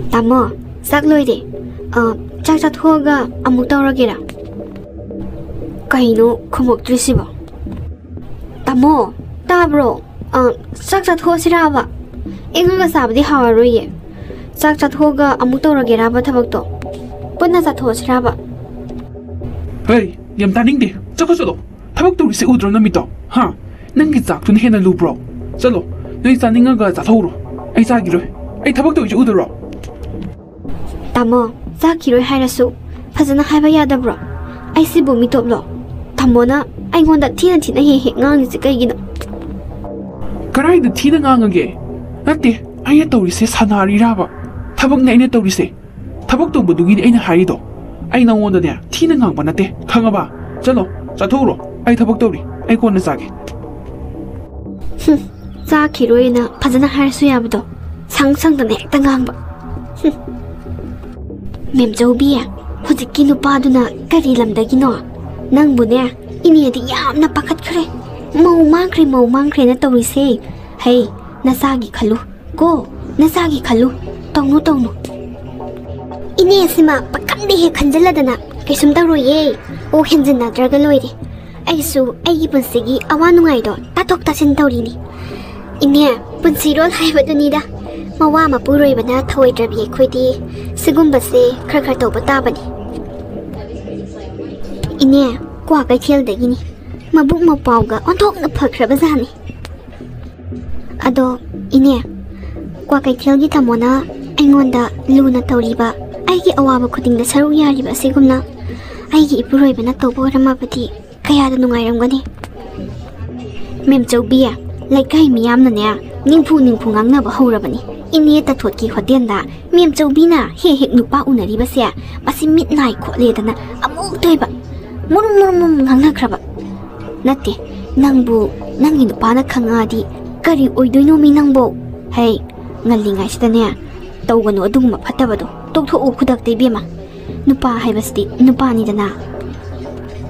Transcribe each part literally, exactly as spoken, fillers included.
ꯇꯥꯃꯣ, ꯆꯥꯛ ꯂꯣꯏꯔꯦ꯫ ꯑ, ꯆꯥꯛ ꯆꯥꯊꯣꯛꯑꯒ ꯑꯃꯨꯛ ꯇꯧꯔꯒꯦꯔꯥ? ꯀꯩꯅꯣ ꯈꯨꯝꯃꯛꯇ꯭ꯔꯤꯁꯤꯕꯣ? ꯇꯥꯃꯣ, ꯇꯥꯕ꯭ꯔꯣ? ꯑ, ꯆꯥꯛ ꯆꯥꯊꯣꯛꯑꯁꯤꯔꯥꯕ? ꯏꯪꯉꯒ ꯆꯥꯕꯗꯤ ꯍꯥꯎꯔꯔꯣꯏꯌꯦ꯫ ꯆꯥꯛ ꯆꯥꯊꯣꯛꯑꯒ ꯑꯃꯨꯛ ꯇꯧꯔꯒꯦꯔꯥꯕ ꯊꯕꯛꯇꯣ? ꯄꯨꯟꯅ ꯆꯥꯊꯣꯛꯑꯁꯤꯔꯥꯕ? ꯍꯩ, ꯌꯥꯝ ꯇꯥꯅꯤꯡꯗꯦ꯫ ꯆꯠꯈꯣ ꯆꯠꯂꯣ꯫ ꯊꯕꯛ ꯇꯧꯔꯤꯁꯦ ꯎꯗ꯭ꯔꯣ ꯅꯃꯤꯠꯇꯣ? ꯍꯥ? ꯅꯪꯒꯤ ꯆꯥꯛꯇꯨꯅ ꯍꯦꯟꯅ ꯂꯨꯕ꯭ꯔꯣ? ꯆꯠꯂꯣ, ꯅꯣꯏ ꯆꯥꯅꯤꯡꯉꯒ ꯆꯥꯊꯣꯛꯎꯔꯣ꯫ ꯑꯩ ꯆꯥꯈꯤꯔꯣꯏ꯫ ꯑꯩ ꯊꯕꯛ ꯇꯧꯔꯤꯁꯦ ꯎꯗ꯭ꯔꯣ? ꯇꯥꯃꯣ, ꯆꯥꯈꯤꯔꯣꯏ ꯍꯥꯏꯔꯁꯨ ꯐꯖꯅ ꯍꯥꯏꯕ ꯌꯥꯗꯕ꯭ꯔꯣ? ꯑꯩꯁꯤꯕꯨ ꯃꯤꯇꯣꯞꯂꯣ? ꯇꯥꯃꯣꯅ ꯑꯩꯉꯣꯟꯗ ꯊꯤꯅ ꯊꯤꯅ ꯍꯦꯛ ꯍꯦꯛ ꯉꯥꯡꯉꯤꯁꯦ ꯀꯩꯒꯤꯅꯣ? ꯀꯔꯥꯏꯗ ꯊꯤꯅ ꯉꯥꯡꯉꯒꯦ? ꯅꯠꯇꯦ, ꯑꯩꯅ ꯇꯧꯔꯤꯁꯦ ꯁꯥꯟꯅꯔꯤꯔꯥꯕ? ꯊꯕꯛꯅꯦ ꯑꯩꯅ ꯇꯧꯔꯤꯁꯦ꯫ ꯊꯕꯛ ꯇꯧꯕꯗꯨꯒꯤꯗꯤ ꯑꯩꯅ ꯍꯥꯏꯔꯤꯗꯣ꯫ ꯑꯩ ꯅꯉꯣꯟꯗꯅꯦ ꯊꯤꯅ ꯉꯥꯡꯕ ꯅꯠꯇꯦ, ꯈꯪꯉꯕ? ꯆꯠꯂꯣ, ꯆꯠꯊꯣꯛꯎꯔꯣ꯫ ꯑꯩ ꯊꯕꯛ ꯇꯧꯔꯤ꯫ ꯑꯩ ꯀꯣꯟꯅ ꯆꯥꯒꯦ꯫ ꯍꯨꯝ, ꯆꯥꯈꯤꯔꯣꯏꯅ ꯐꯖꯅ ꯍꯥꯏꯔꯁꯨ ꯌꯥꯕꯗꯣ, ꯁꯪ ꯁꯪꯗꯅ ꯍꯦꯛꯇ ꯉꯥꯡꯕ꯫ ꯍꯨꯝ꯫ ꯃꯦꯝꯆꯧꯕꯤ, ꯍꯧꯖꯤꯛꯀꯤ ꯅꯨꯄꯥꯗꯨꯅ ꯀꯔꯤ ꯂꯝꯗꯒꯤꯅꯣ? ꯅꯪꯕꯨꯅꯦ, ꯏꯅꯦꯗꯤ ꯌꯥꯝꯅ ꯄꯥꯈꯠꯈ꯭ꯔꯦ꯫ ꯃꯧ ꯃꯥꯡꯈ꯭ꯔꯦ, ꯃꯧ ꯃꯥꯡꯈ꯭ꯔꯦꯅ ꯇꯧꯔꯤꯁꯦ꯫ ꯍꯩ, ꯅꯆꯥꯒꯤ ꯈꯜꯂꯨ꯫ ꯀꯣ, ꯅꯆꯥꯒꯤ ꯈꯜꯂꯨ꯫ ꯇꯧꯅꯨ, ꯇꯧꯅꯨ꯫ ꯏꯅꯦ, ꯁꯤꯃ ꯄꯥꯈꯪꯗ ꯍꯦꯛ ꯈꯟꯖꯤꯜꯂꯗꯅ꯫ ꯀꯩꯁꯨꯝ ꯇꯧꯔꯣꯏꯌꯦ꯫ ꯑꯣ, ꯍꯦꯟꯖꯤꯟꯅꯗ꯭ꯔꯒ ꯂꯣꯏꯔꯦ꯫ ꯑꯩꯁꯨ ꯑꯩꯒꯤ ꯄꯨꯟꯁꯤꯒꯤ ꯑꯋꯥ ꯅꯨꯡꯉꯥꯏꯗꯣ ꯇꯥꯊꯣꯛ ꯇꯥꯁꯤꯟ ꯇꯧꯔꯤꯅꯤ꯫ ꯏꯅꯦ, ꯄꯨꯟꯁꯤꯔꯣꯜ ꯍꯥꯏꯕꯗꯨꯅꯤꯗ꯫ ꯃꯋꯥ ꯃꯄꯨꯔꯣꯏꯕꯅ ꯊꯧꯑꯣꯏꯗ꯭ꯔꯕꯤ ꯑꯩꯈꯣꯏꯗꯤ ꯁꯤꯒꯨꯝꯕꯁꯦ ꯈꯔ ꯈꯔ ꯇꯧꯕ ꯇꯥꯕꯅꯤ꯫ ꯏꯅꯦ, ꯀ꯭ꯋꯥ ꯀꯩꯊꯦꯜꯗꯒꯤꯅꯤ꯫ ꯃꯕꯨꯛ ꯃꯄꯥꯎꯒ ꯑꯣꯟꯊꯣꯛꯅ ꯐꯈ꯭ꯔꯕ ꯖꯥꯠꯅꯤ꯫ ꯑꯗꯣ, ꯏꯅꯦ, ꯀ꯭ꯋꯥꯀꯩꯊꯦꯜꯒꯤ ꯇꯥꯃꯣꯅ ꯑꯩꯉꯣꯟꯗ ꯂꯨꯅ ꯇꯧꯔꯤꯕ, ꯑꯩꯒꯤ ꯑꯋꯥꯕ ꯈꯨꯗꯤꯡꯗ ꯁꯔꯨꯛ ꯌꯥꯔꯤꯕ ꯑꯁꯤꯒꯨꯝꯅ ꯑꯩꯒꯤ ꯏꯄꯨꯔꯣꯏꯕꯅ ꯇꯧꯕ ꯑꯣꯏꯔꯝꯃꯕꯗꯤ ꯀꯌꯥꯗ ꯅꯨꯡꯉꯥꯏꯔꯝꯒꯅꯤ꯫ ꯃꯦꯝꯆꯧꯕꯤ, ꯂꯩꯀꯥꯏ ꯃꯤꯌꯥꯝꯅꯅꯦ ꯅꯤꯡꯐꯨ ꯅꯤꯡꯐꯨ ꯉꯥꯡꯅꯕ ꯍꯧꯔꯕꯅꯤ꯫ ꯏꯅꯦ ꯇꯥꯊꯣꯠꯀꯤ ꯍꯣꯇꯦꯜꯗ ꯃꯦꯝꯆꯧꯕꯤꯅ ꯍꯦꯛ ꯍꯦꯛ ꯅꯨꯄꯥ ꯎꯅꯔꯤꯕꯁꯦ ꯃꯁꯤ ꯃꯤꯠ ꯅꯥꯏ ꯈꯣꯠꯂꯦꯗꯅ ꯑꯃꯨꯛꯇꯣꯏꯕ ꯃꯨꯔꯨꯝ ꯃꯨꯔꯨꯝ ꯃꯨꯔꯨꯝ ꯉꯥꯡꯅꯈ꯭ꯔꯕ꯫ ꯅꯠꯇꯦ, ꯅꯪꯕꯨ ꯅꯪꯒꯤ ꯅꯨꯄꯥꯅ ꯈꯪꯉꯛꯑꯗꯤ ꯀꯔꯤ ꯑꯣꯏꯗꯣꯏꯅꯣꯃꯤ ꯅꯪꯕꯣ? ꯍꯩ, ꯉꯜꯂꯤꯉꯩꯁꯤꯗꯅꯦ ꯇꯧꯒꯅꯨ ꯑꯗꯨꯒꯨꯝꯕ ꯐꯠꯇꯕꯗꯣ꯫ ꯇꯣꯛꯊꯣꯛꯎ ꯈꯨꯗꯛꯇ ꯏꯕꯦꯝꯃ꯫ ꯅꯨꯄꯥ ꯍꯥꯏꯕꯁꯤꯗꯤ ꯅꯨꯄꯥꯅꯤꯗꯅ꯫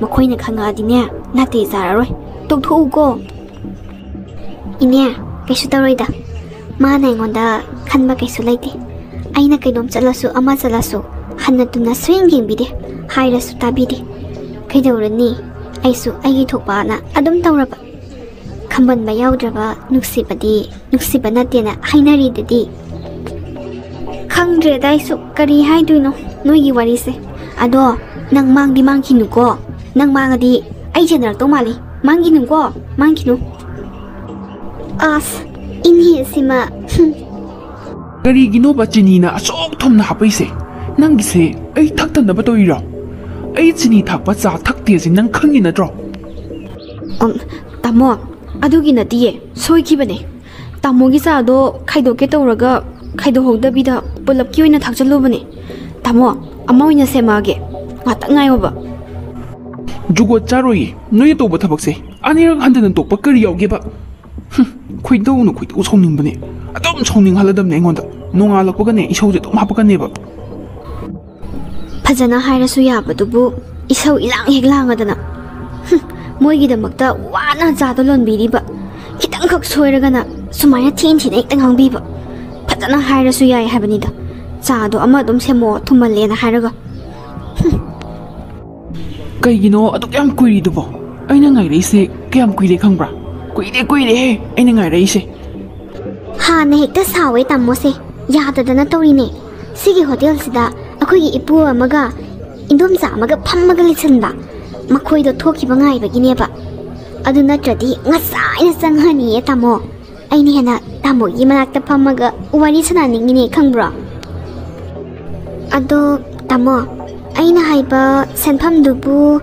ꯃꯈꯣꯏꯅ ꯈꯪꯉꯛꯑꯗꯤꯅꯦ ꯅꯥꯇꯩ ꯆꯥꯔꯔꯣꯏ꯫ ꯇꯣꯛꯊꯣꯛꯎꯀꯣ꯫ ꯏꯅꯦ, ꯀꯩꯁꯨ ꯇꯧꯔꯣꯏꯗ꯫ ꯃꯥꯅ ꯑꯩꯉꯣꯟꯗ ꯈꯟꯕ ꯀꯩꯁꯨ ꯂꯩꯇꯦ꯫ ꯑꯩꯅ ꯀꯩꯅꯣꯝ ꯆꯠꯂꯁꯨ, ꯑꯃ ꯆꯠꯂꯁꯨ, ꯍꯟꯅ ꯇꯨꯟꯅ ꯁꯨꯌꯦꯡ ꯌꯦꯡꯕꯤꯗꯦ꯫ ꯍꯥꯏꯔꯁꯨ ꯇꯥꯕꯤꯗꯦ꯫ ꯀꯩꯗꯧꯔꯨꯅꯤ? ꯑꯩꯁꯨ ꯑꯩꯒꯤ ꯊꯣꯛꯄꯅ ꯑꯗꯨꯝ ꯇꯧꯔꯕ꯫ ꯈꯝꯕꯟꯕ ꯌꯥꯎꯗ꯭ꯔꯕ ꯅꯨꯡꯁꯤꯕꯗꯤ ꯅꯨꯡꯁꯤꯕ ꯅꯠꯇꯦꯅ ꯍꯥꯏꯅꯔꯤꯗꯨꯗꯤ꯫ ꯈꯪꯗ꯭ꯔꯦꯗ ꯑꯩꯁꯨ ꯀꯔꯤ ꯍꯥꯏꯗꯣꯏꯅꯣ ꯅꯣꯏꯒꯤ ꯋꯥꯔꯤꯁꯦ꯫ ꯑꯗꯣ ꯅꯪ ꯃꯥꯡꯗꯤ ꯃꯥꯡꯈꯤꯅꯨꯀꯣ꯫ ꯅꯪ ꯃꯥꯡꯉꯗꯤ ꯑꯩ ꯆꯦꯟꯅꯔꯛꯇꯧ ꯃꯥꯜꯂꯤ꯫ ꯃꯥꯡꯈꯤꯅꯨꯀꯣ, ꯃꯥꯡꯈꯤꯅꯨ꯫ ꯑꯁ, ꯏꯅꯦꯁꯤꯃ꯫ ꯍꯨꯝ꯫ ꯀꯔꯤꯒꯤꯅꯣꯕ ꯆꯤꯅꯤꯅ ꯑꯁꯨꯛ ꯊꯨꯝꯅ ꯍꯥꯞꯄꯛꯏꯁꯦ? ꯅꯪꯒꯤꯁꯦ ꯑꯩ ꯊꯛꯇꯅꯕ ꯇꯧꯔꯤꯔꯣ? ꯑꯩ ꯆꯤꯅꯤ ꯊꯥꯛꯄ ꯆꯥ ꯊꯛꯇꯦꯁꯦ ꯅꯪ ꯈꯪꯉꯤ ꯅꯠꯇ꯭ꯔꯣ? ꯎꯝ, ꯇꯥꯃꯣ, ꯑꯗꯨꯒꯤ ꯅꯠꯇꯤꯌꯦ, ꯁꯣꯏꯈꯤꯕꯅꯦ꯫ ꯇꯥꯃꯣꯒꯤ ꯆꯥꯗꯣ ꯈꯥꯏꯗꯣꯛꯀꯦ ꯇꯧꯔꯒ ꯈꯥꯏꯗꯣꯛꯍꯧꯗꯕꯤꯗ ꯄꯨꯂꯞꯀꯤ ꯑꯣꯏꯅ ꯊꯥꯛꯆꯜꯂꯨꯕꯅꯦ꯫ ꯇꯥꯃꯣ, ꯑꯃ ꯑꯣꯏꯅ ꯁꯦꯝꯃꯛꯑꯒꯦ, ꯉꯥꯛꯇꯪ ꯉꯥꯏꯌꯣꯕ꯫ ꯖꯨꯒꯣꯠ ꯆꯥꯔꯣꯏꯌꯦ ꯅꯣꯏꯅ ꯇꯧꯕ ꯊꯕꯛꯁꯦ꯫ ꯑꯅꯤꯔꯛ ꯍꯟꯊꯅ ꯇꯣꯛꯄ ꯀꯔꯤ ꯌꯥꯎꯒꯦꯕ? ꯍꯨꯝ, ꯈꯣꯏꯗꯧꯅ ꯈꯣꯏꯗꯧ ꯁꯥꯎꯅꯤꯡꯕꯅꯦ꯫ ꯑꯗꯨꯝ ꯁꯥꯎꯅꯤꯡꯍꯜꯂꯗꯕꯅꯦ ꯑꯩꯉꯣꯟꯗ꯫ ꯅꯣꯡꯉꯥꯜꯂꯛꯄꯒꯅꯦ ꯏꯁꯧꯁꯦ ꯑꯗꯨꯝ ꯍꯥꯞꯄꯛꯀꯅꯦꯕ꯫ ꯐꯖꯅ ꯍꯥꯏꯔꯁꯨ ꯌꯥꯕꯗꯨꯕꯨ ꯏꯁꯧ ꯏꯂꯥꯡ ꯍꯦꯛ ꯂꯥꯡꯉꯗꯅ꯫ ꯍꯨꯝ, ꯃꯣꯏꯒꯤꯗꯃꯛꯇ ꯋꯥꯅ ꯆꯥꯗꯣ ꯂꯣꯟꯕꯤꯔꯤꯕ꯫ ꯈꯤꯇꯪꯈꯛ ꯁꯣꯏꯔꯒꯅ ꯁꯨꯃꯥꯏꯅ ꯊꯤꯅ ꯊꯤꯅ ꯍꯦꯛꯇ ꯉꯥꯡꯕꯤꯕ꯫ ꯐꯖꯅ ꯍꯥꯏꯔꯁꯨ ꯌꯥꯏ ꯍꯥꯏꯕꯅꯤꯗ꯫ ꯆꯥꯗꯣ ꯑꯃ ꯑꯗꯨꯝ ꯁꯦꯝꯃꯛꯑꯣ, ꯊꯨꯝꯃꯜꯂꯦꯅ ꯍꯥꯏꯔꯒ꯫ ꯀꯩꯒꯤꯅꯣ ꯑꯗꯨꯛ ꯌꯥꯝ ꯀꯨꯏꯔꯤꯗꯨꯕꯣ? ꯑꯩꯅ ꯉꯥꯏꯔꯛꯏꯁꯦ ꯀꯌꯥꯝ ꯀꯨꯏꯔꯦ ꯈꯪꯕ꯭ꯔꯥ? ꯀꯨꯏꯔꯦ, ꯀꯨꯏꯔꯦꯍꯦ ꯑꯩꯅ ꯉꯥꯏꯔꯛꯏꯁꯦ꯫ ꯍꯥꯟꯅ ꯍꯦꯛꯇ ꯁꯥꯎꯋꯦ ꯇꯥꯃꯣꯁꯦ, ꯌꯥꯗꯗꯅ ꯇꯧꯔꯤꯅꯦ꯫ ꯁꯤꯒꯤ ꯍꯣꯇꯦꯜꯁꯤꯗ ꯑꯩꯈꯣꯏꯒꯤ ꯏꯄꯨ ꯑꯃꯒ ꯏꯟꯗꯣꯝꯆꯥ ꯑꯃꯒ ꯐꯝꯃꯒ ꯂꯩꯁꯟꯕ꯫ ꯃꯈꯣꯏꯗꯣ ꯊꯣꯛꯈꯤꯕ ꯉꯥꯏꯕꯒꯤꯅꯦꯕ꯫ ꯑꯗꯨ ꯅꯠꯇ꯭ꯔꯗꯤ ꯉꯁꯥꯏꯅ ꯆꯪꯉꯅꯤꯌꯦ ꯇꯥꯃꯣ꯫ ꯑꯩꯅ ꯍꯦꯟꯅ ꯇꯥꯃꯣꯒꯤ ꯃꯅꯥꯛꯇ ꯐꯝꯃꯒ ꯋꯥꯔꯤ ꯁꯥꯟꯅꯅꯤꯡꯉꯤꯅꯦ ꯈꯪꯕ꯭ꯔꯣ? ꯑꯗꯣ ꯇꯥꯃꯣ, ꯑꯩꯅ ꯍꯥꯏꯕ ꯁꯦꯟꯐꯝꯗꯨꯕꯨ,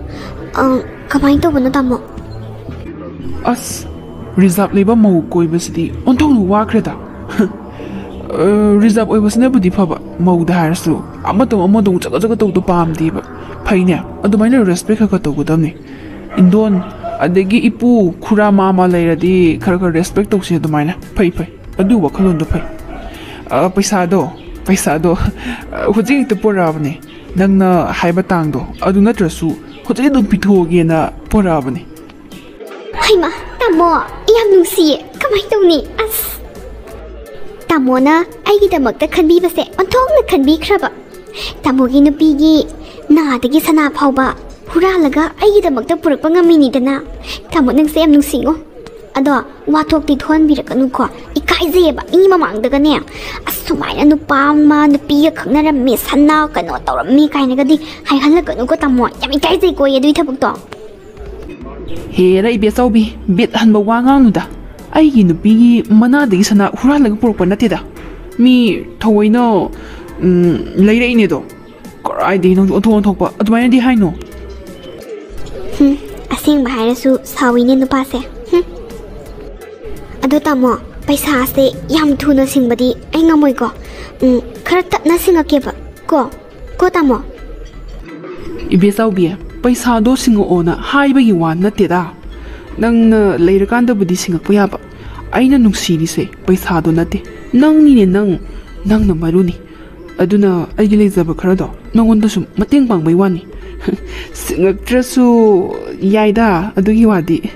ꯑ, ꯀꯃꯥꯏꯅ ꯇꯧꯕꯅꯣ ꯇꯥꯃꯣ? ꯑꯁ, ꯔꯤꯖꯥꯕ ꯂꯩꯕ ꯃꯧ ꯀꯣꯏꯕꯁꯤꯗꯤ ꯑꯣꯟꯊꯣꯛꯅ ꯋꯥꯈ꯭ꯔꯦꯗ꯫ ꯑ, ꯔꯤꯖꯥꯕ ꯑꯣꯏꯕꯁꯤꯅꯕꯨꯗꯤ ꯐꯕ, ꯃꯧꯗ ꯍꯥꯏꯔꯁꯨ ꯑꯃꯇꯧ ꯑꯃꯗꯧ ꯆꯒꯠ ꯆꯒꯠ ꯇꯧꯗꯣ ꯄꯥꯝꯗꯦꯕ꯫ ꯐꯩꯅꯦ, ꯑꯗꯨꯃꯥꯏꯅ ꯔꯦꯁꯄꯦꯛ ꯈꯔ ꯈꯔ ꯇꯧꯒꯗꯕꯅꯤ꯫ ꯏꯟꯗꯣꯟ, ꯑꯗꯒꯤ ꯏꯄꯨ, ꯈꯨꯔꯥ ꯃꯥꯃ ꯂꯩꯔꯗꯤ ꯈꯔ ꯈꯔ ꯔꯦꯁꯄꯦꯛ ꯇꯧꯁꯤ ꯑꯗꯨꯃꯥꯏꯅ꯫ ꯐꯩ, ꯐꯩ꯫ ꯑꯗꯨ ꯋꯥꯈꯜꯂꯣꯟꯗꯣ ꯐꯩ꯫ ꯑ, ꯄꯩꯁꯥꯗꯣ, ꯄꯩꯁꯥꯗꯣ, ꯑ, ꯍꯧꯖꯤꯛ ꯍꯦꯛꯇ ꯄꯨꯔꯛꯑꯕꯅꯦ꯫ ꯅꯪꯅ ꯍꯥꯏꯕ ꯇꯥꯡꯗꯣ ꯑꯗꯨ ꯅꯠꯇ꯭ꯔꯁꯨ ꯍꯧꯖꯤꯛ ꯑꯗꯨꯝ ꯄꯤꯊꯣꯛꯑꯒꯦꯅ ꯄꯨꯔꯛꯑꯕꯅꯦ꯫ ꯍꯩꯃꯥ, ꯇꯥꯃꯣ, ꯌꯥꯝ ꯅꯨꯡꯁꯤꯌꯦ꯫ ꯀꯃꯥꯏꯅ ꯇꯧꯅꯤ? ꯑꯁ꯫ ꯇꯥꯃꯣꯅ ꯑꯩꯒꯤꯗꯃꯛꯇ ꯈꯟꯕꯤꯕꯁꯦ ꯑꯣꯟꯊꯣꯛꯅ ꯈꯟꯕꯤꯈ꯭ꯔꯕ꯫ ꯇꯥꯃꯣꯒꯤ ꯅꯨꯄꯤꯒꯤ ꯅꯥꯗꯒꯤ ꯁꯅꯥ ꯐꯥꯎꯕ ꯍꯨꯔꯥꯜꯂꯒ ꯑꯩꯒꯤꯗꯃꯛꯇ ꯄꯨꯔꯛꯄ ꯉꯝꯃꯤꯅꯤꯗꯅ꯫ ꯇꯥꯃꯣ, ꯅꯪꯁꯦ ꯌꯥꯝ ꯅꯨꯡꯁꯤꯉꯣ꯫ ꯑꯗꯣ, ꯋꯥꯊꯣꯛꯇꯤ ꯊꯣꯛꯍꯟꯕꯤꯔꯛꯀꯅꯨꯀꯣ꯫ ꯏꯀꯥꯏꯖꯩꯌꯦꯕ ꯃꯤ ꯃꯃꯥꯡꯗꯒꯅꯦ, "ꯑꯁ, ꯁꯨꯃꯥꯏꯅ ꯅꯨꯄꯥ ꯑꯃ ꯅꯨꯄꯤꯒ ꯈꯪꯅꯔꯝꯃꯤ, ꯁꯅꯥ ꯀꯩꯅꯣ ꯇꯧꯔꯝꯃꯤ" ꯀꯥꯏꯅꯒꯗꯤ ꯍꯥꯏꯍꯜꯂꯛꯀꯅꯨꯀꯣ ꯇꯥꯃꯣ꯫ ꯌꯥꯝ ꯏꯀꯥꯏꯖꯩꯀꯣ ꯑꯩ ꯑꯗꯨꯒꯤ ꯊꯕꯛꯇꯣ꯫ ꯍꯦꯔꯥ, ꯏꯕꯦꯆꯧꯕꯤ, ꯕꯤꯠ ꯍꯟꯕ ꯋꯥ ꯉꯥꯡꯅꯨꯗ꯫ ꯑꯩꯒꯤ ꯅꯨꯄꯤꯒꯤ ꯃꯅꯥꯗꯒꯤ ꯁꯅꯥ ꯍꯨꯔꯥꯜꯂꯒ ꯄꯨꯔꯛꯄ ꯅꯠꯇꯦꯗ꯫ ꯃꯤ ꯊꯑꯣꯏꯅ, ꯎꯝ, ꯂꯩꯔꯛꯏꯅꯦꯗꯣ꯫ ꯀꯔꯥꯏꯗꯒꯤ ꯅꯪꯁꯨ ꯑꯣꯟꯊꯣꯛ ꯑꯣꯟꯊꯣꯛꯄ ꯑꯗꯨꯃꯥꯏꯅꯗꯤ ꯍꯥꯏꯅꯣ꯫ ꯍꯨꯝ, ꯑꯁꯦꯡꯕ ꯍꯥꯏꯔꯁꯨ ꯁꯥꯎꯏꯅꯦ ꯅꯨꯄꯥꯁꯦ꯫ ꯍꯨꯝ꯫ ꯑꯗꯣ ꯇꯥꯃꯣ, ꯄꯩꯁꯥꯁꯦ ꯌꯥꯝ ꯊꯨꯅ ꯁꯤꯡꯕꯗꯤ ꯑꯩ ꯉꯝꯃꯣꯏꯀꯣ꯫ ꯎꯝ, ꯈꯔ ꯇꯞꯅ ꯁꯤꯡꯉꯛꯀꯦꯕ꯫ ꯀꯣ? ꯀꯣ ꯇꯥꯃꯣ? ꯏꯕꯦꯆꯧꯕꯤ, ꯄꯩꯁꯥꯗꯣ ꯁꯤꯡꯉꯛꯑꯣꯅ ꯍꯥꯏꯕꯒꯤ ꯋꯥ ꯅꯠꯇꯦꯗ꯫ ꯅꯪꯅ ꯂꯩꯔꯀꯥꯟꯗꯕꯨꯗꯤ ꯁꯤꯡꯉꯛꯄ ꯌꯥꯕ꯫ ꯑꯩꯅ ꯅꯨꯡꯁꯤꯔꯤꯁꯦ ꯄꯩꯁꯥꯗꯣ ꯅꯠꯇꯦ, ꯅꯪꯅꯤꯅꯦ ꯅꯪ꯫ ꯅꯪꯅ ꯃꯔꯨꯅꯤ꯫ ꯑꯗꯨꯅ ꯑꯩꯒꯤ ꯂꯩꯖꯕ ꯈꯔꯗꯣ ꯅꯉꯣꯟꯗ ꯁꯨꯝ ꯃꯇꯦꯡ ꯄꯥꯡꯕꯩ ꯋꯥꯅꯤ꯫ ꯁꯤꯡꯉꯛꯇ꯭ꯔꯁꯨ ꯌꯥꯏꯗ ꯑꯗꯨꯒꯤ ꯋꯥꯗꯤ꯫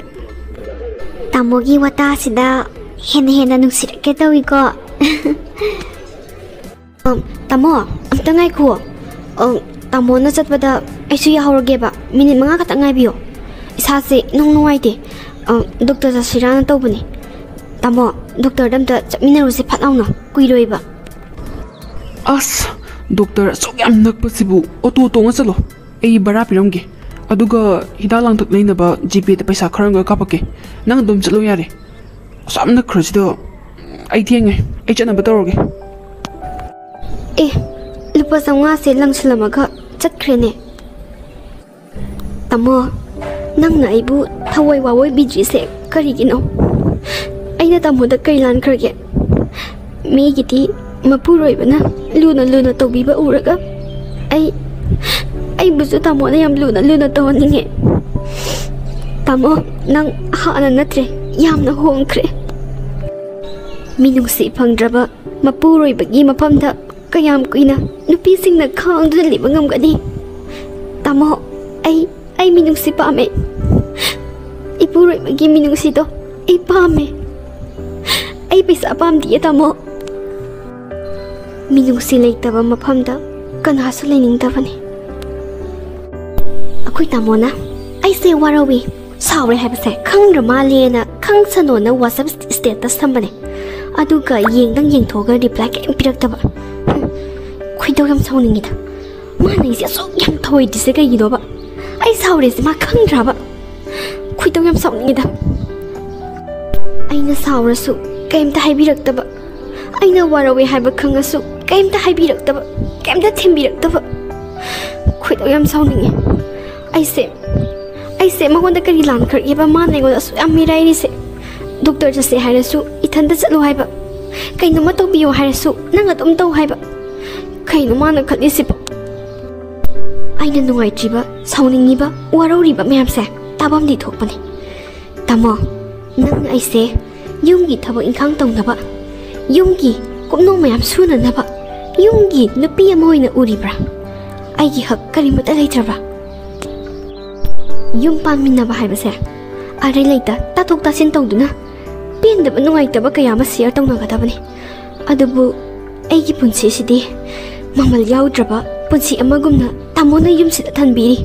ꯇꯥꯃꯣꯒꯤ ꯋꯥꯇꯥꯁꯤꯗ ꯍꯦꯟꯅ ꯍꯦꯟꯅ ꯅꯨꯡꯁꯤꯔꯛꯀꯦ ꯇꯧꯏꯀꯣ꯫ ꯑꯝ, ꯇꯥꯃꯣ, ꯑꯝꯇ ꯉꯥꯏꯈꯣ꯫ ꯑꯝ, ꯇꯥꯃꯣꯅ ꯆꯠꯄꯗ ꯑꯩꯁꯨ ꯌꯥꯍꯧꯔꯒꯦꯕ꯫ ꯃꯤꯅꯤꯠ ꯃꯉꯥ ꯈꯛꯇꯪ ꯉꯥꯏꯕꯤꯌꯣ꯫ ꯏꯁꯥꯁꯦ ꯏꯅꯨꯡ ꯅꯨꯡꯉꯥꯏꯇꯦ꯫ ꯑꯝ, ꯗꯣꯛꯇꯔ ꯆꯠꯁꯤꯔꯥꯅ ꯇꯧꯕꯅꯦ꯫ ꯇꯥꯃꯣ, ꯗꯣꯛꯇꯔꯗ ꯑꯝꯇ ꯆꯠꯃꯤꯟꯅꯔꯨꯁꯦ ꯐꯠ ꯂꯥꯎꯅ꯫ ꯀꯨꯏꯔꯣꯏꯕ꯫ ꯑꯁ, ꯗꯣꯛꯇꯔ ꯑꯁꯨꯛ ꯌꯥꯝ ꯅꯛꯄꯁꯤꯕꯨ ꯑꯣꯇꯣ ꯇꯣꯡꯉ ꯆꯠꯂꯣ꯫ ꯑꯩ ꯚꯔꯥ ꯄꯤꯔꯝꯒꯦ꯫ ꯑꯗꯨꯒ ꯍꯤꯗꯥꯛ ꯂꯥꯡꯊꯛ ꯂꯩꯅꯕ ꯖꯤꯄꯦꯗ ꯄꯩꯁꯥ ꯈꯔ ꯑꯃꯒ ꯀꯥꯞꯄꯛꯀꯦ꯫ ꯅꯪ ꯑꯗꯨꯝ ꯆꯠꯂꯣ ꯌꯥꯔꯦ꯫ ꯑꯁꯨꯛ ꯌꯥꯝ ꯅꯛꯈ꯭ꯔꯁꯤꯗ꯫ ꯑꯩ ꯊꯦꯡꯉꯦ꯫ ꯑꯩ ꯆꯠꯅꯕ ꯇꯧꯔꯒꯦ꯫ ꯑꯦ, ꯂꯨꯄꯥ ꯆꯥꯝꯃꯉꯥꯁꯦ ꯂꯪꯁꯤꯜꯂꯝꯃꯒ ꯆꯠꯈ꯭ꯔꯦꯅꯦ꯫ ꯇꯥꯃꯣ, ꯅꯪꯅ ꯑꯩꯕꯨ ꯊꯋꯥꯏ ꯋꯥꯑꯣꯏꯕꯤꯗ꯭ꯔꯤꯁꯦ ꯀꯔꯤꯒꯤꯅꯣ? ꯑꯩꯅ ꯇꯥꯃꯣꯗ ꯀꯔꯤ ꯂꯥꯟꯈ꯭ꯔꯒꯦ? ꯃꯤꯒꯤꯗꯤ ꯃꯄꯨꯔꯣꯏꯕꯅ ꯂꯨꯅ ꯂꯨꯅ ꯇꯧꯕꯤꯕ ꯎꯔꯒ ꯑꯩ, ꯑꯩꯕꯨꯁꯨ ꯇꯥꯃꯣꯅ ꯌꯥꯝ ꯂꯨꯅ ꯂꯨꯅ ꯇꯧꯍꯟꯅꯤꯡꯉꯦ꯫ ꯇꯥꯃꯣ, ꯅꯪ ꯍꯥꯟꯅ ꯅꯠꯇ꯭ꯔꯦ, ꯌꯥꯝꯅ ꯍꯣꯡꯈ꯭ꯔꯦ꯫ ꯃꯤꯅꯨꯡꯁꯤ ꯐꯪꯗ꯭ꯔꯕ ꯃꯄꯨꯔꯣꯏꯕꯒꯤ ꯃꯐꯝꯗ ꯀꯌꯥꯝ ꯀꯨꯏꯅ ꯅꯨꯄꯤꯁꯤꯡꯅ ꯈꯥꯡꯗꯨꯅ ꯂꯩꯕ ꯉꯝꯒꯅꯤ? ꯇꯥꯃꯣ, ꯑꯩ, ꯑꯩ ꯃꯤꯅꯨꯡꯁꯤ ꯄꯥꯝꯃꯦ꯫ ꯏꯄꯨꯔꯣꯏꯕꯒꯤ ꯃꯤꯅꯨꯡꯁꯤꯗꯣ ꯑꯩ ꯄꯥꯝꯃꯦ꯫ ꯑꯩ ꯄꯩꯁꯥ ꯄꯥꯝꯗꯤꯌꯦ, ꯇꯥꯃꯣ꯫ ꯃꯤꯅꯨꯡꯁꯤ ꯂꯩꯇꯕ ꯃꯐꯝꯗ ꯀꯅꯥꯁꯨ ꯂꯩꯅꯤꯡꯗꯕꯅꯤ꯫ ꯑꯩꯈꯣꯏ ꯇꯥꯃꯣꯅ ꯑꯩꯁꯦ ꯋꯥꯔꯧꯏ, ꯁꯥꯎꯔꯦ ꯍꯥꯏꯕꯁꯦ ꯈꯪꯗ꯭ꯔ ꯃꯥꯜꯂꯦꯅ ꯈꯪꯁꯅꯣꯅ WhatsApp status ꯊꯝꯕꯅꯦ꯫ ꯑꯗꯨꯒ ꯌꯦꯡꯗꯪ ꯌꯦꯡꯊꯣꯛꯑꯒ reply ꯀꯔꯤꯝ ꯄꯤꯔꯛꯇꯕ꯫ ꯍꯨꯝ, ꯈꯣꯏꯗꯧ ꯌꯥꯝ ꯁꯥꯎꯅꯤꯡꯉꯤꯗ꯫ ꯃꯥꯅ ꯑꯩꯁꯦ ꯑꯁꯨꯛ ꯌꯥꯝ ꯊꯧꯑꯣꯏꯗ꯭ꯔꯤꯁꯦ ꯀꯩꯒꯤꯅꯣꯕ? ꯑꯩ ꯁꯥꯎꯔꯤꯁꯦ ꯃꯥ ꯈꯪꯗ꯭ꯔꯕ? ꯈꯣꯏꯗꯧ ꯌꯥꯝ ꯁꯥꯎꯅꯤꯡꯉꯤꯗ꯫ ꯑꯩꯅ ꯁꯥꯎꯔꯁꯨ ꯀꯩꯝꯇ ꯍꯥꯏꯕꯤꯔꯛꯇꯕ, ꯑꯩꯅ ꯋꯥꯔꯧꯋꯦ ꯍꯥꯏꯕ ꯈꯪꯉꯁꯨ ꯀꯩꯝꯇ ꯍꯥꯏꯕꯤꯔꯛꯇꯕ, ꯀꯩꯝꯇ ꯊꯦꯝꯕꯤꯔꯛꯇꯕ꯫ ꯈꯣꯏꯗꯧ ꯌꯥꯝ ꯁꯥꯎꯅꯤꯡꯉꯤ꯫ ꯑꯩꯁꯦ ꯑꯩꯁꯦ ꯃꯉꯣꯟꯗ ꯀꯔꯤ ꯂꯥꯟꯈ꯭ꯔꯒꯦꯕ ꯃꯥꯅ ꯑꯩꯉꯣꯟꯗ ꯑꯁꯨꯛ ꯌꯥꯝ ꯃꯤꯔꯥꯏꯔꯤꯁꯦ? ꯗꯣꯛꯇꯔ ꯆꯠꯁꯦ ꯍꯥꯏꯔꯁꯨ ꯏꯊꯟꯇ ꯆꯠꯂꯨ ꯍꯥꯏꯕ, ꯀꯩꯅꯣꯝꯃ ꯇꯧꯕꯤꯌꯣ ꯍꯥꯏꯔꯁꯨ ꯅꯪ ꯑꯗꯨꯝ ꯇꯧ ꯍꯥꯏꯕ꯫ ꯀꯩꯅꯣ ꯃꯥꯅ ꯈꯜꯂꯤꯁꯤꯕꯣ? ꯑꯩꯅ ꯅꯨꯡꯉꯥꯏꯇ꯭ꯔꯤꯕ, ꯁꯥꯎꯅꯤꯡꯉꯤꯕ, ꯋꯥꯔꯧꯔꯤꯕ ꯃꯌꯥꯝꯁꯦ ꯇꯥꯐꯝꯗꯤ ꯊꯣꯛꯄꯅꯤ꯫ ꯇꯥꯃꯣ, ꯅꯪꯅ ꯑꯩꯁꯦ ꯌꯨꯝꯒꯤ ꯊꯕꯛ ꯏꯪꯈꯥꯡ ꯇꯧꯅꯕ, ꯌꯨꯝꯒꯤ ꯀꯨꯞꯅꯣ ꯃꯌꯥꯝ ꯁꯨꯅꯅꯕ ꯌꯨꯝꯒꯤ ꯅꯨꯄꯤ ꯑꯃ ꯑꯣꯏꯅ ꯎꯔꯤꯕ꯭ꯔꯥ? ꯑꯩꯒꯤ ꯍꯛ ꯀꯔꯤꯃꯠꯇ ꯂꯩꯇ꯭ꯔꯕ꯭ꯔꯥ? ꯌꯨꯝ ꯄꯥꯟꯃꯤꯟꯅꯕ ꯍꯥꯏꯕꯁꯦ ꯑꯔꯩ ꯂꯩꯇ ꯇꯥꯊꯣꯛ ꯇꯥꯁꯤꯟ ꯇꯧꯗꯨꯅ ꯄꯦꯟꯗꯕ ꯅꯨꯡꯉꯥꯏꯇꯕ ꯀꯌꯥ ꯑꯃ share ꯇꯧꯅꯒꯗꯕꯅꯤ꯫ ꯑꯗꯨꯕꯨ ꯑꯩꯒꯤ ꯄꯨꯟꯁꯤꯁꯤꯗꯤ ꯃꯃꯜ ꯌꯥꯎꯗ꯭ꯔꯕ ꯄꯨꯟꯁꯤ ꯑꯃꯒꯨꯝꯅ ꯇꯥꯃꯣꯅ ꯌꯨꯝꯁꯤꯗ ꯊꯝꯕꯤꯔꯤ꯫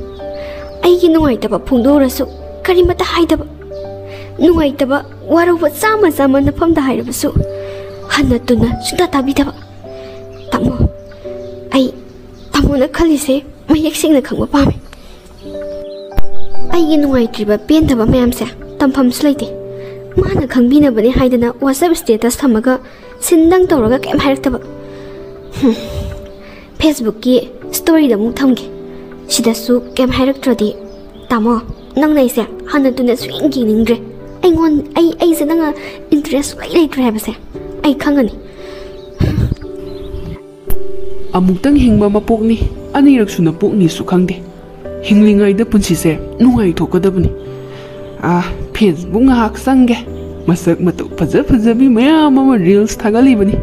ꯑꯩꯒꯤ ꯅꯨꯡꯉꯥꯏꯇꯕ ꯐꯣꯡꯗꯣꯛꯎꯔꯁꯨ ꯀꯔꯤꯃꯠꯇ ꯍꯥꯏꯗꯕ, ꯅꯨꯡꯉꯥꯏꯇꯕ ꯋꯥꯔꯧꯕ ꯆꯥꯝꯃ ꯆꯥꯝꯃ ꯅꯐꯝꯗ ꯍꯥꯏꯔꯕꯁꯨ ꯍꯟꯅ ꯇꯨꯅ ꯁꯨꯡꯇꯥ ꯇꯥꯕꯤꯗꯕ꯫ ꯇꯥꯃꯣ, ꯑꯩ ꯇꯥꯃꯣꯅ ꯈꯜꯂꯤꯁꯦ ꯃꯌꯦꯛ ꯁꯦꯡꯅ ꯈꯪꯕ ꯄꯥꯝꯃꯤ꯫ ꯑꯩꯒꯤ ꯅꯨꯡꯉꯥꯏꯇ꯭ꯔꯤꯕ ꯄꯦꯟꯗꯕ ꯃꯌꯥꯝꯁꯦ ꯇꯝꯐꯝꯁꯨ ꯂꯩꯇꯦ꯫ ꯃꯥꯅ ꯈꯪꯕꯤꯅꯕꯅꯦ ꯍꯥꯏꯗꯅ WhatsApp status ꯊꯝꯃꯒ ꯁꯤꯟꯗꯪ ꯇꯧꯔꯒ ꯀꯩꯝ ꯍꯥꯏꯔꯛꯇꯕ꯫ ꯍꯨꯝ꯫ Facebook ꯀꯤ story ꯗ ꯑꯃꯨꯛ ꯊꯝꯒꯦ꯫ ꯁꯤꯗꯁꯨ ꯀꯩꯝ ꯍꯥꯏꯔꯛꯇ꯭ꯔꯗꯤ, ꯇꯥꯃꯣ, ꯅꯪꯅ ꯑꯩꯁꯦ ꯍꯟꯅ ꯇꯨꯅ ꯁꯨꯌꯦꯡ ꯌꯦꯡꯅꯤꯡꯗ꯭ꯔꯦ꯫ ꯑꯩꯉꯣꯟ-, ꯑꯩ, ꯑꯩꯁꯦ ꯅꯪꯅ interest ꯁꯨꯛꯂꯩ ꯂꯩꯇ꯭ꯔꯦ ꯍꯥꯏꯕꯁꯦ ꯑꯩ ꯈꯪꯉꯅꯤ꯫ ꯑꯃꯨꯛꯇꯪ ꯍꯤꯡꯕ ꯃꯄꯣꯛꯅꯤ, ꯑꯅꯤꯔꯛ ꯁꯨꯅ ꯄꯣꯛꯅꯤꯁꯨ ꯈꯪꯗꯦ꯫ ꯍꯤꯡꯂꯤꯉꯩꯗ ꯄꯨꯟꯁꯤꯁꯦ ꯅꯨꯡꯉꯥꯏꯊꯣꯛꯀꯗꯕꯅꯤ꯫ ꯑꯥ, Facebook ꯉꯥꯏꯍꯥꯛ ꯆꯪꯒꯦ꯫ ꯃꯁꯛ ꯃꯇꯧ ꯐꯖ ꯐꯖꯕꯤ ꯃꯌꯥꯝ ꯑꯃ reels ꯊꯥꯒꯠꯂꯤꯕꯅꯤ꯫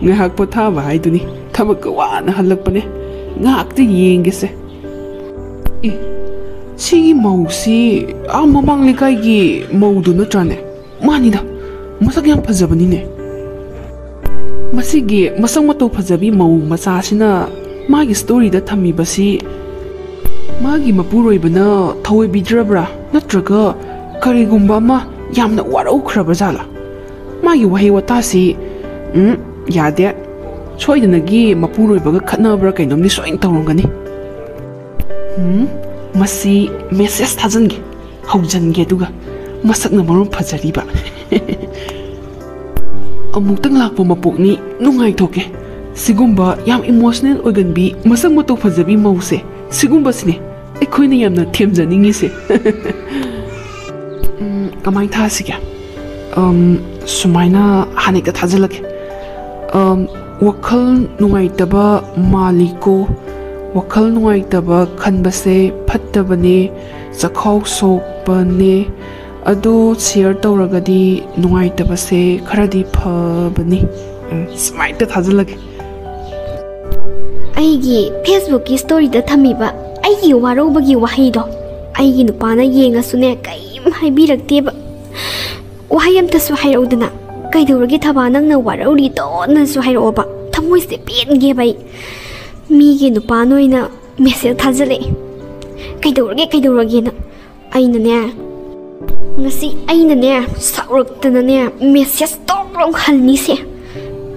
ꯉꯥꯏꯍꯥꯛ ꯄꯣꯊꯥꯕ ꯍꯥꯏꯗꯨꯅꯤ꯫ ꯊꯕꯛꯀ ꯋꯥꯅ ꯍꯜꯂꯛꯄꯅꯦ꯫ ꯉꯥꯏꯍꯥꯛꯇ ꯌꯦꯡꯒꯦꯁꯦ꯫ ꯑꯦ, ꯁꯤꯒꯤ ꯃꯧꯁꯤ ꯑꯥ ꯃꯃꯥꯡ ꯂꯩꯀꯥꯏꯒꯤ ꯃꯧꯗꯨ ꯅꯠꯇ꯭ꯔꯥꯅꯦ? ꯃꯥꯅꯤꯗ, ꯃꯁꯛ ꯌꯥꯝ ꯐꯖꯕꯅꯤꯅꯦ꯫ ꯃꯁꯤꯒꯤ ꯃꯁꯛ ꯃꯇꯧ ꯐꯖꯕꯤ ꯃꯧ ꯃꯆꯥꯁꯤꯅ ꯃꯥꯒꯤ ꯁ꯭ꯇꯣꯔꯤꯗ ꯊꯝꯃꯤꯕꯁꯤ ꯃꯥꯒꯤ ꯃꯄꯨꯔꯣꯏꯕꯅ ꯊꯧꯑꯣꯏꯕꯤꯗ꯭ꯔꯕ꯭ꯔꯥ, ꯅꯠꯇ꯭ꯔꯒ ꯀꯔꯤꯒꯨꯝꯕ ꯑꯃ ꯌꯥꯝꯅ ꯋꯥꯔꯧꯈ꯭ꯔꯕ ꯖꯥꯠꯂꯥ? ꯃꯥꯒꯤ ꯋꯥꯍꯩ ꯋꯥꯇꯥꯁꯤ, ꯎꯝ, ꯌꯥꯗꯦ꯫ ꯁꯣꯏꯗꯅꯒꯤ ꯃꯄꯨꯔꯣꯏꯕꯒ ꯈꯠꯅꯕ꯭ꯔꯥ ꯀꯩꯅꯣꯝꯗꯤ ꯁꯣꯏꯅ ꯇꯧꯔꯝꯒꯅꯤ꯫ ꯎꯝ, ꯃꯁꯤ ꯃꯦꯁꯦꯖ ꯊꯥꯖꯤꯟꯒꯦ, ꯍꯧꯖꯤꯟꯒꯦ, ꯑꯗꯨꯒ ꯃꯁꯛꯅ ꯃꯔꯣꯟ ꯐꯖꯔꯤꯕ꯫ ꯑꯃꯨꯛꯇꯪ ꯂꯥꯛꯄ ꯃꯄꯣꯛꯅꯤ, ꯅꯨꯡꯉꯥꯏꯊꯣꯛꯀꯦ꯫ ꯁꯤꯒꯨꯝꯕ ꯌꯥꯝ ꯏꯃꯣꯁꯅꯦꯜ ꯑꯣꯏꯒꯟꯕꯤ, ꯃꯁꯛ ꯃꯇꯧ ꯐꯖꯕꯤ ꯃꯧꯁꯦ, ꯁꯤꯒꯨꯝꯕꯁꯤꯅꯦ ꯑꯩꯈꯣꯏꯅ ꯌꯥꯝꯅ ꯊꯦꯝꯖꯅꯤꯡꯉꯤꯁꯦ꯫ ꯎꯝ, ꯀꯃꯥꯏꯅ ꯊꯥꯁꯤꯒꯦ? ꯑꯝ, ꯁꯨꯃꯥꯏꯅ ꯍꯥꯟꯅ ꯍꯦꯛꯇ ꯊꯥꯖꯤꯜꯂꯒꯦ꯫ ꯑꯝ, ꯋꯥꯈꯜ ꯅꯨꯡꯉꯥꯏꯇꯕ ꯃꯥꯜꯂꯤꯀꯣ꯫ ꯋꯥꯈꯜ ꯅꯨꯡꯉꯥꯏꯇꯕ ꯈꯟꯕꯁꯦ ꯐꯠꯇꯕꯅꯦ, ꯆꯈꯥꯎ ꯁꯣꯛꯄꯅꯦ꯫ ꯑꯗꯣ ꯁꯤꯌꯔ ꯇꯧꯔꯒꯗꯤ ꯅꯨꯡꯉꯥꯏꯇꯕꯁꯦ ꯈꯔꯗꯤ ꯐꯕꯅꯤ꯫ ꯎꯝ, ꯁꯨꯃꯥꯏꯅ ꯍꯦꯛꯇ ꯊꯥꯖꯤꯜꯂꯒꯦ꯫ ꯑꯩꯒꯤ ꯐꯦꯁꯕꯨꯛꯀꯤ ꯁ꯭ꯇꯣꯔꯤꯗ ꯊꯝꯃꯤꯕ ꯑꯩꯒꯤ ꯋꯥꯔꯧꯕꯒꯤ ꯋꯥꯍꯩꯗꯣ ꯑꯩꯒꯤ ꯅꯨꯄꯥꯅ ꯌꯦꯡꯉꯁꯨꯅꯦ ꯀꯔꯤꯝ ꯍꯥꯏꯕꯤꯔꯛꯇꯦꯕ꯫ ꯋꯥꯍꯩ ꯑꯝꯇꯁꯨ ꯍꯥꯏꯔꯛꯎꯗꯅ꯫ "ꯀꯩꯗꯧꯔꯒꯦ ꯊꯕꯥ, ꯅꯪꯅ ꯋꯥꯔꯧꯔꯤꯗꯣꯅꯁꯨ ꯍꯥꯏꯔꯛꯑꯣꯕ꯫ ꯊꯃꯣꯏꯁꯦ ꯄꯦꯟꯒꯦꯕ ꯑꯩ꯫ ꯃꯤꯒꯤ ꯅꯨꯄꯥ ꯅꯣꯏꯅ ꯃꯦꯁꯦꯖ ꯊꯥꯖꯤꯜꯂꯛꯑꯦ꯫ ꯀꯩꯗꯧꯔꯒꯦ, ꯀꯩꯗꯧꯔꯒꯦꯅ?" ꯑꯩꯅꯅꯦ, ꯉꯁꯤ ꯑꯩꯅꯅꯦ, ꯁꯥꯎꯔꯛꯇꯅꯅꯦ, ꯃꯦꯁꯦꯖ ꯇꯣꯛ ꯂꯥꯎ ꯍꯜꯂꯤꯁꯦ꯫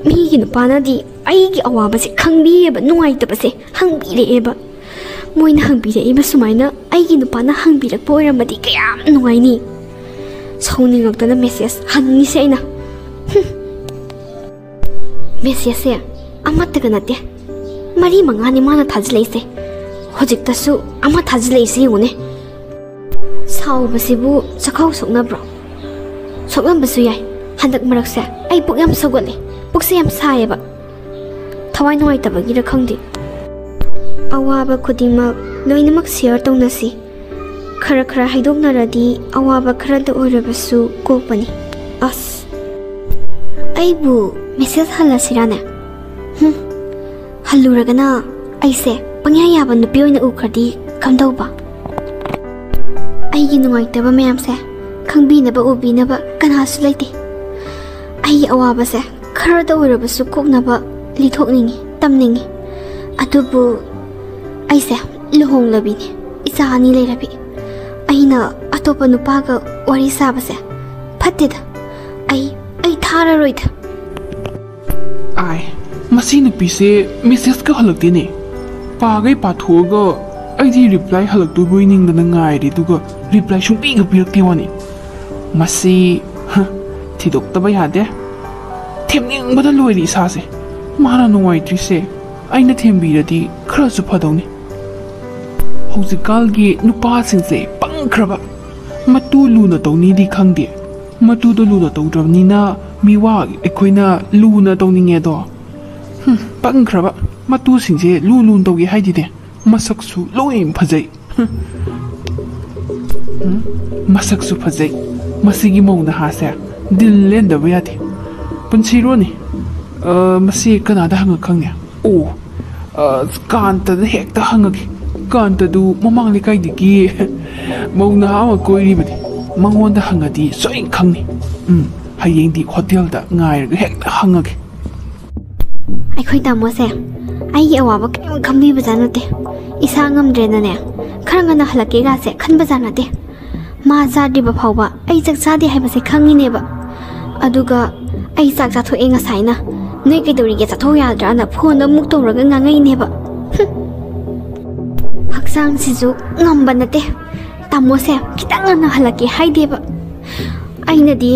ꯃꯤꯒꯤ ꯅꯨꯄꯥꯅꯗꯤ ꯑꯩꯒꯤ ꯑꯋꯥꯕꯁꯦ ꯈꯪꯕꯤꯌꯦꯕ, ꯅꯨꯡꯉꯥꯏꯇꯕꯁꯦ ꯍꯪꯕꯤꯔꯛꯑꯦꯕ꯫ ꯃꯣꯏꯅ ꯍꯪꯕꯤꯔꯛꯏꯕ ꯁꯨꯃꯥꯏꯅ ꯑꯩꯒꯤ ꯅꯨꯄꯥꯅ ꯍꯪꯕꯤꯔꯛꯄ ꯑꯣꯏꯔꯝꯃꯗꯤ ꯀꯌꯥꯝ ꯅꯨꯡꯉꯥꯏꯅꯤ꯫ ꯁꯥꯎꯅꯤꯡꯉꯛꯇꯅ ꯃꯦꯁꯦꯖ ꯍꯟꯅꯤꯁꯦ ꯑꯩꯅ꯫ ꯍꯨꯝ꯫ ꯃꯦꯁꯦꯖꯁꯦ ꯑꯃꯠꯇꯒ ꯅꯠꯇꯦ, ꯃꯔꯤ ꯃꯉꯥꯅꯤ ꯃꯥꯅ ꯊꯥꯖꯤꯜꯂꯛꯏꯁꯦ꯫ ꯍꯧꯖꯤꯛꯇꯁꯨ ꯑꯃ ꯊꯥꯖꯤꯜꯂꯛꯏꯁꯦ ꯌꯦꯡꯉꯨꯅꯦ꯫ ꯁꯥꯎꯕꯁꯤꯕꯨ ꯆꯈꯥꯎ ꯁꯣꯛꯅꯕ꯭ꯔꯣ? ꯁꯣꯛꯂꯝꯕꯁꯨ ꯌꯥꯏ꯫ ꯍꯟꯗꯛ ꯃꯔꯛꯁꯦ ꯑꯩ ꯄꯨꯛ ꯌꯥꯝ ꯁꯧꯒꯠꯂꯦ, ꯄꯨꯛꯁꯦ ꯌꯥꯝ ꯁꯥꯏꯌꯦꯕ꯫ ꯊꯋꯥꯏ ꯅꯨꯡꯉꯥꯏꯇꯕꯒꯤꯔ ꯈꯪꯗꯦ꯫ ꯑꯋꯥꯕ ꯈꯨꯗꯤꯡꯃꯛ ꯂꯣꯏꯅꯃꯛ ꯁꯤꯌꯔ ꯇꯧꯅꯁꯤ꯫ ꯈꯔ ꯈꯔ ꯍꯥꯏꯗꯣꯛꯅꯔꯗꯤ ꯑꯋꯥꯕ ꯈꯔꯗ ꯑꯣꯏꯔꯕꯁꯨ ꯀꯣꯛꯄꯅꯤ꯫ ꯑꯁ, ꯑꯩꯕꯨ ꯃꯦꯁꯦꯖ ꯍꯜꯂꯁꯤꯔꯥꯅꯦ? ꯍꯨꯝ, ꯍꯜꯂꯨꯔꯒꯅ ꯑꯩꯁꯦ ꯄꯪꯌꯥ ꯌꯥꯕ ꯅꯨꯄꯤ ꯑꯣꯏꯅ ꯎꯈ꯭ꯔꯗꯤ ꯀꯝꯗꯧꯕ? ꯑꯩꯒꯤ ꯅꯨꯡꯉꯥꯏꯇꯕ ꯃꯌꯥꯝꯁꯦ ꯈꯪꯕꯤꯅꯕ ꯎꯕꯤꯅꯕ ꯀꯅꯥꯁꯨ ꯂꯩꯇꯦ꯫ ꯑꯩꯒꯤ ꯑꯋꯥꯕꯁꯦ ꯈꯔꯇ ꯑꯣꯏꯔꯕꯁꯨ ꯀꯣꯛꯅꯕ ꯂꯤꯊꯣꯛꯅꯤꯡꯉꯤ, ꯇꯝꯅꯤꯡꯉꯤ꯫ ꯑꯗꯨꯕꯨ ꯑꯩꯁꯦ ꯂꯨꯍꯣꯡꯂꯕꯤꯅꯤ, ꯏꯆꯥ ꯑꯅꯤ ꯂꯩꯔꯕꯤ꯫ ꯑꯩꯅ ꯑꯇꯣꯞꯄ ꯅꯨꯄꯥꯒ ꯋꯥꯔꯤ ꯁꯥꯕꯁꯦ ꯐꯠꯇꯦꯗ꯫ ꯑꯩ, ꯑꯩ ꯊꯥꯔꯔꯣꯏꯗ꯫ ꯑꯥꯏ, ꯃꯁꯤ ꯅꯨꯄꯤꯁꯦ ꯃꯦꯁꯦꯖꯀ ꯍꯜꯂꯛꯇꯦꯅꯦ꯫ ꯄꯥꯒꯩ ꯄꯥꯊꯣꯛꯑꯒ ꯑꯩꯗꯤ ꯔꯤꯄ꯭ꯂꯥꯏ ꯍꯜꯂꯛꯇꯣꯏꯕꯣꯏ ꯅꯤꯡꯗꯅ ꯉꯥꯏꯔꯦ, ꯑꯗꯨꯒ ꯔꯤꯄ꯭ꯂꯥꯏ ꯁꯨꯡꯄꯤꯒ ꯄꯤꯔꯛꯇꯦ ꯋꯥꯅꯤ꯫ ꯃꯁꯤ, ꯍ, ꯊꯤꯗꯣꯛꯇꯕ ꯌꯥꯗꯦ꯫ ꯊꯦꯝꯅꯤꯡꯕꯗ ꯂꯣꯏꯔꯦ ꯏꯁꯥꯁꯦ꯫ ꯃꯥꯅ ꯅꯨꯡꯉꯥꯏꯇ꯭ꯔꯤꯁꯦ ꯑꯩꯅ ꯊꯦꯝꯕꯤꯔꯗꯤ ꯈꯔꯁꯨ ꯐꯗꯧꯅꯤ꯫ ꯍꯧꯖꯤꯛꯀꯥꯟꯒꯤ ꯅꯨꯄꯥꯁꯤꯡꯁꯦ ꯄꯪꯈ꯭ꯔꯕ꯫ ꯃꯇꯨ ꯂꯨꯅ ꯇꯧꯅꯤꯗꯤ ꯈꯪꯗꯦ꯫ ꯃꯇꯨꯗꯣ ꯂꯨꯅ ꯇꯧꯗ꯭ꯔꯕꯅꯤꯅ ꯃꯤꯋꯥ ꯑꯩꯈꯣꯏꯅ ꯂꯨꯅ ꯇꯧꯅꯤꯡꯉꯦꯗꯣ꯫ ꯍꯨꯝ, ꯄꯪꯈ꯭ꯔꯕ꯫ ꯃꯇꯨꯁꯤꯡꯁꯦ ꯂꯨ ꯂꯨꯅ ꯇꯧꯒꯦ ꯍꯥꯏꯗꯤꯅꯦ꯫ ꯃꯁꯛꯁꯨ ꯂꯣꯏ ꯐꯖꯩ꯫ ꯍꯨꯝ꯫ ꯍꯨꯝ, ꯃꯁꯛꯁꯨ ꯐꯖꯩ꯫ ꯃꯁꯤꯒꯤ ꯃꯧ ꯅꯍꯥꯁꯦ ꯗꯤꯜ ꯂꯦꯟꯗꯕ ꯌꯥꯗꯦ꯫ ꯄꯨꯟꯁꯤꯔꯣꯅꯤ꯫ ꯑ, ꯃꯁꯤ ꯀꯅꯥꯗ ꯍꯪꯉ ꯈꯪꯅꯤ? ꯑꯣ, ꯑ, ꯀꯥꯟꯇꯗ ꯍꯦꯛꯇ ꯍꯪꯉꯒꯦ꯫ ꯀꯥꯟꯇꯗꯨ ꯃꯃꯥꯡ ꯂꯩꯀꯥꯏꯗꯒꯤ ꯃꯧ ꯅꯍꯥ ꯑꯃ ꯀꯣꯏꯔꯤꯕꯅꯤ꯫ ꯃꯉꯣꯟꯗ ꯍꯪꯉꯗꯤ ꯁꯣꯏꯅ ꯈꯪꯅꯤ꯫ ꯎꯝ, ꯍꯌꯦꯡꯗꯤ ꯍꯣꯇꯦꯜꯗ ꯉꯥꯏꯔꯒ ꯍꯦꯛꯇ ꯍꯪꯉꯒꯦ꯫ ꯑꯩꯈꯣꯏ ꯇꯥꯃꯣꯁꯦ ꯑꯩꯒꯤ ꯑꯋꯥꯕ ꯀꯔꯤꯝ ꯈꯪꯕꯤꯕꯖꯥꯠ ꯅꯠꯇꯦ꯫ ꯏꯁꯥ ꯉꯝꯗ꯭ꯔꯦꯅꯅꯦ, ꯈꯔ ꯉꯟꯅ ꯍꯜꯂꯛꯀꯦꯒꯥꯁꯦ ꯈꯟꯕꯖꯥꯠ ꯅꯠꯇꯦ꯫ ꯃꯥ ꯆꯥꯗ꯭ꯔꯤꯕ ꯐꯥꯎꯕ ꯑꯩ ꯆꯥꯛ ꯆꯥꯗꯦ ꯍꯥꯏꯕꯁꯦ ꯈꯪꯉꯤꯅꯦꯕ꯫ ꯑꯗꯨꯒ ꯑꯩ ꯆꯥꯛ ꯆꯥꯊꯣꯛꯑꯦ ꯉꯁꯥꯏꯅ, "ꯅꯣꯏ ꯀꯩꯗꯧꯔꯤꯒꯦ, ꯆꯥꯊꯣꯛ ꯌꯥꯗ꯭ꯔꯥꯅ?" ꯐꯣꯟꯗ ꯑꯃꯨꯛ ꯇꯧꯔꯒ ꯉꯥꯡꯉꯛꯏꯅꯦꯕ꯫ ꯍꯨꯝ꯫ ꯍꯛꯆꯥꯡꯁꯤꯁꯨ ꯉꯝꯕ ꯅꯠꯇꯦ꯫ ꯇꯥꯃꯣꯁꯦ ꯈꯤꯇꯪ ꯉꯟꯅ ꯍꯜꯂꯛꯀꯦ ꯍꯥꯏꯗꯦꯕ꯫ ꯑꯩꯅꯗꯤ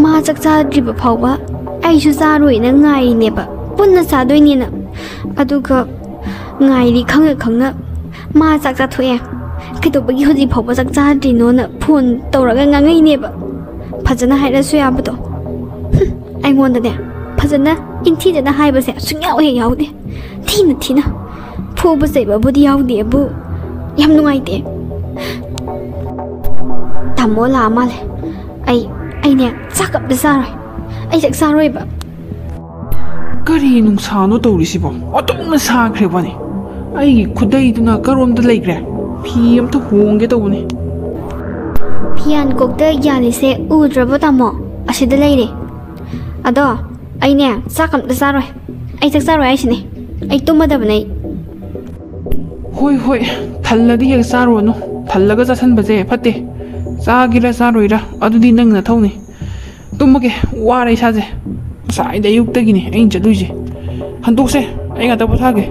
ꯃꯥ ꯆꯥꯛ ꯆꯥꯗ꯭ꯔꯤꯕ ꯐꯥꯎꯕ ꯑꯩꯁꯨ ꯆꯥꯔꯣꯏꯅ ꯉꯥꯏꯔꯤꯅꯦꯕ, ꯄꯨꯟꯅ ꯆꯥꯗꯣꯏꯅꯦꯅ꯫ ꯑꯗꯨꯒ ꯉꯥꯏꯔꯤ ꯈꯪꯅ ꯈꯪꯅ ꯃꯥ ꯆꯥꯛ ꯆꯥꯊꯣꯛꯑꯦ, "ꯀꯩꯗꯧꯕꯒꯤ ꯍꯧꯖꯤꯛ ꯐꯥꯎꯕ ꯆꯥꯛ ꯆꯥꯗ꯭ꯔꯤꯅꯣꯅ?" ꯐꯣꯟ ꯇꯧꯔꯒ ꯉꯥꯡꯉꯛꯏꯅꯦꯕ꯫ ꯐꯖꯅ ꯍꯥꯏꯔꯁꯨ ꯌꯥꯕꯗꯣ꯫ ꯍꯨꯝ, ꯑꯩꯉꯣꯟꯗꯅꯦ ꯐꯖꯅ ꯏꯪꯊꯤꯖꯅ ꯍꯥꯏꯕꯁꯦ ꯁꯨꯡꯌꯥꯎ ꯍꯦꯛ ꯌꯥꯎꯗꯦ꯫ ꯊꯤꯅ ꯊꯤꯅ ꯐꯨꯕ ꯆꯩꯕꯕꯨꯗꯤ ꯌꯥꯎꯗꯦꯕꯨ, ꯌꯥꯝ ꯅꯨꯡꯉꯥꯏꯇꯦ꯫ ꯇꯥꯃꯣ ꯂꯥꯛꯑ ꯃꯥꯜꯂꯦ꯫ ꯑꯩ, ꯑꯩꯅꯦ ꯆꯥꯛ ꯑꯝꯇ ꯆꯥꯔꯣꯏ꯫ ꯑꯩ ꯆꯥꯛ ꯆꯥꯔꯣꯏꯕ꯫ ꯀꯔꯤ ꯅꯨꯡꯁꯥꯅꯣ ꯇꯧꯔꯤꯁꯤꯕꯣ? ꯑꯣꯟꯊꯣꯛꯅ ꯁꯥꯈ꯭ꯔꯦ ꯋꯥꯅꯤ꯫ ꯑꯩꯒꯤ ꯈꯨꯗꯩꯗꯨꯅ ꯀꯔꯣꯝꯗ ꯂꯩꯈ꯭ꯔꯦ? ꯐꯤ ꯑꯝꯇ ꯍꯣꯡꯒꯦ ꯇꯧꯕꯅꯤ꯫ ꯐꯤꯌꯥꯟ ꯀꯣꯛꯇ ꯌꯥꯜꯂꯤꯁꯦ ꯎꯗ꯭ꯔꯕꯣ ꯇꯥꯃꯣ? ꯑꯁꯤꯗ ꯂꯩꯔꯦ꯫ ꯑꯗꯣ ꯑꯩꯅꯦ, ꯆꯥꯛ ꯑꯝꯇ ꯆꯥꯔꯣꯏ꯫ ꯑꯩ ꯆꯥꯛ ꯆꯥꯔꯣꯏ ꯍꯥꯏꯁꯤꯅꯦ꯫ ꯑꯩ ꯇꯨꯝꯃꯗꯕꯅꯦ ꯑꯩ꯫ ꯍꯣꯏ ꯍꯣꯏ, ꯊꯜꯂꯗꯤ ꯍꯦꯛ ꯆꯥꯔꯨꯔꯅꯨ꯫ ꯊꯜꯂꯒ ꯆꯥꯁꯟꯕꯁꯦ ꯐꯠꯇꯦ꯫ ꯆꯥꯒꯦꯔꯥ ꯆꯥꯔꯣꯏꯔꯥ ꯑꯗꯨꯗꯤ ꯅꯪ ꯅꯊꯧꯅꯤ꯫ ꯇꯨꯝꯃꯒꯦ, ꯋꯥꯔꯦ ꯏꯁꯥꯁꯦ꯫ ꯉꯁꯥꯏꯗ ꯑꯌꯨꯛꯇꯒꯤꯅꯦ ꯑꯩꯅ ꯆꯠꯂꯨꯏꯁꯦ꯫ ꯍꯟꯗꯣꯛꯁꯦ, ꯑꯩ ꯉꯥꯛꯇ ꯄꯣꯊꯥꯒꯦ꯫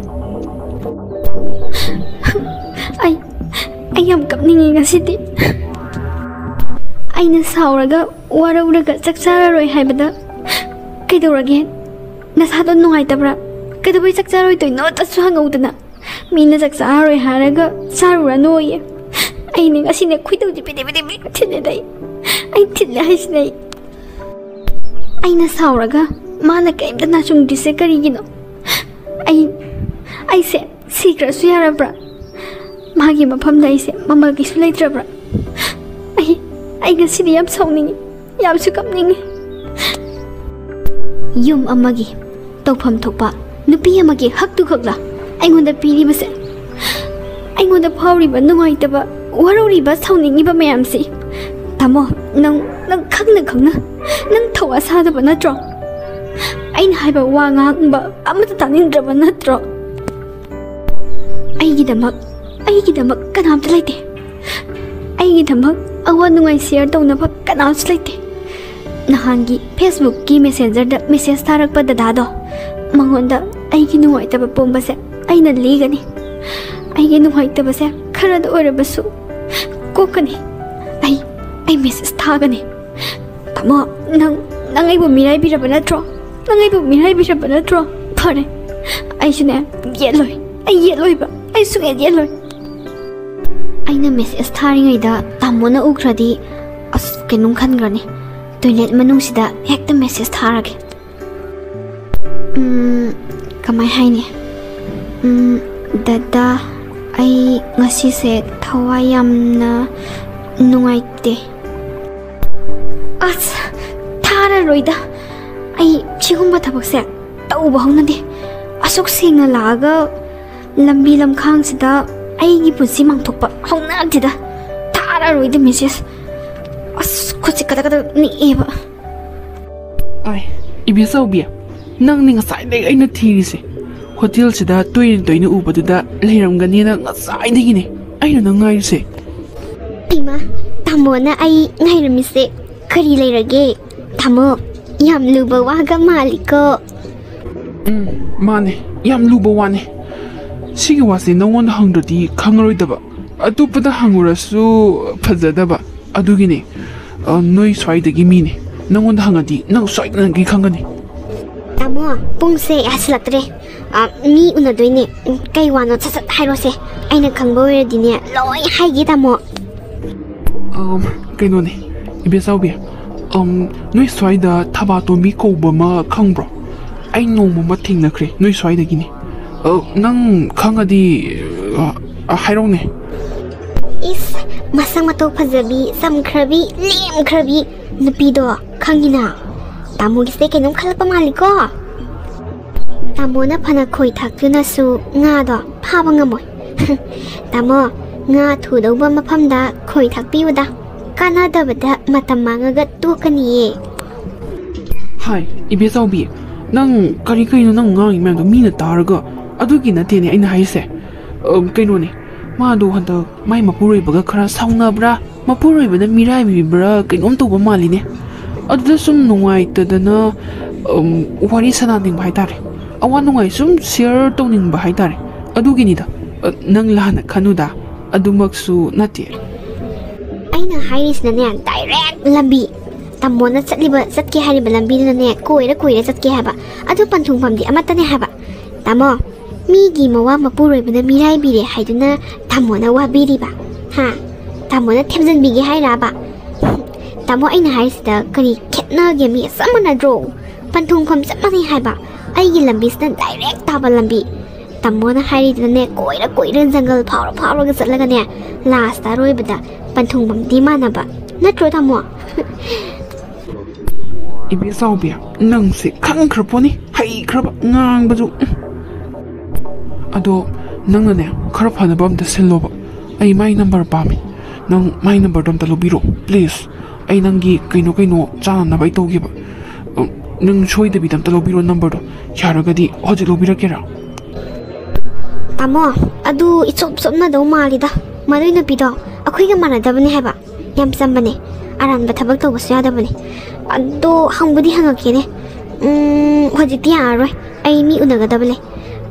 ꯑꯩ ꯑꯩ ꯌꯥꯝ ꯀꯞꯅꯤꯡꯉꯤ ꯉꯁꯤꯗꯤ꯫ ꯑꯩꯅ ꯁꯥꯎꯔꯒ ꯋꯥꯔꯧꯔꯒ ꯆꯥꯛ ꯆꯥꯔꯔꯣꯏ ꯍꯥꯏꯕꯗ ꯀꯩꯗꯧꯔꯒꯦ? ꯅꯁꯥꯗꯣ ꯅꯨꯡꯉꯥꯏꯇꯕ꯭ꯔꯥ? ꯀꯩꯗꯧꯕꯩ ꯆꯥꯛ ꯆꯥꯔꯣꯏꯗꯣꯏꯅꯣ? ꯇꯁꯨ ꯍꯪꯍꯧꯗꯅ꯫ ꯃꯤꯅ ꯆꯥꯛ ꯆꯥꯔꯔꯣꯏ ꯍꯥꯏꯔꯒ ꯆꯥꯔꯨꯔꯅꯨꯌꯦ꯫ ꯑꯩꯅꯦ ꯉꯁꯤꯅꯦ ꯈꯣꯏꯗꯧꯁꯦ ꯄꯤꯗꯤ ꯄꯤꯗꯤ ꯄꯤꯗꯤ ꯊꯤꯜꯂꯦꯗ ꯑꯩ꯫ ꯑꯩ ꯊꯤꯜꯂꯦ ꯍꯥꯏꯁꯤꯅꯦ ꯑꯩ꯫ ꯑꯩꯅ ꯁꯥꯎꯔꯒ ꯃꯥꯅ ꯀꯩꯝꯇ ꯅꯥꯆꯨꯡꯗ꯭ꯔꯤꯁꯦ ꯀꯔꯤꯒꯤꯅꯣ? ꯑꯩ ꯑꯩꯁꯦ ꯁꯤꯈ꯭ꯔꯁꯨ ꯌꯥꯔꯕ꯭ꯔꯥ? ꯃꯥꯒꯤ ꯃꯐꯝꯗ ꯑꯩꯁꯦ ꯃꯃꯜ ꯀꯩꯁꯨ ꯂꯩꯇ꯭ꯔꯕ꯭ꯔꯥ? ꯑꯩ ꯑꯩ ꯉꯁꯤꯗꯤ ꯌꯥꯝ ꯁꯥꯎꯅꯤꯡꯉꯤ, ꯌꯥꯝꯁꯨ ꯀꯞꯅꯤꯡꯉꯤ꯫ ꯌꯨꯝ ꯑꯃꯒꯤ ꯇꯧꯐꯝ ꯊꯣꯛꯄ ꯅꯨꯄꯤ ꯑꯃꯒꯤ ꯍꯛꯇꯨ ꯈꯛꯂ ꯑꯩꯉꯣꯟꯗ ꯄꯤꯔꯤꯕꯁꯦ? ꯑꯩꯉꯣꯟꯗ ꯐꯥꯎꯔꯤꯕ ꯅꯨꯡꯉꯥꯏꯇꯕ, ꯋꯥꯔꯧꯔꯤꯕ, ꯁꯥꯎꯅꯤꯡꯉꯤꯕ ꯃꯌꯥꯝꯁꯤ, ꯇꯥꯃꯣ, ꯅꯪ ꯅꯪ ꯈꯪꯅ ꯈꯪꯅ ꯅꯪ ꯊꯧꯋꯥ ꯁꯥꯗꯕ ꯅꯠꯇ꯭ꯔꯣ? ꯑꯩꯅ ꯍꯥꯏꯕ ꯋꯥ ꯉꯥꯡꯕ ꯑꯃꯠꯇ ꯇꯥꯅꯤꯡꯗ꯭ꯔꯕ ꯅꯠꯇ꯭ꯔꯣ? ꯑꯩꯒꯤꯗꯃꯛ ꯑꯩꯒꯤꯗꯃꯛ ꯀꯅꯥꯝꯇ ꯂꯩꯇꯦ꯫ ꯑꯩꯒꯤꯗꯃꯛ ꯑꯋꯥ ꯅꯨꯡꯉꯥꯏ ꯁꯤꯌꯔ ꯇꯧꯅꯕ ꯀꯅꯥꯝꯁꯨ ꯂꯩꯇꯦ꯫ ꯅꯍꯥꯟꯒꯤ ꯐꯦꯁꯕꯨꯛꯀꯤ ꯃꯦꯁꯦꯟꯖꯔꯗ ꯃꯦꯁꯦꯖ ꯊꯥꯔꯛꯄ ꯗꯗꯥꯗꯣ, ꯃꯉꯣꯟꯗ ꯑꯩꯒꯤ ꯅꯨꯡꯉꯥꯏꯇꯕ ꯄꯣꯝꯕꯁꯦ ꯑꯩꯅ ꯂꯤꯒꯅꯤ꯫ ꯑꯩꯒꯤ ꯅꯨꯡꯉꯥꯏꯇꯕꯁꯦ ꯈꯔꯗ ꯑꯣꯏꯔꯕꯁꯨ ꯀꯣꯛꯀꯅꯤ꯫ ꯑꯩ ꯑꯩ ꯃꯦꯁꯦꯖ ꯊꯥꯒꯅꯤ꯫ ꯇꯥꯃꯣ, ꯅꯪ ꯅꯪ ꯑꯩꯕꯨ ꯃꯤꯔꯥꯏꯕꯤꯔꯕ ꯅꯠꯇ꯭ꯔꯣ? ꯅꯪ ꯑꯩꯕꯨ ꯃꯤꯔꯥꯏꯕꯤꯔꯕ ꯅꯠꯇ꯭ꯔꯣ? ꯐꯔꯦ, ꯑꯩꯁꯨꯅꯦ, ꯌꯦꯠꯂꯣꯏ꯫ ꯑꯩ ꯌꯦꯠꯂꯣꯏꯕ꯫ ꯑꯩ ꯁꯨꯡꯌꯦꯠ ꯌꯦꯠꯂꯣꯏ꯫ ꯑꯩꯅ ꯃꯦꯁꯦꯖ ꯊꯥꯔꯤꯉꯩꯗ ꯇꯥꯃꯣꯅ ꯎꯈ꯭ꯔꯗꯤ ꯑꯁ ꯀꯩꯅꯣꯝ ꯈꯟꯈ꯭ꯔꯅꯤ꯫ ꯇꯣꯏꯂꯦꯠ ꯃꯅꯨꯡꯁꯤꯗ ꯍꯦꯛꯇ ꯃꯦꯁꯦꯖ ꯊꯥꯔꯒꯦ꯫ ꯎꯝ, ꯀꯃꯥꯏ ꯍꯥꯏꯅꯤ? ꯎꯝ, ꯗꯗꯥ, ꯑꯩ ꯉꯁꯤꯁꯦ ꯊꯋꯥꯏ ꯌꯥꯝꯅ ꯅꯨꯡꯉꯥꯏꯇꯦ꯫ ꯑꯁ, ꯊꯥꯔꯔꯣꯏꯗ꯫ ꯑꯩ ꯁꯤꯒꯨꯝꯕ ꯊꯕꯛꯁꯦ ꯇꯧꯕ ꯍꯧꯅꯗꯦ꯫ ꯑꯁꯨꯛ ꯁꯦꯡꯅ ꯂꯥꯛꯑꯒ ꯂꯝꯕꯤ ꯂꯝꯈꯥꯡꯁꯤꯗ ꯑꯩꯒꯤ ꯄꯨꯟꯁꯤ ꯃꯥꯡꯊꯣꯛꯄ ꯍꯧꯅꯗꯦꯗ꯫ ꯊꯥꯔꯔꯣꯏꯗ ꯃꯦꯁꯦꯖ꯫ ꯑꯁ, ꯈꯨꯠꯁꯦ ꯀꯗꯛ ꯀꯗꯛ ꯅꯤꯛꯑꯦꯕ꯫ ꯑꯥꯏ, ꯏꯕꯨꯡꯉꯣ, ꯏꯕꯦꯆꯧꯕꯤ, ꯅꯪꯅꯤ ꯉꯁꯥꯏꯗꯒꯤ ꯑꯩꯅ ꯊꯤꯔꯤꯁꯦ꯫ ꯍꯣꯇꯦꯜꯁꯤꯗ ꯇꯣꯏꯅ ꯇꯣꯏꯅ ꯎꯕꯗꯨꯗ ꯂꯩꯔꯝꯒꯅꯤꯅ ꯉꯁꯥꯏꯗꯒꯤꯅꯦ ꯑꯩꯅ ꯅꯪ ꯉꯥꯏꯔꯤꯁꯦ꯫ ꯏꯃꯥ, ꯇꯥꯃꯣꯅ ꯑꯩ ꯉꯥꯏꯔꯝꯃꯤꯁꯦ ꯀꯔꯤ ꯂꯩꯔꯒꯦ? ꯇꯥꯃꯣ, ꯌꯥꯝ ꯂꯨꯕ ꯋꯥꯒ ꯃꯥꯜꯂꯤꯀꯣ꯫ ꯎꯝ, ꯃꯥꯅꯦ, ꯌꯥꯝ ꯂꯨꯕ ꯋꯥꯅꯦ꯫ ꯁꯤꯒꯤ ꯋꯥꯁꯦ ꯅꯉꯣꯟꯗ ꯍꯪꯗ꯭ꯔꯗꯤ ꯈꯪꯉꯔꯣꯏꯗꯕ, ꯑꯇꯣꯞꯄꯗ ꯍꯪꯉꯨꯔꯁꯨ ꯐꯖꯗꯕ꯫ ꯑꯗꯨꯒꯤꯅꯦ, ꯑ, ꯅꯣꯏ ꯁ꯭ꯋꯥꯏꯗꯒꯤ ꯃꯤꯅꯦ꯫ ꯅꯉꯣꯟꯗ ꯍꯪꯉꯗꯤ ꯅꯪ ꯁꯣꯏꯗꯅꯒꯤ ꯈꯪꯒꯅꯤ꯫ ꯇꯥꯃꯣ, ꯄꯨꯡꯁꯦ ꯌꯥꯁꯤꯜꯂꯛꯇ꯭ꯔꯦ꯫ ꯑ, ꯃꯤ ꯎꯅꯗꯣꯏꯅꯦ꯫ ꯀꯩ ꯋꯥꯅꯣ ꯁꯠ ꯁꯠ ꯍꯥꯏꯔꯣꯁꯦ꯫ ꯑꯩꯅ ꯈꯪꯕ ꯑꯣꯏꯔꯗꯤꯅꯦ ꯂꯣꯏ ꯍꯥꯏꯒꯦ, ꯇꯥꯃꯣ꯫ ꯑꯝ, ꯀꯩꯅꯣꯅꯦ, ꯏꯕꯦꯆꯧꯕꯤ, ꯑꯝ, ꯅꯣꯏ ꯁ꯭ꯋꯥꯏꯗ ꯊꯕꯥꯇꯣꯝꯕꯤ ꯀꯧꯕ ꯑꯃ ꯈꯪꯕ꯭ꯔꯣ? ꯑꯩ ꯅꯣꯡꯃ ꯑꯃ ꯊꯦꯡꯅꯈ꯭ꯔꯦ ꯅꯣꯏ ꯁ꯭ꯋꯥꯏꯗꯒꯤꯅꯦ꯫ ꯑ, ꯅꯪ ꯈꯪꯉꯗꯤ, ꯑ, ꯑ, ꯍꯥꯏꯔꯛꯎꯅꯦ꯫ ꯏꯁ, ꯃꯁꯛ ꯃꯇꯧ ꯐꯖꯕꯤ, ꯆꯝꯈ꯭ꯔꯕꯤ, ꯂꯦꯝꯈ꯭ꯔꯕꯤ ꯅꯨꯄꯤꯗꯣ ꯈꯪꯉꯤꯅ? ꯇꯥꯃꯣꯒꯤꯁꯦ ꯀꯩꯅꯣꯝ ꯈꯜꯂꯛꯄ ꯃꯥꯜꯂꯤꯀꯣ꯫ ꯇꯥꯃꯣꯅ ꯐꯅ ꯈꯣꯏ ꯊꯥꯛꯇꯨꯅꯁꯨ ꯉꯥꯗꯣ ꯐꯥꯕ ꯉꯝꯃꯣꯏ꯫ ꯇꯥꯃꯣ, ꯉꯥ ꯊꯨꯗꯧꯕ ꯃꯐꯝꯗ ꯈꯣꯏ ꯊꯥꯛꯄꯤꯌꯨꯗ꯫ ꯀꯥꯟꯅꯗꯕꯗ ꯃꯇꯝ ꯃꯥꯡꯉꯒ ꯇꯣꯛꯀꯅꯤꯌꯦ꯫ ꯍꯥꯏ, ꯏꯕꯦꯆꯧꯕꯤ, ꯅꯪ ꯀꯔꯤ ꯀꯔꯤꯅꯣ ꯅꯪ ꯉꯥꯡꯉꯤ ꯃꯌꯥꯝꯗꯣ ꯃꯤꯅ ꯇꯥꯔꯒ? ꯑꯗꯨꯒꯤ ꯅꯠꯇꯦꯅꯦ ꯑꯩꯅ ꯍꯥꯏꯁꯦ꯫ ꯑ, ꯀꯩꯅꯣꯅꯦ, ꯃꯥꯗꯣ ꯍꯟꯗꯛ ꯃꯥꯏ ꯃꯄꯨꯔꯣꯏꯕꯒ ꯈꯔ ꯁꯥꯎꯅꯕ꯭ꯔꯥ, ꯃꯄꯨꯔꯣꯏꯕꯅ ꯃꯤꯔꯥꯏꯕꯤꯕ꯭ꯔꯥ ꯀꯩꯅꯣꯝ ꯇꯧꯕ ꯃꯥꯜꯂꯤꯅꯦ꯫ ꯑꯗꯨꯗ ꯁꯨꯝ ꯅꯨꯡꯉꯥꯏꯇꯗꯅ, ꯎꯝ, ꯋꯥꯔꯤ ꯁꯥꯟꯅꯅꯤꯡꯕ ꯍꯥꯏꯇꯥꯔꯦ꯫ ꯑꯋꯥ ꯅꯨꯡꯉꯥꯏ ꯁꯨꯝ ꯁꯤꯌꯔ ꯇꯧꯅꯤꯡꯕ ꯍꯥꯏꯇꯥꯔꯦ꯫ ꯑꯗꯨꯒꯤꯅꯤꯗ꯫ ꯑ, ꯅꯪ ꯂꯥꯟꯅ ꯈꯟꯅꯨꯗ, ꯑꯗꯨꯃꯛꯁꯨ ꯅꯠꯇꯦ꯫ ꯑꯩꯅ ꯍꯥꯏꯔꯤꯁꯤꯅꯅꯦ, ꯗꯥꯏꯔꯦꯛ ꯂꯝꯕꯤ, ꯇꯥꯃꯣꯅ ꯆꯠꯂꯤꯕ, ꯆꯠꯀꯦ ꯍꯥꯏꯔꯤꯕ ꯂꯝꯕꯤꯗꯨꯅꯅꯦ ꯀꯣꯏꯔ ꯀꯣꯏꯔ ꯆꯠꯀꯦ ꯍꯥꯏꯕ꯫ ꯑꯗꯨ ꯄꯟꯊꯨꯡꯐꯝꯗꯤ ꯑꯃꯠꯇꯅꯦ ꯍꯥꯏꯕ꯫ ꯇꯥꯃꯣ, ꯃꯤꯒꯤ ꯃꯋꯥ ꯃꯄꯨꯔꯣꯏꯕꯅ ꯃꯤꯔꯥꯏꯕꯤꯔꯦ ꯍꯥꯏꯗꯨꯅ ꯇꯥꯃꯣꯅ ꯋꯥꯕꯤꯔꯤꯕ? ꯍꯥ? ꯇꯥꯃꯣꯅ ꯊꯦꯝꯖꯤꯟꯕꯤꯒꯦ ꯍꯥꯏꯔꯕ? ꯇꯥꯃꯣ, ꯑꯩꯅ ꯍꯥꯏꯔꯤꯁꯤꯗ ꯀꯔꯤ ꯈꯦꯠꯅꯒꯦ? ꯃꯤ ꯆꯞ ꯃꯥꯟꯅꯗ꯭ꯔꯣ? ꯄꯟꯊꯨꯡꯐꯝ ꯆꯞ ꯃꯥꯟꯅꯩ ꯍꯥꯏꯕ꯫ ꯑꯩꯒꯤ ꯂꯝꯕꯤꯁꯤꯅ ꯗꯥꯏꯔꯦꯛ ꯇꯥꯕ ꯂꯝꯕꯤ꯫ ꯇꯥꯃꯣꯅ ꯍꯥꯏꯔꯤꯗꯨꯅꯅꯦ ꯀꯣꯏꯔ ꯀꯣꯏꯔ ꯖꯪꯒꯜ ꯐꯥꯎꯔ ꯐꯥꯎꯔꯒ ꯆꯠꯂꯒꯅꯦ, ꯂꯥꯁꯇ ꯑꯔꯣꯏꯕꯗ ꯄꯟꯊꯨꯡꯐꯝꯗꯤ ꯃꯥꯟꯅꯕ꯫ ꯅꯠꯇ꯭ꯔꯣ, ꯇꯥꯃꯣ? ꯏꯕꯦꯆꯧꯕꯤ, ꯅꯪꯁꯦ ꯈꯪꯈ꯭ꯔ ꯄꯣꯠꯅꯤ, ꯍꯩꯈ꯭ꯔꯕ ꯉꯥꯡꯕꯁꯨ꯫ ꯎꯝ꯫ ꯑꯗꯣ ꯅꯪꯅꯅꯦ ꯈꯔ ꯐꯅꯕ ꯑꯝꯇ ꯁꯤꯜꯂꯣꯕ꯫ ꯑꯩ ꯃꯥꯏ ꯅꯝꯕꯔ ꯄꯥꯝꯃꯤ꯫ ꯅꯪ ꯃꯥꯏ ꯅꯝꯕꯔꯗꯣ ꯑꯝꯇ ꯂꯧꯕꯤꯔꯣ, ꯄ꯭ꯂꯤꯖ꯫ ꯑꯩ ꯅꯪꯒꯤ ꯀꯩꯅꯣ ꯀꯩꯅꯣ ꯆꯥꯅꯅꯕ ꯑꯩ ꯇꯧꯒꯦꯕ꯫ ꯎꯝ, ꯅꯪ ꯁꯣꯏꯗꯕꯤꯗ ꯑꯝꯇ ꯂꯧꯕꯤꯔꯣ ꯅꯝꯕꯔꯗꯣ꯫ ꯌꯥꯔꯒꯗꯤ ꯍꯧꯖꯤꯛ ꯂꯧꯕꯤꯔꯛꯀꯦꯔꯥ? ꯇꯥꯃꯣ, ꯑꯗꯨ ꯏꯆꯣꯞ ꯆꯣꯞꯅꯗꯧ ꯃꯥꯜꯂꯤꯗ꯫ ꯃꯗꯨꯏ ꯅꯨꯄꯤꯗꯣ ꯑꯩꯈꯣꯏꯒ ꯃꯥꯟꯅꯗꯕꯅꯦ ꯍꯥꯏꯕ꯫ ꯌꯥꯝ ꯆꯝꯕꯅꯦ꯫ ꯑꯔꯥꯟꯕ ꯊꯕꯛ ꯇꯧꯕꯁꯨ ꯌꯥꯗꯕꯅꯦ꯫ ꯑꯗꯣ ꯍꯪꯕꯨꯗꯤ ꯍꯪꯉꯛꯀꯦꯅꯦ꯫ ꯎꯝ, ꯍꯧꯖꯤꯛꯇꯤ ꯌꯥꯔꯔꯣꯏ꯫ ꯑꯩ ꯃꯤ ꯎꯅꯒꯗꯕ ꯂꯩ꯫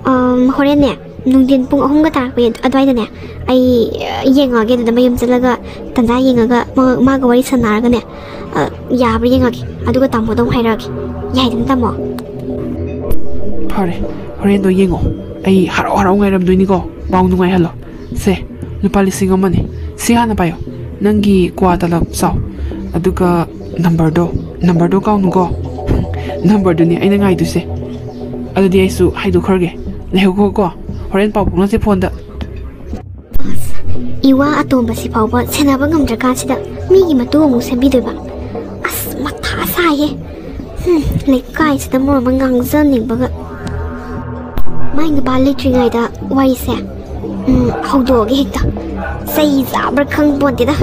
ꯑꯝ, ꯍꯣꯔꯦꯟꯅꯦ, ꯅꯨꯡꯊꯤꯟ ꯄꯨꯡ ꯑꯍꯨꯝꯒ ꯇꯥꯔꯛꯄ ꯑꯗꯨꯋꯥꯏꯗꯅꯦ, ꯑꯩ, ꯑ, ꯌꯦꯡꯉꯛꯑꯒꯦ꯫ ꯑꯗꯨꯗ ꯃꯌꯨꯝ ꯆꯠꯂꯒ ꯇꯟꯖꯥ ꯌꯦꯡꯉꯒ ꯃꯥ-, ꯃꯥꯒ ꯋꯥꯔꯤ ꯁꯥꯟꯅꯔꯒꯅꯦ, ꯑ, ꯌꯥꯕ꯭ꯔꯥ ꯌꯦꯡꯉꯛꯀꯦ꯫ ꯑꯗꯨꯒ ꯇꯥꯃꯣꯗ ꯑꯃꯨꯛ ꯍꯥꯏꯔꯛꯑꯒꯦ꯫ ꯌꯥꯏꯗꯅ, ꯇꯥꯃꯣ? ꯐꯔꯦ, ꯍꯣꯔꯦꯟꯗꯣ ꯌꯦꯡꯉꯣ꯫ ꯑꯩ ꯍꯔꯥꯎ ꯍꯔꯥꯎ ꯉꯥꯏꯔꯝꯗꯣꯏꯅꯤꯀꯣ꯫ ꯄꯥꯎ ꯅꯨꯡꯉꯥꯏꯍꯜꯂꯣ꯫ ꯁꯦ, ꯂꯨꯄꯥ ꯂꯤꯁꯤꯡ ꯑꯃꯅꯤ꯫ ꯁꯤ ꯍꯥꯟꯅ ꯄꯥꯏꯌꯣ꯫ ꯅꯪꯒꯤ ꯀ꯭ꯋꯥ ꯇꯂꯞ ꯆꯥꯎ꯫ ꯑꯗꯨꯒ ꯅꯝꯕꯔꯗꯣ, ꯅꯝꯕꯔꯗꯣ ꯀꯥꯎꯅꯨꯀꯣ꯫ ꯅꯝꯕꯔꯗꯨꯅꯤ ꯑꯩꯅ ꯉꯥꯏꯗꯣꯏꯁꯦ꯫ ꯑꯗꯨꯗꯤ ꯑꯩꯁꯨ ꯍꯥꯏꯗꯣꯛꯈ꯭ꯔꯒꯦ꯫ ꯂꯩꯍꯧꯈꯣꯀꯣ꯫ ꯍꯣꯔꯦꯟ ꯄꯥꯎ ꯐꯥꯎꯅꯁꯦ ꯐꯣꯟꯗ꯫ ꯏꯋꯥ ꯑꯇꯣꯝꯕꯁꯤ ꯐꯥꯎꯕ ꯁꯦꯟꯅꯕ ꯉꯝꯗ꯭ꯔꯀꯥꯟꯁꯤꯗ ꯃꯤꯒꯤ ꯃꯇꯨ ꯑꯃꯨꯛ ꯁꯦꯝꯕꯤꯗꯣꯏꯕ꯫ ꯑꯁ, ꯃꯊꯥ ꯁꯥꯏꯍꯦ꯫ ꯍꯨꯝ, ꯂꯩꯀꯥꯏꯁꯤꯗ ꯃꯔꯣꯟ ꯑꯃ ꯉꯥꯡꯖꯅꯤꯡꯕꯒ꯫ ꯃꯥꯏ ꯅꯨꯄꯥ ꯂꯩꯇ꯭ꯔꯤꯉꯩꯗ ꯋꯥꯔꯤꯁꯦ, ꯎꯝ, ꯍꯧꯗꯣꯛꯑꯒꯦ ꯍꯦꯛꯇ꯫ ꯆꯩ ꯆꯥꯕ꯭ꯔꯥ ꯈꯪ ꯄꯣꯟꯇꯦꯗ꯫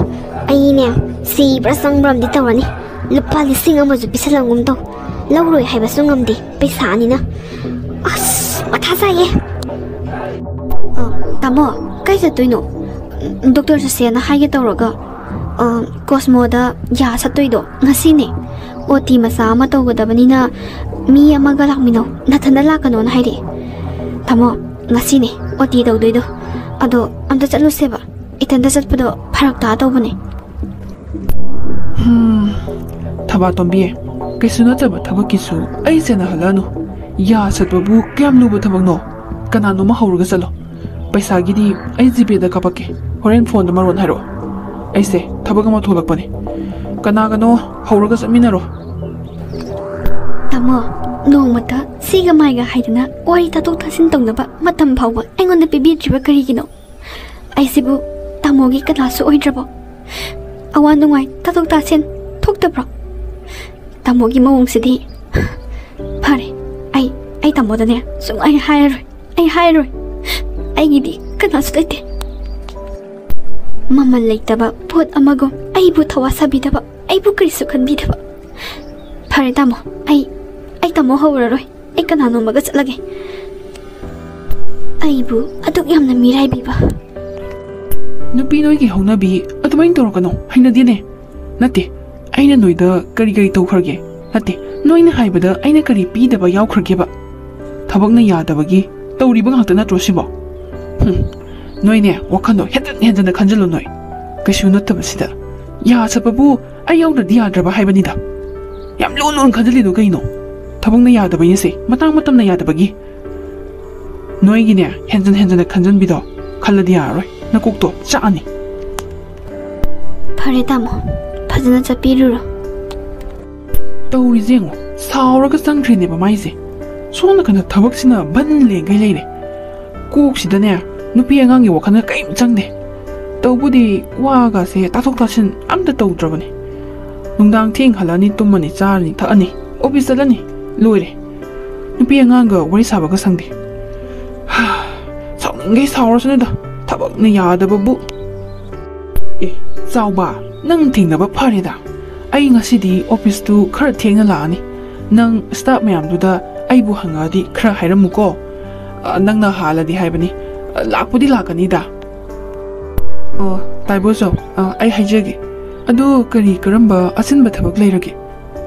ꯑꯩꯅꯦ, ꯁꯤꯕ꯭ꯔꯥ ꯆꯪꯕ꯭ꯔꯥ ꯑꯃꯗꯤ ꯇꯧꯔꯅꯤ꯫ ꯂꯨꯄꯥ ꯂꯤꯁꯤꯡ ꯑꯃꯁꯨ ꯄꯤꯁꯜꯂꯝꯒꯨꯝ ꯇꯧ꯫ ꯂꯧꯔꯣꯏ ꯍꯥꯏꯕꯁꯨ ꯉꯝꯗꯦ ꯄꯩꯁꯥꯅꯤꯅ꯫ ꯑꯁ, ꯃꯊꯥ ꯁꯥꯏꯌꯦ꯫ ꯑ, ꯇꯥꯃꯣ, ꯀꯥꯏ ꯆꯠꯇꯣꯏꯅꯣ? ꯗꯣꯛꯇꯔ ꯆꯠꯁꯦꯅ ꯍꯥꯏꯒꯦ ꯇꯧꯔꯒ, ꯑ, ꯀꯣꯁꯃꯣꯗ ꯌꯥ ꯁꯠꯇꯣꯏꯗꯣ ꯉꯁꯤꯅꯦ꯫ ꯑꯣ ꯇꯤ ꯃꯆꯥ ꯑꯃ ꯇꯧꯒꯗꯕꯅꯤꯅ ꯃꯤ ꯑꯃꯒ ꯂꯥꯛꯃꯤꯟꯅꯧ, ꯅꯊꯟꯗ ꯂꯥꯛꯀꯅꯣꯅ ꯍꯥꯏꯔꯛꯑꯦ꯫ ꯇꯥꯃꯣ, ꯉꯁꯤꯅꯦ ꯑꯣ ꯇꯤ ꯇꯧꯗꯣꯏꯗꯣ꯫ ꯑꯗꯣ ꯑꯝꯇ ꯆꯠꯂꯨꯁꯦꯕ꯫ ꯏꯊꯟꯗ ꯆꯠꯄꯗꯣ ꯐꯔꯛ ꯇꯥ ꯇꯧꯕꯅꯦ꯫ ꯍꯝ, ꯊꯕꯥꯇꯣꯝꯕꯤ, ꯀꯩꯁꯨ ꯅꯠꯇꯕ ꯊꯕꯛꯀꯤꯁꯨ ꯑꯩ ꯁꯦꯟꯅꯍꯜꯂꯅꯨ꯫ ꯌꯥ ꯁꯠꯄꯕꯨ ꯀꯌꯥꯝ ꯂꯨꯕ ꯊꯕꯛꯅꯣ? ꯀꯅꯥꯅꯣꯝꯃ ꯍꯧꯔꯒ ꯆꯠꯂꯣ꯫ ꯄꯩꯁꯥꯒꯤꯗꯤ ꯑꯩ ꯖꯤꯄꯦꯗ ꯀꯥꯞꯄꯛꯀꯦ꯫ ꯍꯣꯔꯦꯟ ꯐꯣꯟꯗ ꯃꯔꯣꯟ ꯍꯥꯏꯔꯛꯑꯣ꯫ ꯑꯩꯁꯦ ꯊꯕꯛ ꯑꯃ ꯊꯣꯛꯂꯛꯄꯅꯦ꯫ ꯀꯅꯥꯒꯅꯣ ꯍꯧꯔꯒ ꯆꯠꯃꯤꯟꯅꯔꯣ꯫ ꯇꯥꯃꯣ, ꯅꯣꯡꯃꯇ ꯁꯤꯒ ꯃꯥꯏꯒ ꯍꯥꯏꯗꯅ ꯋꯥꯔꯤ ꯇꯥꯊꯣꯛ ꯇꯥꯁꯤꯟ ꯇꯧꯅꯕ ꯃꯇꯝ ꯐꯥꯎꯕ ꯑꯩꯉꯣꯟꯗ ꯄꯤꯕꯤꯗ꯭ꯔꯤꯕ ꯀꯔꯤꯒꯤꯅꯣ? ꯑꯩꯁꯤꯕꯨ ꯇꯥꯃꯣꯒꯤ ꯀꯅꯥꯁꯨ ꯑꯣꯏꯗ꯭ꯔꯕꯣ? ꯑꯋꯥ ꯅꯨꯡꯉꯥꯏ ꯇꯥꯊꯣꯛ ꯇꯥꯁꯤꯟ ꯊꯣꯛꯇꯕ꯭ꯔꯣ? ꯇꯥꯃꯣꯒꯤ ꯃꯑꯣꯡꯁꯤꯗꯤ꯫ ꯐꯔꯦ, ꯑꯩ, ꯑꯩ ꯇꯥꯃꯣꯗꯅꯦ ꯁꯨꯡꯍꯥꯏ ꯍꯥꯏꯔꯔꯣꯏ꯫ ꯑꯩ ꯍꯥꯏꯔꯣꯏ꯫ ꯑꯩꯒꯤꯗꯤ ꯀꯅꯥꯁꯨ ꯂꯩꯇꯦ꯫ ꯃꯃꯜ ꯂꯩꯇꯕ ꯄꯣꯠ ꯑꯃꯒꯨꯝ ꯑꯩꯕꯨ ꯊꯋꯥ ꯁꯥꯕꯤꯗꯕ, ꯑꯩꯕꯨ ꯀꯔꯤꯁꯨ ꯈꯟꯕꯤꯗꯕ꯫ ꯐꯔꯦ ꯇꯥꯃꯣ, ꯑꯩ ꯑꯩ ꯇꯥꯃꯣ ꯍꯧꯔꯔꯣꯏ꯫ ꯑꯩ ꯀꯅꯥꯅꯣꯝꯃꯒ ꯆꯠꯂꯒꯦ꯫ ꯑꯩꯕꯨ ꯑꯗꯨꯛ ꯌꯥꯝꯅ ꯃꯤꯔꯥꯏꯕꯤꯕ꯫ ꯅꯨꯄꯤ ꯅꯣꯏꯒꯤ ꯍꯧꯅꯕꯤ ꯑꯗꯨꯃꯥꯏꯅ ꯇꯧꯔꯛꯀꯅꯣ, ꯍꯩꯅꯗꯦꯅꯦ꯫ ꯅꯠꯇꯦ, ꯑꯩꯅ ꯅꯣꯏꯗ ꯀꯔꯤ ꯀꯔꯤ ꯇꯧꯈ꯭ꯔꯒꯦ? ꯅꯠꯇꯦ, ꯅꯣꯏꯅ ꯍꯥꯏꯕꯗ ꯑꯩꯅ ꯀꯔꯤ ꯄꯤꯗꯕ ꯌꯥꯎꯈ꯭ꯔꯒꯦꯕ? ꯊꯕꯛꯅ ꯌꯥꯗꯕꯒꯤ ꯇꯧꯔꯤꯕ ꯉꯥꯛꯇ ꯅꯠꯇ꯭ꯔꯣ ꯁꯤꯕꯣ? ꯍꯨꯝ, ꯅꯣꯏꯅꯦ, ꯋꯥꯈꯜꯗꯣ ꯍꯦꯟꯖꯟ ꯍꯦꯟꯖꯟꯅ ꯈꯟꯖꯜꯂꯨ ꯅꯣꯏ꯫ ꯀꯩꯁꯨ ꯅꯠꯇꯕꯁꯤꯗ꯫ ꯌꯥ ꯆꯠꯄꯕꯨ ꯑꯩ ꯌꯥꯎꯗ꯭ꯔꯗꯤ ꯌꯥꯗ꯭ꯔꯕ ꯍꯥꯏꯕꯅꯤꯗ꯫ ꯌꯥꯝ ꯂꯨ ꯂꯨꯅ ꯈꯟꯖꯜꯂꯤꯗꯣ ꯀꯩꯅꯣ? ꯊꯕꯛꯅ ꯌꯥꯗꯕꯩꯅꯦꯁꯦ, ꯃꯇꯥꯡ ꯃꯇꯝꯅ ꯌꯥꯗꯕꯒꯤ꯫ ꯅꯣꯏꯒꯤꯅꯦ, ꯍꯦꯟꯖꯟ ꯍꯦꯟꯖꯟꯅ ꯈꯟꯖꯟꯕꯤꯗꯣ ꯈꯜꯂꯗꯤ ꯌꯥꯔꯔꯣꯏ, ꯅꯀꯣꯛꯇꯣ ꯆꯥꯛꯑꯅꯤ꯫ ꯐꯔꯦ ꯇꯥꯃꯣ, ꯐꯖꯅ ꯆꯠꯄꯤꯔꯨꯔꯣ꯫ ꯇꯧꯔꯤꯁꯦ ꯌꯦꯡꯉꯣ, ꯁꯥꯎꯔꯒ ꯆꯪꯈ꯭ꯔꯤꯅꯦꯕ ꯃꯥꯏꯁꯦ꯫ ꯁꯣꯝ ꯅꯥꯀꯟꯗ ꯊꯕꯛꯁꯤꯅ ꯕꯟ ꯂꯦꯡꯈꯩ ꯂꯩꯔꯦ꯫ ꯀꯣꯛꯁꯤꯗꯅꯦ, ꯅꯨꯄꯤ ꯑꯉꯥꯡꯒꯤ ꯋꯥꯈꯜꯒ ꯀꯔꯤꯝ ꯆꯪꯗꯦ꯫ ꯇꯧꯕꯨꯗꯤ ꯋꯥꯒꯁꯦ ꯇꯥꯊꯣꯛ ꯇꯥꯁꯤꯟ ꯑꯝꯇ ꯇꯧꯗ꯭ꯔꯕꯅꯦ꯫ ꯅꯨꯡꯗꯥꯡ ꯊꯦꯡ ꯍꯜꯂꯛꯑꯅꯤ, ꯇꯨꯝꯃꯅꯤ, ꯆꯥꯔꯅꯤ, ꯊꯛꯑꯅꯤ, ꯑꯣꯐꯤꯁ ꯆꯠꯂꯅꯤ, ꯂꯣꯏꯔꯦ꯫ ꯅꯨꯄꯤ ꯑꯉꯥꯡꯒ ꯋꯥꯔꯤ ꯁꯥꯕꯒ ꯁꯪꯗꯦ꯫ ꯍꯥ, ꯁꯥꯎꯅꯤꯡꯈꯩ ꯁꯥꯎꯔꯁꯅꯨꯗ, ꯊꯕꯛꯅ ꯌꯥꯗꯕꯕꯨ꯫ ꯑꯦ, ꯆꯥꯎꯕ, ꯅꯪ ꯊꯦꯡꯅꯕ ꯐꯔꯦꯗ꯫ ꯑꯩ ꯉꯁꯤꯗꯤ ꯑꯣꯐꯤꯁꯇꯨ ꯈꯔ ꯊꯦꯡꯅ ꯂꯥꯛꯑꯅꯤ꯫ ꯅꯪ ꯁ꯭ꯇꯥꯐ ꯃꯌꯥꯝꯗꯨꯗ ꯑꯩꯕꯨ ꯍꯪꯉꯛꯑꯗꯤ ꯈꯔ ꯍꯥꯏꯔꯝꯃꯨꯀꯣ꯫ ꯑ, ꯅꯪꯅ ꯍꯥꯜꯂꯗꯤ ꯍꯥꯏꯕꯅꯤ꯫ ꯑ, ꯂꯥꯛꯄꯨꯗꯤ ꯂꯥꯛꯀꯅꯤꯗ꯫ ꯑꯣ, ꯇꯥꯏꯕꯣꯆꯧ, ꯑ, ꯑꯩ ꯍꯥꯏꯖꯒꯦ꯫ ꯑꯗꯨ ꯀꯔꯤ ꯀꯔꯝꯕ ꯑꯆꯤꯟꯕ ꯊꯕꯛ ꯂꯩꯔꯒꯦ?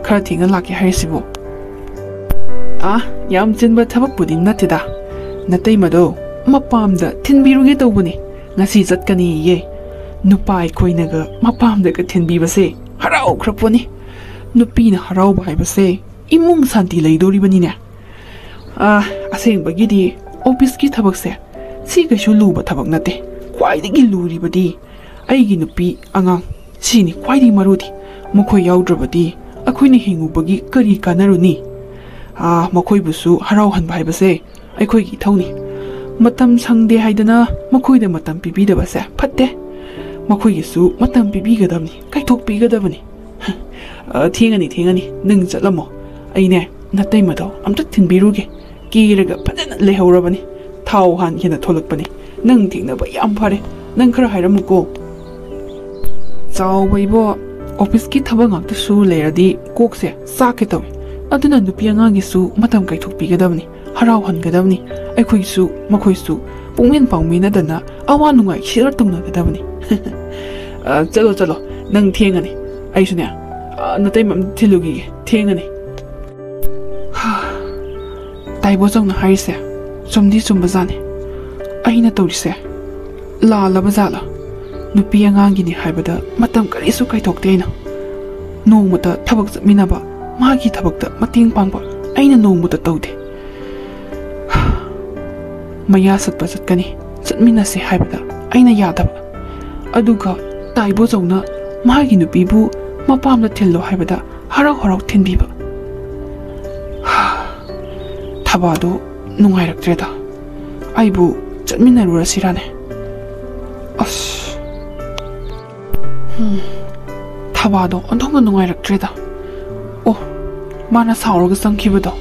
ꯈꯔ ꯊꯦꯡꯅ ꯂꯥꯛꯀꯦ ꯍꯥꯏꯔꯤꯁꯤꯕꯨ? ꯑꯥ, ꯌꯥꯝ ꯆꯤꯟꯕ ꯊꯕꯛꯄꯨꯗꯤ ꯅꯠꯇꯦꯗ꯫ ꯅꯇꯩꯃꯗꯣ ꯃꯄꯥꯝꯗ ꯊꯤꯟꯕꯤꯔꯨꯒꯦ ꯇꯧꯕꯅꯤ꯫ ꯉꯁꯤ ꯆꯠꯀꯅꯤꯌꯦ꯫ ꯅꯨꯄꯥ ꯑꯩꯈꯣꯏꯅꯒ ꯃꯄꯥꯝꯗꯒ ꯊꯤꯟꯕꯤꯕꯁꯦ ꯍꯔꯥꯎꯈ꯭ꯔ ꯄꯣꯠꯅꯤ꯫ ꯅꯨꯄꯤꯅ ꯍꯔꯥꯎꯕ ꯍꯥꯏꯕꯁꯦ ꯏꯃꯨꯡ ꯁꯥꯟꯇꯤ ꯂꯩꯗꯣꯔꯤꯕꯅꯤꯅꯦ꯫ ꯑꯥ, ꯑꯁꯦꯡꯕꯒꯤꯗꯤ ꯑꯣꯐꯤꯁꯀꯤ ꯊꯕꯛꯁꯦ ꯁꯤ ꯀꯩꯁꯨ ꯂꯨꯕ ꯊꯕꯛ ꯅꯠꯇꯦ꯫ ꯈ꯭ꯋꯥꯏꯗꯒꯤ ꯂꯨꯔꯤꯕꯗꯤ ꯑꯩꯒꯤ ꯅꯨꯄꯤ ꯑꯉꯥꯡ ꯁꯤꯅꯤ ꯈ꯭ꯋꯥꯏꯗꯒꯤ ꯃꯔꯨꯗꯤ꯫ ꯃꯈꯣꯏ ꯌꯥꯎꯗ꯭ꯔꯕꯗꯤ ꯑꯩꯈꯣꯏꯅ ꯍꯤꯡꯉꯨꯕꯒꯤ ꯀꯔꯤ ꯀꯥꯟꯅꯔꯨꯅꯤ? ꯑꯥ, ꯃꯈꯣꯏꯕꯨꯁꯨ ꯍꯔꯥꯎꯍꯟꯕ ꯍꯥꯏꯕꯁꯦ ꯑꯩꯈꯣꯏꯒꯤ ꯏꯊꯧꯅꯤ꯫ ꯃꯇꯝ ꯁꯪꯗꯦ ꯍꯥꯏꯗꯅ ꯃꯈꯣꯏꯗ ꯃꯇꯝ ꯄꯤꯕꯤꯗꯕꯁꯦ ꯐꯠꯇꯦ꯫ ꯃꯈꯣꯏꯒꯤꯁꯨ ꯃꯇꯝ ꯄꯤꯕꯤꯒꯗꯕꯅꯤ, ꯀꯥꯏꯊꯣꯛꯄꯤꯒꯗꯕꯅꯤ꯫ ꯑ, ꯊꯦꯡꯉꯅꯤ, ꯊꯦꯡꯉꯅꯤ, ꯅꯪ ꯆꯠꯂꯝꯃꯣ꯫ ꯑꯩꯅꯦ, ꯅꯇꯩꯃꯗꯣ ꯑꯝꯇ ꯊꯤꯟꯕꯤꯔꯨꯒꯦ꯫ ꯀꯦꯔꯒ ꯐꯖꯅ ꯂꯩꯍꯧꯔꯕꯅꯤ꯫ ꯊꯥꯎ ꯍꯥꯟꯒꯦꯅ ꯊꯣꯛꯂꯛꯄꯅꯤ꯫ ꯅꯪ ꯊꯦꯡꯅꯕ ꯌꯥꯝ ꯐꯔꯦ꯫ ꯅꯪ ꯈꯔ ꯍꯥꯏꯔꯝꯃꯨꯀꯣ꯫ ꯆꯥꯎꯕ ꯏꯕꯣ, ꯑꯣꯐꯤꯁꯀꯤ ꯊꯕꯛ ꯉꯥꯛꯇ ꯁꯨ ꯂꯩꯔꯗꯤ ꯀꯣꯛꯁꯦ ꯆꯥꯛꯀꯦ ꯇꯧꯏ꯫ ꯑꯗꯨꯅ ꯅꯨꯄꯤ ꯑꯉꯥꯡꯒꯤꯁꯨ ꯃꯇꯝ ꯀꯥꯏꯊꯣꯛꯄꯤꯒꯗꯕꯅꯤ, ꯍꯔꯥꯎꯍꯟꯒꯗꯕꯅꯤ꯫ ꯑꯩꯈꯣꯏꯒꯤꯁꯨ ꯃꯈꯣꯏꯁꯨ ꯄꯨꯛꯃꯦꯟ ꯄꯥꯡꯃꯤꯟꯅꯗꯅ ꯑꯋꯥ ꯅꯨꯡꯉꯥꯏ ꯁꯤꯌꯔ ꯇꯧꯅꯒꯗꯕꯅꯤ꯫ ꯑ, ꯆꯠꯂꯣ, ꯆꯠꯂꯣ, ꯅꯪ ꯊꯦꯡꯉꯅꯤ꯫ ꯑꯩꯁꯨꯅꯦ, ꯑ, ꯅꯇꯩꯃ ꯑꯝꯇ ꯊꯤꯜꯂꯨꯈꯤꯒꯦ, ꯊꯦꯡꯉꯅꯤ꯫ ꯍꯥ, ꯇꯥꯏꯕꯣꯆꯧꯅ ꯍꯥꯏꯔꯤꯁꯦ ꯆꯨꯝꯗꯤ ꯆꯨꯝꯕꯖꯥꯠꯅꯤ꯫ ꯑꯩꯅ ꯇꯧꯔꯤꯁꯦ ꯂꯥꯜꯂꯕ ꯖꯥꯠꯂꯥ? ꯅꯨꯄꯤ ꯑꯉꯥꯡꯒꯤꯅꯤ ꯍꯥꯏꯕꯗ ꯃꯇꯝ ꯀꯔꯤꯁꯨ ꯀꯥꯏꯊꯣꯛꯇꯦ ꯑꯩꯅ꯫ ꯅꯣꯡꯃꯇ ꯊꯕꯛ ꯆꯠꯃꯤꯟꯅꯕ, ꯃꯥꯒꯤ ꯊꯕꯛꯇ ꯃꯇꯦꯡ ꯄꯥꯡꯕ ꯑꯩꯅ ꯅꯣꯡꯃꯇ ꯇꯧꯗꯦ꯫ ꯃꯌꯥ ꯆꯠꯄ ꯆꯠꯀꯅꯤ, ꯆꯠꯃꯤꯟꯅꯁꯤ ꯍꯥꯏꯕꯗ ꯑꯩꯅ ꯌꯥꯗꯕ꯫ ꯑꯗꯨꯒ ꯇꯥꯏꯕꯣꯆꯧꯅ ꯃꯥꯒꯤ ꯅꯨꯄꯤꯕꯨ ꯃꯄꯥꯝꯗ ꯊꯤꯜꯂꯣ ꯍꯥꯏꯕꯗ ꯍꯔꯥꯎ ꯍꯔꯥꯎ ꯊꯤꯟꯕꯤꯕ꯫ ꯊꯕꯥꯗꯣ ꯅꯨꯡꯉꯥꯏꯔꯛꯇ꯭ꯔꯦꯗ꯫ ꯑꯩꯕꯨ ꯆꯠꯃꯤꯟꯅꯔꯨꯔꯁꯤꯔꯥꯅꯦ? ꯑꯁ꯫ ꯍꯝ꯫ ꯊꯕꯥꯗꯣ ꯑꯣꯟꯊꯣꯛꯅ ꯅꯨꯡꯉꯥꯏꯔꯛꯇ꯭ꯔꯦꯗ꯫ ꯑꯣ, ꯃꯥꯅ ꯁꯥꯎꯔꯒ ꯆꯪꯈꯤꯕꯗꯣ꯫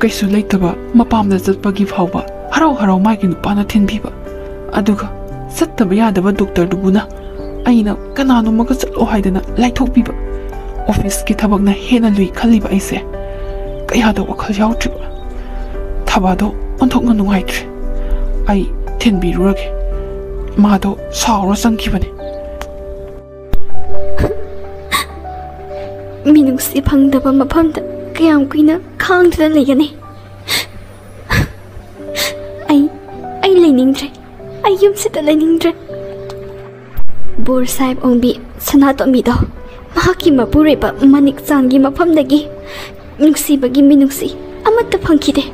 ꯀꯩꯁꯨ ꯂꯩꯇꯕ ꯃꯄꯥꯝꯗ ꯆꯠꯄꯒꯤ ꯐꯥꯎꯕ ꯍꯔꯥꯎ ꯍꯔꯥꯎ ꯃꯥꯒꯤ ꯅꯨꯄꯥꯅ ꯊꯤꯟꯕꯤꯕ꯫ ꯑꯗꯨꯒ ꯆꯠꯇꯕ ꯌꯥꯗꯕ ꯗꯣꯛꯇꯔꯗꯨꯕꯨꯅ ꯑꯩꯅ ꯀꯅꯥꯅꯣꯝꯃꯒ ꯆꯠꯂꯣ ꯍꯥꯏꯗꯅ ꯂꯥꯏꯊꯣꯛꯄꯤꯕ꯫ ꯑꯣꯐꯤꯁꯀꯤ ꯊꯕꯛꯅ ꯍꯦꯟꯅ ꯂꯨꯏ ꯈꯜꯂꯤꯕ ꯑꯩꯁꯦ ꯀꯌꯥꯗ ꯋꯥꯈꯜ ꯌꯥꯎꯗ꯭ꯔꯤꯕ꯫ ꯊꯕꯥꯗꯣ ꯑꯣꯟꯊꯣꯛꯅ ꯅꯨꯡꯉꯥꯏꯇ꯭ꯔꯦ꯫ ꯑꯩ ꯊꯤꯟꯕꯤꯔꯨꯔꯒꯦ꯫ ꯃꯥꯗꯣ ꯁꯥꯎꯔ ꯆꯪꯈꯤꯕꯅꯦ꯫ ꯃꯤꯅꯨꯡꯁꯤ ꯐꯪꯗꯕ ꯃꯐꯝꯗ ꯀꯌꯥꯝ ꯀꯨꯏꯅ ꯈꯥꯡꯗꯨꯅ ꯂꯩꯒꯅꯤ? ꯑꯩ, ꯑꯩ ꯂꯩꯅꯤꯡꯗ꯭ꯔꯦ꯫ ꯑꯩ ꯌꯨꯝꯁꯤꯗ ꯂꯩꯅꯤꯡꯗ꯭ꯔꯦ꯫ ꯕꯣꯔ ꯁꯥꯍꯦꯕ ꯑꯣꯡꯕꯤ ꯁꯅꯥꯇꯣꯝꯕꯤꯗꯣ ꯃꯍꯥꯛꯀꯤ ꯃꯄꯨꯔꯣꯏꯕ ꯃꯅꯤꯛ ꯆꯥꯟꯒꯤ ꯃꯐꯝꯗꯒꯤ ꯅꯨꯡꯁꯤꯕꯒꯤ ꯃꯤꯅꯨꯡꯁꯤ ꯑꯃꯠꯇ ꯐꯪꯈꯤꯗꯦ꯫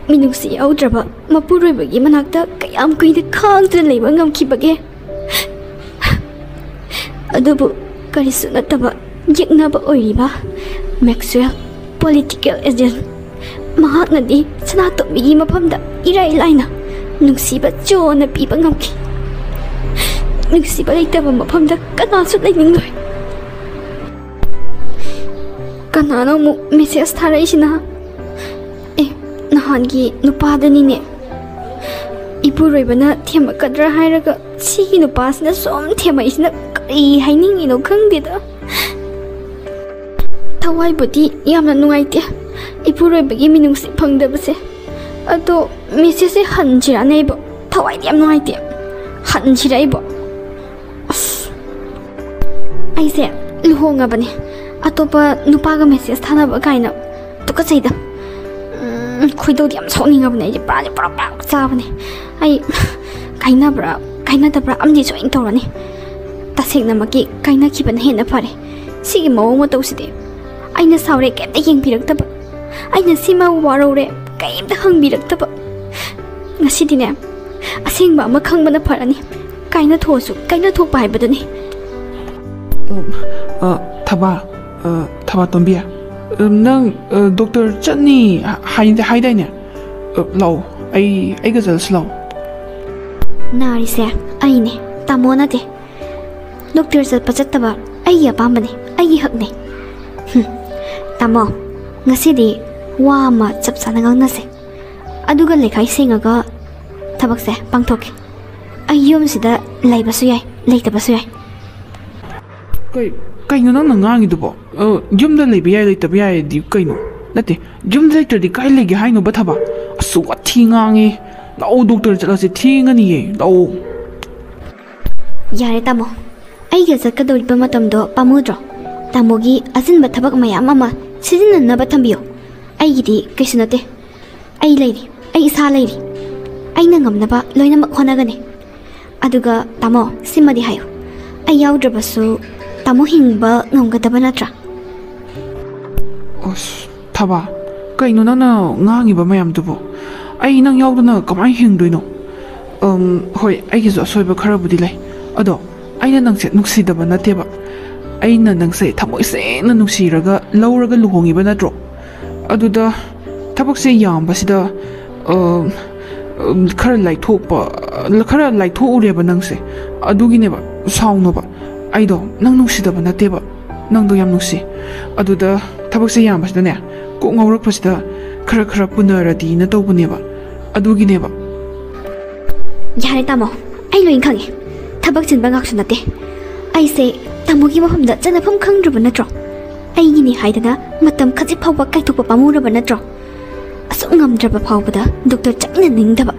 ꯃꯤꯅꯨꯡꯁꯤ ꯌꯥꯎꯗ꯭ꯔꯕ ꯃꯄꯨꯔꯣꯏꯕꯒꯤ ꯃꯅꯥꯛꯇ ꯀꯌꯥꯝ ꯀꯨꯏꯅ ꯈꯥꯡꯗꯨꯅ ꯂꯩꯕ ꯉꯝꯈꯤꯕꯒꯦ? ꯑꯗꯨꯕꯨ ꯀꯔꯤꯁꯨ ꯅꯠꯇꯕ ꯌꯦꯛꯅꯕ ꯑꯣꯏꯔꯤꯕ ꯃꯦꯛꯁꯋꯦꯜ, ꯄꯣꯂꯤꯇꯤꯀꯦꯜ ꯑꯦꯖꯦꯟ, ꯃꯍꯥꯛꯅꯗꯤ ꯁꯅꯥꯇꯣꯝꯕꯤꯒꯤ ꯃꯐꯝꯗ ꯏꯔꯥꯏ ꯂꯥꯏꯅ ꯅꯨꯡꯁꯤꯕ ꯆꯣꯅ ꯄꯤꯕ ꯉꯝꯈꯤ꯫ ꯅꯨꯡꯁꯤꯕ ꯂꯩꯇꯕ ꯃꯐꯝꯗ ꯀꯅꯥꯁꯨ ꯂꯩꯅꯤꯡꯂꯣꯏ꯫ ꯀꯅꯥꯅꯣ ꯑꯃꯨꯛ ꯃꯦꯁꯦꯖ ꯊꯥꯔꯛꯏꯁꯤꯅ? ꯑꯦ, ꯅꯍꯥꯟꯒꯤ ꯅꯨꯄꯥꯗꯅꯤꯅꯦ꯫ ꯏꯄꯨꯔꯣꯏꯕꯅ ꯊꯦꯝꯃꯛꯀꯗ꯭ꯔꯥ ꯍꯥꯏꯔꯒ ꯁꯤꯒꯤ ꯅꯨꯄꯥꯁꯤꯅ ꯁꯨꯝ ꯊꯦꯝꯃꯛꯏꯁꯤꯅ ꯀꯔꯤ ꯍꯥꯏꯅꯤꯡꯉꯤꯅꯣ ꯈꯪꯗꯦꯗ꯫ ꯊꯋꯥꯏꯕꯨꯗꯤ ꯌꯥꯝꯅ ꯅꯨꯡꯉꯥꯏꯇꯦ ꯏꯄꯨꯔꯣꯏꯕꯒꯤ ꯃꯤꯅꯨꯡꯁꯤ ꯐꯪꯗꯕꯁꯦ꯫ ꯑꯗꯣ ꯃꯦꯁꯦꯖꯁꯦ ꯍꯟꯁꯤꯔꯥꯅꯦ ꯑꯩꯕꯣ꯫ ꯊꯋꯥꯏꯗꯤ ꯌꯥꯝ ꯅꯨꯡꯉꯥꯏꯇꯦ꯫ ꯍꯟꯁꯤꯔ ꯑꯩꯕꯣ꯫ ꯑꯁ꯫ ꯑꯩꯁꯦ ꯂꯨꯍꯣꯡꯉꯕꯅꯦ꯫ ꯑꯇꯣꯞꯄ ꯅꯨꯄꯥꯒ ꯃꯦꯁꯦꯖ ꯊꯥꯅꯕ ꯀꯥꯏꯅ꯫ ꯇꯨꯀꯠꯆꯩꯗ꯫ ꯎꯝ, ꯈꯣꯏꯗꯧꯗꯤ ꯌꯥꯝ ꯁꯥꯎꯅꯤꯡꯉꯕꯅꯦ꯫ ꯑꯩꯁꯦ ꯄꯨꯔꯥꯅꯦ, ꯄꯨꯔꯥ ꯄ꯭ꯔꯥꯛ ꯆꯥꯕꯅꯦ꯫ ꯑꯩ ꯀꯥꯏꯅꯕ꯭ꯔꯥ ꯀꯥꯏꯅꯗꯕ꯭ꯔꯥ ꯑꯃꯗꯤ ꯁꯣꯏꯅ ꯇꯧꯔꯅꯤ꯫ ꯇꯁꯦꯡꯅꯃꯛꯀꯤ ꯀꯥꯏꯅꯈꯤꯕꯅ ꯍꯦꯟꯅ ꯐꯔꯦ꯫ ꯁꯤꯒꯤ ꯃꯑꯣꯡ ꯃꯇꯧꯁꯤꯗꯤ꯫ ꯑꯩꯅ ꯁꯥꯎꯔꯦ, ꯀꯩꯝꯇ ꯌꯦꯡꯕꯤꯔꯛꯇꯕ꯫ ꯑꯩꯅ ꯁꯤꯃ ꯋꯥꯔꯧꯔꯦ, ꯀꯩꯝꯇ ꯍꯪꯕꯤꯔꯛꯇꯕ꯫ ꯉꯁꯤꯗꯤꯅꯦ, ꯑꯁꯦꯡꯕ ꯑꯃ ꯈꯪꯕꯅ ꯐꯔꯅꯤ꯫ ꯀꯥꯏꯅ ꯊꯣꯛꯑꯁꯨ ꯀꯥꯏꯅ ꯊꯣꯛꯄ ꯍꯥꯏꯕꯗꯨꯅꯤ꯫ ꯑ, ꯑ, ꯊꯕꯥ, ꯑ, ꯊꯕꯥ ꯇꯣꯝꯕꯤ, ꯑ, ꯅꯪ, ꯑ, ꯗꯣꯛꯇꯔ ꯆꯠꯅꯤ ꯍꯥꯏ-, ꯍꯥꯏꯗꯥꯏꯅꯦ? ꯑ, ꯂꯥꯛꯑꯣ, ꯑꯩ, ꯑꯩꯒ ꯆꯠꯂꯁꯤ ꯂꯥꯛꯑꯣ꯫ ꯅꯥꯔꯤꯁꯦ ꯑꯩꯅꯦ, ꯇꯥꯃꯣ ꯅꯠꯇꯦ꯫ ꯗꯣꯛꯇꯔ ꯆꯠꯄ ꯆꯠꯇꯕ ꯑꯩꯒꯤ ꯑꯄꯥꯝꯕꯅꯤ, ꯑꯩꯒꯤ ꯍꯛꯅꯤ꯫ ꯍꯨꯝ, ꯇꯥꯃꯣ, ꯉꯁꯤꯗꯤ ꯋꯥ ꯑꯃ ꯆꯞ ꯆꯥꯅ ꯉꯥꯡꯅꯁꯦ꯫ ꯑꯗꯨꯒ ꯂꯩꯈꯥꯏ ꯁꯦꯡꯉꯒ ꯊꯕꯛꯁꯦ ꯄꯥꯡꯊꯣꯛꯀꯦ꯫ ꯑꯩ ꯌꯨꯝꯁꯤꯗ ꯂꯩꯕꯁꯨ ꯌꯥꯏ, ꯂꯩꯇꯕꯁꯨ ꯌꯥꯏ꯫ ꯀꯩ-, ꯀꯩꯅꯣ ꯅꯪꯅ ꯉꯥꯡꯉꯤꯗꯨꯕꯣ? ꯑ, ꯌꯨꯝꯗ ꯂꯩꯕ ꯌꯥꯏ, ꯂꯩꯇꯕ ꯌꯥꯏꯗꯤ ꯀꯩꯅꯣ? ꯅꯠꯇꯦ, ꯌꯨꯝꯗ ꯂꯩꯇ꯭ꯔꯗꯤ ꯀꯥꯏ ꯂꯩꯒꯦ ꯍꯥꯏꯅꯣꯕ, ꯊꯕꯥ? ꯑꯁ, ꯋꯥꯊꯤ ꯉꯥꯡꯉꯦ꯫ ꯂꯥꯛꯑꯣ, ꯗꯣꯛꯇꯔ ꯆꯠꯂꯁꯦ, ꯊꯦꯡꯉꯅꯤꯌꯦ, ꯂꯥꯛꯑꯣ꯫ ꯌꯥꯔꯦ ꯇꯥꯃꯣ, ꯑꯩꯒ ꯆꯠꯀꯗꯧꯔꯤꯕ ꯃꯇꯝꯗꯣ ꯄꯥꯝꯃꯨꯗ꯭ꯔꯣ? ꯇꯥꯃꯣꯒꯤ ꯑꯆꯤꯟꯕ ꯊꯕꯛ ꯃꯌꯥꯝ ꯑꯃ ꯁꯤꯖꯤꯟꯅꯅꯕ ꯊꯝꯕꯤꯌꯣ꯫ ꯑꯩꯒꯤꯗꯤ ꯀꯩꯁꯨ ꯅꯠꯇꯦ꯫ ꯑꯩ ꯂꯩꯔꯤ, ꯑꯩ ꯏꯁꯥ ꯂꯩꯔꯤ꯫ ꯑꯩꯅ ꯉꯝꯅꯕ ꯂꯣꯏꯅꯃꯛ ꯍꯣꯠꯅꯒꯅꯤ꯫ ꯑꯗꯨꯒ ꯇꯥꯃꯣ, ꯁꯤꯃꯗꯤ ꯍꯥꯏꯌꯨ, ꯑꯩ ꯌꯥꯎꯗ꯭ꯔꯕꯁꯨ ꯇꯥꯃꯣ ꯍꯤꯡꯕ ꯉꯝꯒꯗꯕ ꯅꯠꯇ꯭ꯔꯥ? ꯑꯁ, ꯊꯕꯥ, ꯀꯩꯅꯣ ꯅꯪꯅ ꯉꯥꯡꯉꯤꯕ ꯃꯌꯥꯝꯗꯨꯕꯨ? ꯑꯩ ꯅꯪ ꯌꯥꯎꯗꯅ ꯀꯃꯥꯏꯅ ꯍꯤꯡꯗꯣꯏꯅꯣ? ꯑꯝ, ꯍꯣꯏ, ꯑꯩꯒꯤꯁꯨ ꯑꯁꯣꯏꯕ ꯈꯔꯕꯨꯗꯤ ꯂꯩ꯫ ꯑꯗꯣ ꯑꯩꯅ ꯅꯪꯁꯦ ꯅꯨꯡꯁꯤꯗꯕ ꯅꯠꯇꯦꯕ꯫ ꯑꯩꯅ ꯅꯪꯁꯦ ꯊꯃꯣꯏ ꯁꯦꯡꯅ ꯅꯨꯡꯁꯤꯔꯒ ꯂꯧꯔꯒ ꯂꯨꯍꯣꯡꯉꯤꯕ ꯅꯠꯇ꯭ꯔꯣ? ꯑꯗꯨꯗ ꯊꯕꯛꯁꯦ ꯌꯥꯝꯕꯁꯤꯗ, ꯑ, ꯈꯔ ꯂꯥꯏꯊꯣꯛꯄ, ꯈꯔ ꯂꯥꯏꯊꯣꯛꯎꯔꯦꯕ ꯅꯪꯁꯦ꯫ ꯑꯗꯨꯒꯤꯅꯦꯕ, ꯁꯥꯎꯅꯣꯕ꯫ ꯑꯩꯗꯣ ꯅꯪ ꯅꯨꯡꯁꯤꯗꯕ ꯅꯠꯇꯦꯕ, ꯅꯪꯗꯣ ꯌꯥꯝ ꯅꯨꯡꯁꯤ꯫ ꯑꯗꯨꯗ ꯊꯕꯛꯁꯦ ꯌꯥꯝꯕꯁꯤꯗꯅꯦ, ꯀꯣꯛ ꯉꯥꯎꯔꯛꯄꯁꯤꯗ ꯈꯔ ꯈꯔ ꯄꯨꯅꯔꯗꯤꯅ ꯇꯧꯕꯅꯦꯕ, ꯑꯗꯨꯒꯤꯅꯦꯕ꯫ ꯌꯥꯔꯦ ꯇꯥꯃꯣ, ꯑꯩ ꯂꯣꯏ ꯈꯪꯉꯦ꯫ ꯊꯕꯛ ꯆꯤꯟꯕ ꯉꯥꯛꯁꯨ ꯅꯠꯇꯦ꯫ ꯑꯩꯁꯦ ꯇꯥꯃꯣꯒꯤ ꯃꯐꯝꯗ ꯆꯠꯅꯐꯝ ꯈꯪꯗ꯭ꯔꯕ ꯅꯠꯇ꯭ꯔꯣ? ꯑꯩꯒꯤꯅꯤ ꯍꯥꯏꯗꯅ ꯃꯇꯝ ꯈꯖꯤꯛ ꯐꯥꯎꯕ ꯀꯥꯏꯊꯣꯛꯄ ꯄꯥꯝꯃꯨꯔꯕ ꯅꯠꯇ꯭ꯔꯣ? ꯑꯁꯨꯛ ꯉꯝꯗ꯭ꯔꯕ ꯐꯥꯎꯕꯗ ꯗꯣꯛꯇꯔ ꯆꯠꯃꯤꯟꯅꯅꯤꯡꯗꯕ,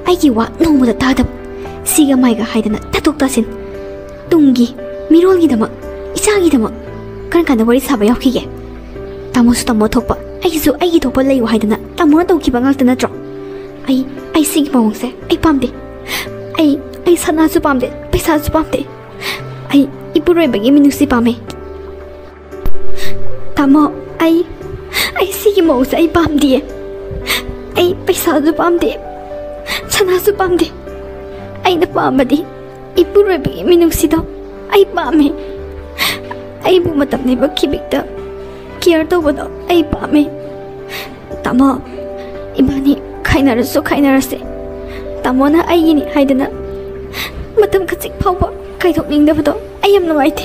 ꯑꯩꯒꯤ ꯋꯥ ꯅꯣꯡꯃꯗ ꯇꯥꯗꯕ, ꯁꯤꯒ ꯃꯥꯏꯒ ꯍꯥꯏꯗꯅ ꯇꯥꯊꯣꯛ ꯇꯥꯁꯤꯟ, ꯇꯨꯡꯒꯤ ꯃꯤꯔꯣꯜꯒꯤꯗꯃꯛ, ꯏꯆꯥꯒꯤꯗꯃꯛ ꯀꯔꯝ ꯀꯥꯟꯗ ꯋꯥꯔꯤ ꯁꯥꯕ ꯌꯥꯎꯈꯤꯒꯦ? ꯇꯥꯃꯣꯁꯨ ꯇꯥꯃꯣ ꯊꯣꯛꯄ, ꯑꯩꯁꯨ ꯑꯩꯒꯤ ꯊꯣꯛꯄ ꯂꯩꯌꯨ ꯍꯥꯏꯗꯅ ꯇꯥꯃꯣꯅ ꯇꯧꯈꯤꯕ ꯉꯥꯛꯇ ꯅꯠꯇ꯭ꯔꯣ? ꯑꯩ, ꯑꯩ ꯁꯤꯒꯤ ꯃꯑꯣꯡꯁꯦ ꯑꯩ ꯄꯥꯝꯗꯦ꯫ ꯑꯩ, ꯑꯩ ꯁꯅꯥꯁꯨ ꯄꯥꯝꯗꯦ, ꯄꯩꯁꯥꯁꯨ ꯄꯥꯝꯗꯦ꯫ ꯑꯩ ꯏꯄꯨꯔꯣꯏꯕꯒꯤ ꯃꯤꯅꯨꯡꯁꯤ ꯄꯥꯝꯃꯦ꯫ ꯇꯥꯃꯣ, ꯑꯩ, ꯑꯩ ꯁꯤꯒꯤ ꯃꯑꯣꯡꯁꯦ ꯑꯩ ꯄꯥꯝꯗꯤꯌꯦ꯫ ꯑꯩ ꯄꯩꯁꯥꯁꯨ ꯄꯥꯝꯗꯦ, ꯁꯅꯥꯁꯨ ꯄꯥꯝꯗꯦ꯫ ꯑꯩꯅ ꯄꯥꯝꯕꯗꯤ ꯏꯄꯨꯔꯣꯏꯕꯒꯤ ꯃꯤꯅꯨꯡꯁꯤꯗꯣ ꯑꯩ ꯄꯥꯝꯃꯦ꯫ ꯑꯩꯕꯨ ꯃꯇꯝ ꯂꯩꯕ ꯈꯤꯕꯤꯛꯇ ꯀꯤꯌꯔ ꯇꯧꯕꯗꯣ ꯑꯩ ꯄꯥꯝꯃꯦ꯫ ꯇꯥꯃꯣ, ꯏꯕꯥꯅꯤ ꯈꯥꯏꯅꯔꯁꯨ ꯈꯥꯏꯅꯔꯁꯦ꯫ ꯇꯥꯃꯣꯅ ꯑꯩꯒꯤꯅꯤ ꯍꯥꯏꯗꯅ ꯃꯇꯝ ꯈꯖꯤꯛ ꯐꯥꯎꯕ ꯀꯥꯏꯊꯣꯛꯅꯤꯡꯗꯕꯗꯣ ꯑꯩ ꯌꯥꯝ ꯅꯨꯡꯉꯥꯏꯇꯦ꯫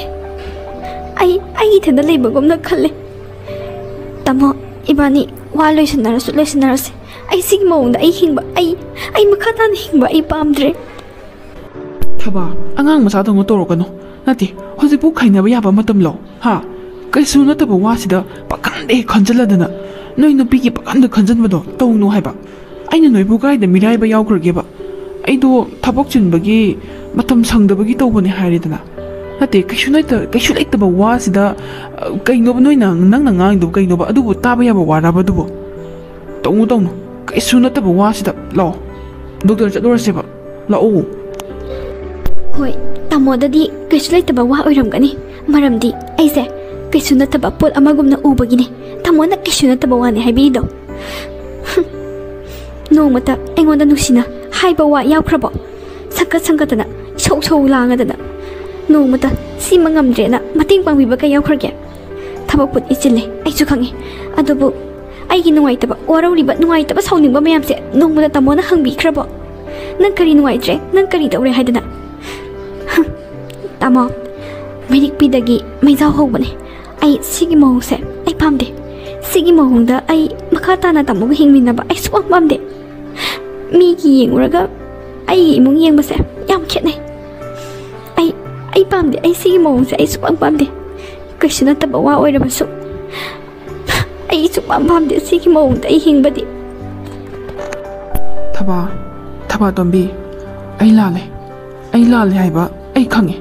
ꯑꯩ, ꯑꯩ ꯏꯊꯟꯗ ꯂꯩꯕꯒꯨꯝꯅ ꯈꯜꯂꯦ꯫ ꯇꯥꯃꯣ, ꯏꯕꯥꯅꯤ ꯋꯥ ꯂꯣꯏꯁꯤꯟꯅꯔꯁꯨ ꯂꯣꯏꯁꯤꯟꯅꯔꯁꯦ꯫ ꯑꯩ ꯁꯤꯒꯤ ꯃꯑꯣꯡꯗ ꯑꯩ ꯍꯤꯡꯕ, ꯑꯩ, ꯑꯩ ꯃꯈꯥ ꯇꯥꯅ ꯍꯤꯡꯕ ꯑꯩ ꯄꯥꯝꯗ꯭ꯔꯦ꯫ ꯊꯕꯥ, ꯑꯉꯥꯡ ꯃꯆꯥꯗꯧꯅ ꯇꯧꯔꯛꯀꯅꯨ꯫ ꯅꯠꯇꯦ, ꯍꯧꯖꯤꯛꯄꯨ ꯈꯥꯏꯅꯕ ꯌꯥꯕ ꯃꯇꯝꯂꯣ? ꯍꯥ? ꯀꯩꯁꯨ ꯅꯠꯇꯕ ꯋꯥꯁꯤꯗ ꯄꯥꯈꯟꯗ ꯍꯦꯛ ꯈꯟꯖꯜꯂꯗꯅ, ꯅꯣꯏ ꯅꯨꯄꯤꯒꯤ ꯄꯥꯈꯟꯗ ꯈꯟꯖꯟꯕꯗꯣ ꯇꯧꯅꯨ ꯍꯥꯏꯕ꯫ ꯑꯩꯅ ꯅꯣꯏꯕꯨ ꯀꯥꯏꯗ ꯃꯤꯔꯥꯏꯕ ꯌꯥꯎꯈ꯭ꯔꯒꯦꯕ? ꯑꯩꯗꯣ ꯊꯕꯛ ꯆꯤꯟꯕꯒꯤ, ꯃꯇꯝ ꯁꯪꯗꯕꯒꯤ ꯇꯧꯕꯅꯦ ꯍꯥꯏꯔꯦꯗꯅ꯫ ꯅꯠꯇꯦ, ꯀꯩꯁꯨ ꯅꯠꯇ-, ꯀꯩꯁꯨ ꯂꯩꯇꯕ ꯋꯥꯁꯤꯗ, ꯑ, ꯀꯩꯅꯣꯕ ꯅꯣꯏꯅ, ꯅꯪꯅ ꯉꯥꯡꯉꯤꯗꯨꯕꯨ ꯀꯩꯅꯣꯕ? ꯑꯗꯨꯕꯨ ꯇꯥꯕ ꯌꯥꯕ ꯋꯥꯔꯕ ꯑꯗꯨꯕꯨ? ꯇꯧꯅꯨ, ꯇꯧꯅꯨ, ꯀꯩꯁꯨ ꯅꯠꯇꯕ ꯋꯥꯁꯤꯗ꯫ ꯂꯥꯛꯑꯣ, ꯗꯣꯛꯇꯔ ꯆꯠꯂꯨꯔꯁꯦꯕ꯫ ꯂꯥꯛꯑꯣ꯫ ꯍꯣꯏ, ꯇꯥꯃꯣꯗꯗꯤ ꯀꯩꯁꯨ ꯂꯩꯇꯕ ꯋꯥ ꯑꯣꯏꯔꯝꯒꯅꯤ, ꯃꯔꯝꯗꯤ ꯑꯩꯁꯦ ꯀꯩꯁꯨ ꯅꯠꯇꯕ ꯄꯣꯠ ꯑꯃꯒꯨꯝꯅ ꯎꯕꯒꯤꯅꯦ ꯇꯥꯃꯣꯅ ꯀꯩꯁꯨ ꯅꯠꯇꯕ ꯋꯥꯅꯤ ꯍꯥꯏꯕꯤꯔꯤꯗꯣ꯫ ꯍꯨꯝ, ꯅꯣꯡꯃꯇ ꯑꯩꯉꯣꯟꯗ ꯅꯨꯡꯁꯤꯅ ꯍꯥꯏꯕ ꯋꯥ ꯌꯥꯎꯈ꯭ꯔꯕꯣ? ꯁꯪꯀꯠ ꯁꯪꯀꯠꯇꯅ, ꯏꯁꯧ ꯁꯧ ꯂꯥꯡꯉꯗꯅ, ꯅꯣꯡꯃꯇ ꯁꯤꯃ ꯉꯝꯗ꯭ꯔꯦꯅ ꯃꯇꯦꯡ ꯄꯥꯡꯕꯤꯕ ꯀꯩ ꯌꯥꯎꯈ꯭ꯔꯒꯦ? ꯊꯕꯛꯄꯨꯗꯤ ꯆꯤꯜꯂꯦ, ꯑꯩꯁꯨ ꯈꯪꯉꯤ, ꯑꯗꯨꯕꯨ ꯑꯩꯒꯤ ꯅꯨꯡꯉꯥꯏꯇꯕ, ꯋꯥꯔꯧꯔꯤꯕ, ꯅꯨꯡꯉꯥꯏꯇꯕ, ꯁꯥꯎꯅꯤꯡꯕ ꯃꯌꯥꯝꯁꯦ ꯅꯣꯡꯃꯗ ꯇꯥꯃꯣꯅ ꯍꯪꯕꯤꯈ꯭ꯔꯕꯣ? ꯅꯪ ꯀꯔꯤ ꯅꯨꯡꯉꯥꯏꯇ꯭ꯔꯦ? ꯅꯪ ꯀꯔꯤ ꯇꯧꯔꯦ ꯍꯥꯏꯗꯅ? ꯍꯝ, ꯇꯥꯃꯣ, ꯃꯤꯔꯤꯛꯄꯤꯗꯒꯤ ꯃꯩꯖꯥꯎ ꯍꯧꯕꯅꯦ꯫ ꯑꯩ ꯁꯤꯒꯤ ꯃꯑꯣꯡꯁꯦ ꯑꯩ ꯄꯥꯝꯗꯦ꯫ ꯁꯤꯒꯤ ꯃꯑꯣꯡꯗ ꯑꯩ ꯃꯈꯥ ꯇꯥꯅ ꯇꯥꯃꯣꯒ ꯍꯤꯡꯃꯤꯟꯅꯕ ꯑꯩ ꯁꯨꯛꯄꯥꯝ ꯄꯥꯝꯗꯦ꯫ ꯃꯤꯒꯤ ꯌꯦꯡꯉꯨꯔꯒ ꯑꯩꯒꯤ ꯏꯃꯨꯡ ꯌꯦꯡꯕꯁꯦ ꯌꯥꯝ ꯈꯦꯠꯅꯩ꯫ ꯑꯩ, ꯑꯩ ꯄꯥꯝꯗꯦ꯫ ꯑꯩ ꯁꯤꯒꯤ ꯃꯑꯣꯡꯁꯦ ꯑꯩ ꯁꯨꯛꯄꯥꯝ ꯄꯥꯝꯗꯦ꯫ ꯀꯩꯁꯨ ꯅꯠꯇꯕ ꯋꯥ ꯑꯣꯏꯔꯕꯁꯨ ꯑꯩ ꯁꯨꯛꯄꯥꯝ ꯄꯥꯝꯗꯦ ꯁꯤꯒꯤ ꯃꯑꯣꯡꯗ ꯑꯩ ꯍꯤꯡꯕꯗꯤ꯫ ꯊꯕꯥ, ꯊꯕꯥ ꯇꯣꯝꯕꯤ, ꯑꯩ ꯂꯥꯜꯂꯦ꯫ ꯑꯩ ꯂꯥꯜꯂꯦ ꯍꯥꯏꯕ ꯑꯩ ꯈꯪꯉꯦ꯫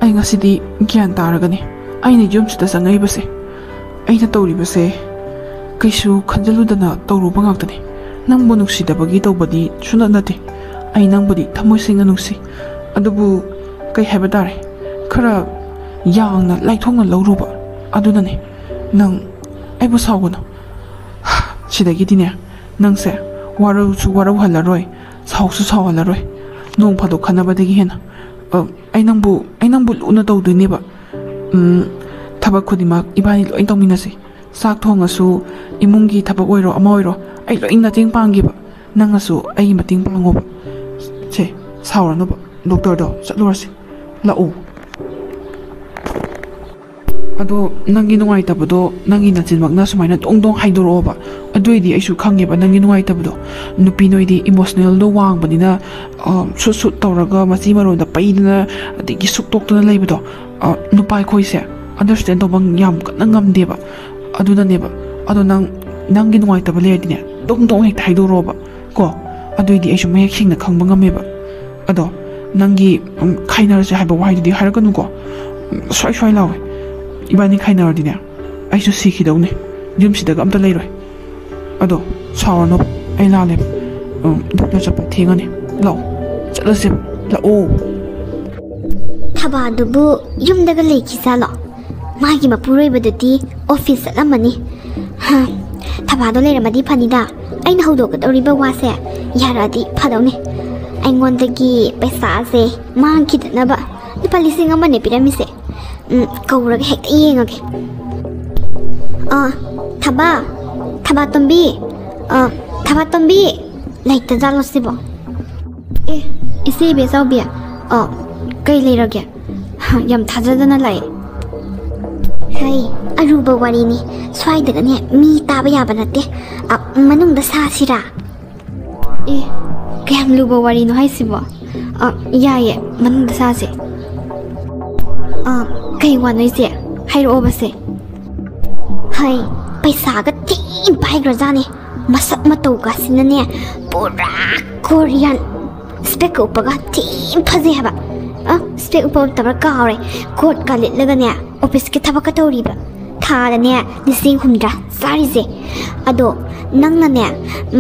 ꯑꯩ ꯉꯁꯤꯗꯤ ꯒ꯭ꯌꯥꯟ ꯇꯥꯔꯒꯅꯤ ꯑꯩꯅ ꯌꯨꯝꯁꯤꯗ ꯆꯪꯉꯛꯏꯕꯁꯦ꯫ ꯑꯩꯅ ꯇꯧꯔꯤꯕꯁꯦ ꯀꯩꯁꯨ ꯈꯟꯖꯤꯜꯂꯨꯗꯅ ꯇꯧꯔꯨꯕ ꯉꯥꯛꯇꯅꯤ꯫ ꯅꯪꯕꯨ ꯅꯨꯡꯁꯤꯗꯕꯒꯤ ꯇꯧꯕꯗꯤ ꯁꯨꯡꯅꯠ ꯅꯠꯇꯦ꯫ ꯑꯩ ꯅꯪꯕꯨꯗꯤ ꯊꯃꯣꯏ ꯁꯦꯡꯅ ꯅꯨꯡꯁꯤ꯫ ꯑꯗꯨꯕꯨ ꯀꯩ ꯍꯥꯏꯕ ꯇꯥꯔꯦ, ꯈꯔ ꯌꯥꯡꯅ ꯂꯥꯏꯊꯣꯛꯅ ꯂꯧꯔꯨꯕ ꯑꯗꯨꯅꯅꯦ꯫ ꯅꯪ ꯑꯩꯕꯨ ꯁꯥꯎꯒꯅꯨ꯫ ꯁꯤꯗꯒꯤꯗꯤꯅꯦ, ꯅꯪꯁꯦ ꯋꯥꯔꯧꯁꯨ ꯋꯥꯔꯧꯍꯜꯂꯔꯣꯏ, ꯁꯥꯎꯁꯨ ꯁꯥꯎꯍꯜꯂꯔꯣꯏ꯫ ꯅꯣꯡ ꯐꯥꯗꯣꯛ ꯈꯟꯅꯕꯗꯒꯤ ꯍꯦꯟꯅ꯫ ꯑ, ꯑꯩ ꯅꯪꯕꯨ, ꯑꯩ ꯅꯪꯕꯨ ꯂꯨꯅ ꯇꯧꯗꯣꯏꯅꯦꯕ꯫ ꯎꯝ, ꯊꯕꯛ ꯈꯨꯗꯤꯡꯃꯛ ꯏꯕꯥꯅꯤ ꯂꯣꯏ ꯇꯧꯃꯤꯟꯅꯁꯤ꯫ ꯆꯥꯛ ꯊꯣꯡꯉꯁꯨ, ꯏꯃꯨꯡꯒꯤ ꯊꯕꯛ ꯑꯣꯏꯔꯣ ꯑꯃ ꯑꯣꯏꯔꯣ, ꯑꯩ ꯂꯣꯏ ꯃꯇꯦꯡ ꯄꯥꯡꯒꯦꯕ꯫ ꯅꯪꯅꯁꯨ ꯑꯩꯒꯤ ꯃꯇꯦꯡ ꯄꯥꯡꯉꯣꯕ꯫ ꯁꯦ, ꯁꯥꯎꯔꯅꯨꯕ, ꯗꯣꯛꯇꯔꯗꯣ ꯆꯠꯂꯨꯔꯁꯤ꯫ ꯂꯥꯛꯑꯣ꯫ ꯑꯗꯣ ꯅꯪꯒꯤ ꯅꯨꯡꯉꯥꯏꯇꯕꯗꯣ ꯅꯪꯒꯤ ꯅꯆꯤꯟꯃꯛꯅ ꯁꯨꯃꯥꯏꯅ ꯗꯣꯡ ꯗꯣꯡ ꯍꯥꯏꯗꯣꯔꯛꯑꯣꯕ꯫ ꯑꯗꯨꯑꯣꯏꯗꯤ ꯑꯩꯁꯨ ꯈꯪꯉꯦꯕ ꯅꯪꯒꯤ ꯅꯨꯡꯉꯥꯏꯇꯕꯗꯣ꯫ ꯅꯨꯄꯤ ꯅꯣꯏꯗꯤ ꯏꯃꯣꯁꯅꯦꯜꯗꯣ ꯋꯥꯡꯕꯅꯤꯅ, ꯑ, ꯁꯨꯠ ꯁꯨꯠ ꯇꯧꯔꯒ ꯃꯆꯤ ꯃꯔꯣꯟꯗ ꯄꯩꯗꯅ ꯑꯗꯒꯤ ꯁꯨꯛꯇꯣꯛꯇꯅ ꯂꯩꯕꯗꯣ, ꯑ, ꯅꯨꯄꯥ ꯑꯩꯈꯣꯏꯁꯦ ꯑꯟꯗꯔꯁꯇꯦꯟ ꯇꯧꯕ ꯌꯥꯝ ꯀꯟꯅ ꯉꯝꯗꯦꯕ꯫ ꯑꯗꯨꯅꯅꯦꯕ꯫ ꯑꯗꯣ ꯅꯪ, ꯅꯪꯒꯤ ꯅꯨꯡꯉꯥꯏꯇꯕ ꯂꯩꯔꯗꯤꯅꯦ, ꯗꯣꯡ ꯗꯣꯡ ꯍꯦꯛꯇ ꯍꯥꯏꯗꯣꯔꯛꯑꯣꯕ ꯀꯣ꯫ ꯑꯗꯨꯑꯣꯏꯗꯤ ꯑꯩꯁꯨ ꯃꯌꯦꯛ ꯁꯦꯡꯅ ꯈꯪꯕ ꯉꯝꯃꯦꯕ꯫ ꯑꯗꯣ ꯅꯪꯒꯤ, ꯎꯝ, ꯈꯥꯏꯅꯔꯁꯦ ꯍꯥꯏꯕ ꯋꯥꯍꯩꯗꯨꯗꯤ ꯍꯥꯏꯔꯛꯀꯅꯨꯀꯣ꯫ ꯎꯝ, ꯁ꯭ꯋꯥꯏ ꯁ꯭ꯋꯥꯏ ꯂꯥꯎꯋꯦ꯫ ꯏꯕꯥꯅꯤ ꯈꯥꯏꯅꯔꯗꯤꯅꯦ, ꯑꯩꯁꯨ ꯁꯤꯈꯤꯗꯧꯅꯤ꯫ ꯌꯨꯝꯁꯤꯗꯒ ꯑꯝꯇ ꯂꯩꯔꯣꯏ꯫ ꯑꯗꯣ ꯁꯥꯎꯔꯅꯨ, ꯑꯩ ꯂꯥꯜꯂꯦ꯫ ꯎꯝ, ꯗꯣꯛꯇꯔ ꯆꯠꯄ ꯊꯦꯡꯉꯅꯤ꯫ ꯂꯥꯛꯑꯣ, ꯆꯠꯂꯁꯦꯕ꯫ ꯂꯥꯛꯑꯣ꯫ ꯊꯕꯥꯗꯨꯕꯨ ꯌꯨꯝꯗꯒ ꯂꯩꯈꯤꯖꯥꯠꯂꯣ? ꯃꯥꯒꯤ ꯃꯄꯨꯔꯣꯏꯕꯗꯨꯗꯤ ꯑꯣꯐꯤꯁ ꯆꯠꯂꯝꯃꯅꯤ꯫ ꯍ, ꯊꯕꯥꯗꯣ ꯂꯩꯔꯝꯃꯗꯤ ꯐꯅꯤꯗ꯫ ꯑꯩꯅ ꯍꯧꯗꯣꯛꯀꯗꯧꯔꯤꯕ ꯋꯥꯁꯦ ꯌꯥꯔꯛꯑꯗꯤ ꯐꯗꯧꯅꯤ꯫ ꯑꯩꯉꯣꯟꯗꯒꯤ ꯄꯩꯁꯥꯁꯦ ꯃꯥꯡꯈꯤꯗꯅꯕ ꯂꯨꯄꯥ ꯂꯤꯁꯤꯡ ꯑꯃꯅꯦ ꯄꯤꯔꯝꯃꯤꯁꯦ꯫ ꯎꯝ, ꯀꯧꯔꯒ ꯍꯦꯛꯇ ꯌꯦꯡꯉꯒꯦ꯫ ꯑ, ꯊꯕꯥ, ꯊꯕꯥ ꯇꯣꯝꯕꯤ, ꯑ, ꯊꯕꯥ ꯇꯣꯝꯕꯤ, ꯂꯩꯇꯖꯥꯠꯂꯣ ꯁꯤꯕꯣ? ꯑꯦ, ꯏꯆꯦ ꯏꯕꯦꯆꯥꯎꯕꯤ, ꯑ, ꯀꯩ ꯂꯩꯔꯒꯦ? ꯍ, ꯌꯥꯝ ꯊꯥꯖꯗꯅ ꯂꯥꯛꯑꯦ꯫ ꯍꯩ, ꯑꯔꯨꯕ ꯋꯥꯔꯤꯅꯤ꯫ ꯁ꯭ꯋꯥꯏꯗꯒꯅꯦ ꯃꯤ ꯇꯥꯕ ꯌꯥꯕ ꯅꯠꯇꯦ꯫ ꯑ, ꯃꯅꯨꯡꯗ ꯁꯥꯁꯤꯔꯥ? ꯑꯦ, ꯀꯌꯥꯝ ꯂꯨꯕ ꯋꯥꯔꯤꯅꯣ ꯍꯥꯏꯁꯤꯕꯣ? ꯑ, ꯌꯥꯏꯌꯦ, ꯃꯅꯨꯡꯗ ꯁꯥꯁꯦ꯫ ꯑꯥ, ꯀꯩ ꯋꯥꯅꯣ ꯏꯆꯦ? ꯍꯥꯏꯔꯛꯑꯣꯕꯁꯦ꯫ ꯍꯩ, ꯄꯩꯁꯥꯒ ꯊꯤ ꯄꯥꯏꯈ꯭ꯔꯖꯥꯠꯅꯤ꯫ ꯃꯁꯛ ꯃꯇꯧꯒꯁꯤꯅꯅꯦ, ꯄꯨꯔꯥ ꯀꯣꯔꯤꯌꯥꯟ꯫ ꯏꯁꯄꯦꯛꯀ ꯎꯞꯄꯒ ꯊꯤ ꯐꯖꯩ ꯍꯥꯏꯕ꯫ ꯑ, ꯏꯁꯄꯦꯛ ꯎꯞꯄ ꯎꯞꯇꯕ꯭ꯔꯥ ꯀꯥꯎꯔꯦ꯫ ꯀꯣꯠꯀ ꯂꯤꯠꯂꯒꯅꯦ, ꯑꯣꯐꯤꯁꯀꯤ ꯊꯕꯛꯀ ꯇꯧꯔꯤꯕ꯫ ꯊꯥꯗꯅꯦ ꯂꯤꯁꯤꯡ ꯍꯨꯝꯗ꯭ꯔꯥ ꯆꯥꯔꯤꯁꯦ꯫ ꯑꯗꯣ ꯅꯪꯅꯅꯦ,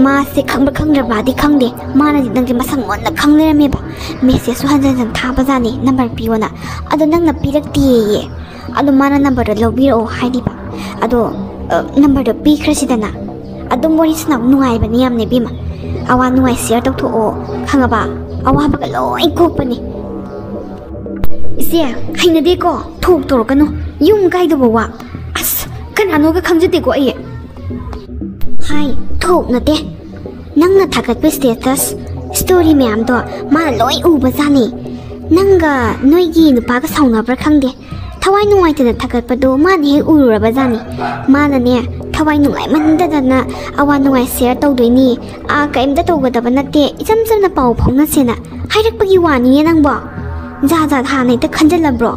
ꯃꯥꯁꯦ ꯈꯪꯕ꯭ꯔꯥ ꯈꯪꯗ꯭ꯔꯕꯗꯤ ꯈꯪꯗꯦ, ꯃꯥꯅꯗꯤ ꯅꯪꯁꯦ ꯃꯁꯛ ꯃꯨꯟꯅ ꯈꯪ ꯂꯩꯔꯝꯃꯦꯕ꯫ ꯃꯦꯁꯦꯖꯁꯨ ꯍꯟꯖꯟ ꯍꯟꯖꯟ ꯊꯥꯕꯖꯥꯠꯅꯤ, ꯅꯝꯕꯔ ꯄꯤꯌꯣꯅ꯫ ꯑꯗꯣ ꯅꯪꯅ ꯄꯤꯔꯛꯇꯦꯌꯦ꯫ ꯑꯗꯣ ꯃꯥꯅ ꯅꯝꯕꯔꯗꯣ ꯂꯧꯕꯤꯔꯛꯑꯣ ꯍꯥꯏꯔꯤꯕ꯫ ꯑꯗꯣ, ꯑ, ꯅꯝꯕꯔꯗꯣ ꯄꯤꯈ꯭ꯔꯁꯤꯗꯅ꯫ ꯑꯗꯨꯝ ꯋꯥꯔꯤ ꯁꯥꯟꯅꯕ ꯅꯨꯡꯉꯥꯏꯕꯅꯤ ꯌꯥꯝꯅ, ꯏꯕꯦꯝꯃ꯫ ꯑꯋꯥ ꯅꯨꯡꯉꯥꯏ ꯁꯤꯌꯔ ꯇꯧꯊꯣꯛꯑꯣ, ꯈꯪꯉꯕ? ꯑꯋꯥꯕꯒ ꯂꯣꯏ ꯀꯣꯛꯄꯅꯤ꯫ ꯏꯆꯦ, ꯍꯩꯅꯗꯦꯀꯣ, ꯊꯣꯛ ꯇꯧꯔꯛꯀꯅꯨ꯫ ꯌꯨꯝ ꯀꯥꯏꯗꯧꯕ ꯋꯥ? ꯑꯁ, ꯀꯅꯥꯅꯣꯒ ꯈꯪꯖꯗꯦꯀꯣ ꯑꯩ꯫ ꯍꯥꯏ, ꯊꯣꯛ ꯅꯠꯇꯦ꯫ ꯅꯪꯅ ꯊꯥꯒꯠꯄ ꯁ꯭ꯇꯦꯇꯁ, ꯁ꯭ꯇꯣꯔꯤ ꯃꯌꯥꯝꯗꯣ ꯃꯥꯅ ꯂꯣꯏ ꯎꯕꯖꯥꯠꯅꯤ꯫ ꯅꯪꯒ ꯅꯣꯏꯒꯤ ꯅꯨꯄꯥꯒ ꯁꯥꯎꯅꯕ꯭ꯔꯥ ꯈꯪꯗꯦ, ꯊꯋꯥꯏ ꯅꯨꯡꯉꯥꯏꯇꯅ ꯊꯥꯒꯠꯄꯗꯣ ꯃꯥꯅ ꯍꯦꯛ ꯎꯔꯨꯔꯕꯖꯥꯠꯅꯤ꯫ ꯃꯥꯅꯅꯦ, ꯊꯋꯥꯏ ꯅꯨꯡꯉꯥꯏꯃꯟꯗꯗꯅ ꯑꯋꯥ ꯅꯨꯡꯉꯥꯏ ꯁꯤꯌꯔ ꯇꯧꯗꯣꯏꯅꯤ, ꯑꯥ, ꯀꯩꯝꯇ ꯇꯧꯒꯗꯕ ꯅꯠꯇꯦ, ꯏꯆꯝ ꯆꯝꯅ ꯄꯥꯎ ꯐꯥꯎꯅꯁꯦꯅ ꯍꯥꯏꯔꯛꯄꯒꯤ ꯋꯥꯅꯤꯅꯦ ꯅꯪꯕꯣ꯫ ꯖꯥꯠ ꯖꯥꯠ ꯍꯥꯟꯅ ꯍꯦꯛꯇ ꯈꯟꯖꯜꯂꯕ꯭ꯔꯣ?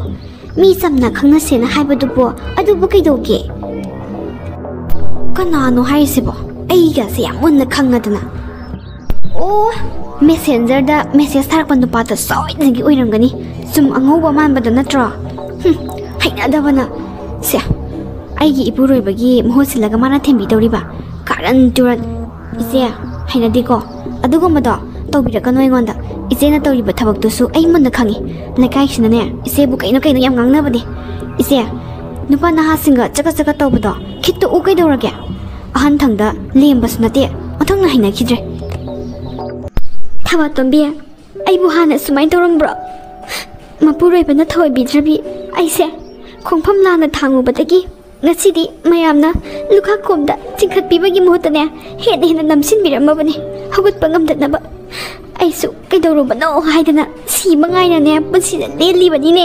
ꯃꯤ ꯆꯝꯅ ꯈꯪꯅꯁꯦꯅ ꯍꯥꯏꯕꯗꯨꯕꯨ, ꯑꯗꯨꯕꯨ ꯀꯩꯗꯧꯒꯦ? ꯀꯅꯥꯅꯣ ꯍꯥꯏꯔꯤꯁꯤꯕꯣ? ꯑꯩꯒꯁꯦ ꯌꯥꯝ ꯃꯨꯟꯅ ꯈꯪꯉꯗꯅ꯫ ꯑꯣ, ꯃꯦꯁꯦꯟꯖꯔꯗ ꯃꯦꯁꯦꯖ ꯊꯥꯔꯛꯄ ꯅꯨꯄꯥꯗꯣ ꯁꯣꯏꯗꯅꯒꯤ ꯑꯣꯏꯔꯝꯒꯅꯤ꯫ ꯆꯨꯝ ꯑꯉꯧꯕ ꯃꯥꯟꯕꯗꯣ ꯅꯠꯇ꯭ꯔꯣ? ꯍꯨꯝ, ꯍꯩꯅꯗꯕꯅ꯫ ꯁꯦ, ꯑꯩꯒꯤ ꯏꯄꯨꯔꯣꯏꯕꯒꯤ ꯃꯍꯨꯠ ꯁꯤꯜꯂꯒ ꯃꯥꯅ ꯊꯦꯝꯕꯤꯗꯧꯔꯤꯕ? ꯀꯥꯔꯟ ꯇꯨꯔꯟ꯫ ꯏꯆꯦ, ꯍꯩꯅꯗꯦꯀꯣ꯫ ꯑꯗꯨꯒꯨꯝꯕꯗꯣ ꯇꯧꯕꯤꯔꯛꯀꯅꯨ ꯑꯩꯉꯣꯟꯗ꯫ ꯏꯆꯦꯅ ꯇꯧꯔꯤꯕ ꯊꯕꯛꯇꯨꯁꯨ ꯑꯩ ꯃꯨꯟꯅ ꯈꯪꯉꯤ꯫ ꯂꯩꯀꯥꯏꯁꯤꯅꯅꯦ, ꯏꯆꯦꯕꯨ ꯀꯩꯅꯣ ꯀꯩꯅꯣ ꯌꯥꯝ ꯉꯥꯡꯅꯕꯅꯦ꯫ ꯏꯆꯦ, ꯅꯨꯄꯥ ꯅꯍꯥꯁꯤꯡꯒ ꯆꯀꯠ ꯆꯀꯠ ꯇꯧꯕꯗꯣ ꯈꯤꯠꯇ ꯎ ꯀꯩꯗꯧꯔꯒꯦ? ꯑꯍꯟ ꯊꯪꯗ ꯂꯦꯝꯕꯁꯨ ꯅꯠꯇꯦ꯫ ꯑꯣꯟꯊꯣꯛꯅ ꯍꯩꯅꯈꯤꯗ꯭ꯔꯦ꯫ ꯊꯕꯥꯇꯣꯝꯕꯤ, ꯑꯩꯕꯨ ꯍꯥꯟꯅ ꯁꯨꯃꯥꯏꯅ ꯇꯧꯔꯝꯕ꯭ꯔꯣ? ꯃꯄꯨꯔꯣꯏꯕꯅ ꯊꯧꯑꯣꯏꯕꯤꯗ꯭ꯔꯕꯤ ꯑꯩꯁꯦ ꯈꯣꯡꯐꯝ ꯂꯥꯟꯅ ꯊꯥꯡꯉꯨꯕꯗꯒꯤ ꯉꯁꯤꯗꯤ ꯃꯌꯥꯝꯅ ꯂꯨꯈꯥꯛ ꯈꯣꯝꯗ ꯆꯤꯡꯈꯠꯄꯤꯕꯒꯤ ꯃꯍꯨꯠꯇꯅꯦ, ꯍꯦꯟꯅ ꯍꯦꯟꯅ ꯅꯝꯁꯤꯟꯕꯤꯔꯝꯃꯕꯅꯤ, ꯍꯧꯒꯠꯄ ꯉꯝꯗꯅꯕ꯫ ꯑꯩꯁꯨ ꯀꯩꯗꯧꯔꯨꯕꯅꯣ ꯍꯥꯏꯗꯅ ꯁꯤꯕ ꯉꯥꯏꯅꯅꯦ ꯄꯨꯟꯁꯤꯗ ꯂꯦꯜꯂꯤꯕꯅꯤꯅꯦ꯫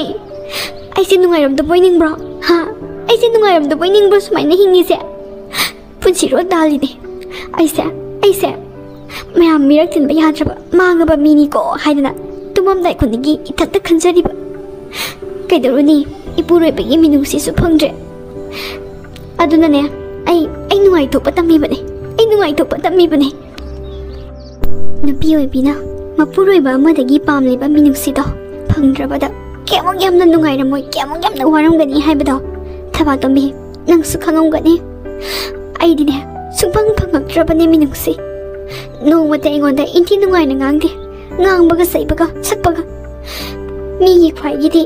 ꯑꯩꯁꯦ ꯅꯨꯡꯉꯥꯏꯔꯝꯗꯕꯣꯏ ꯅꯤꯡꯕ꯭ꯔꯣ? ꯍꯥ? ꯑꯩꯁꯦ ꯅꯨꯡꯉꯥꯏꯔꯝꯗꯕꯣꯏ ꯅꯤꯡꯕ꯭ꯔꯣ ꯁꯨꯃꯥꯏꯅ ꯍꯤꯡꯉꯤꯁꯦ? ꯄꯨꯟꯁꯤꯔꯣ ꯇꯥꯜꯂꯤꯅꯦ꯫ ꯑꯩꯁꯦ, ꯑꯩꯁꯦ ꯃꯌꯥꯝ ꯃꯤꯔꯛ ꯇꯤꯟꯕ ꯌꯥꯗ꯭ꯔꯕ ꯃꯥꯡꯉꯕ ꯃꯤꯅꯤꯀꯣ ꯍꯥꯏꯗꯅ ꯇꯨꯝꯃꯝꯗꯥꯏ ꯈꯨꯗꯤꯡꯒꯤ ꯏꯊꯟꯇ ꯈꯟꯖꯔꯤꯕ꯫ ꯀꯩꯗꯧꯔꯨꯅꯤ? ꯏꯄꯨꯔꯣꯏꯕꯒꯤ ꯃꯤꯅꯨꯡꯁꯤꯁꯨ ꯐꯪꯗ꯭ꯔꯦ꯫ ꯑꯗꯨꯅꯅꯦ, ꯑꯩ ꯑꯩ ꯅꯨꯡꯉꯥꯏꯊꯣꯛꯄ ꯇꯝꯃꯤꯕꯅꯦ꯫ ꯑꯩ ꯅꯨꯡꯉꯥꯏꯊꯣꯛꯄ ꯇꯝꯃꯤꯕꯅꯦ꯫ ꯅꯨꯄꯤ ꯑꯣꯏꯕꯤꯅ ꯃꯄꯨꯔꯣꯏꯕ ꯑꯃꯗꯒꯤ ꯄꯥꯝꯂꯤꯕ ꯃꯤꯅꯨꯡꯁꯤꯗꯣ ꯐꯪꯗ꯭ꯔꯕꯗ ꯀꯌꯥꯃꯨꯛ ꯌꯥꯝꯅ ꯅꯨꯡꯉꯥꯏꯔꯝꯃꯣꯏ, ꯀꯌꯥꯃꯨꯛ ꯌꯥꯝꯅ ꯋꯥꯔꯝꯒꯅꯤ ꯍꯥꯏꯕꯗꯣ, ꯊꯕꯥꯇꯣꯝꯕꯤ, ꯅꯪꯁꯨ ꯈꯪꯉꯝꯒꯅꯤ꯫ ꯑꯩꯗꯤꯅꯦ, ꯁꯨꯡꯐꯪ ꯐꯪꯉꯛꯇ꯭ꯔꯕꯅꯦ ꯃꯤꯅꯨꯡꯁꯤ꯫ ꯅꯣꯡꯃꯇ ꯑꯩꯉꯣꯟꯗ ꯏꯟꯊꯤ ꯅꯨꯡꯉꯥꯏꯅ ꯉꯥꯡꯗꯦ꯫ ꯉꯥꯡꯕꯒ ꯆꯩꯕꯒ ꯁꯛꯄꯒ꯫ ꯃꯤꯒꯤ ꯈ꯭ꯋꯥꯏꯒꯤꯗꯤ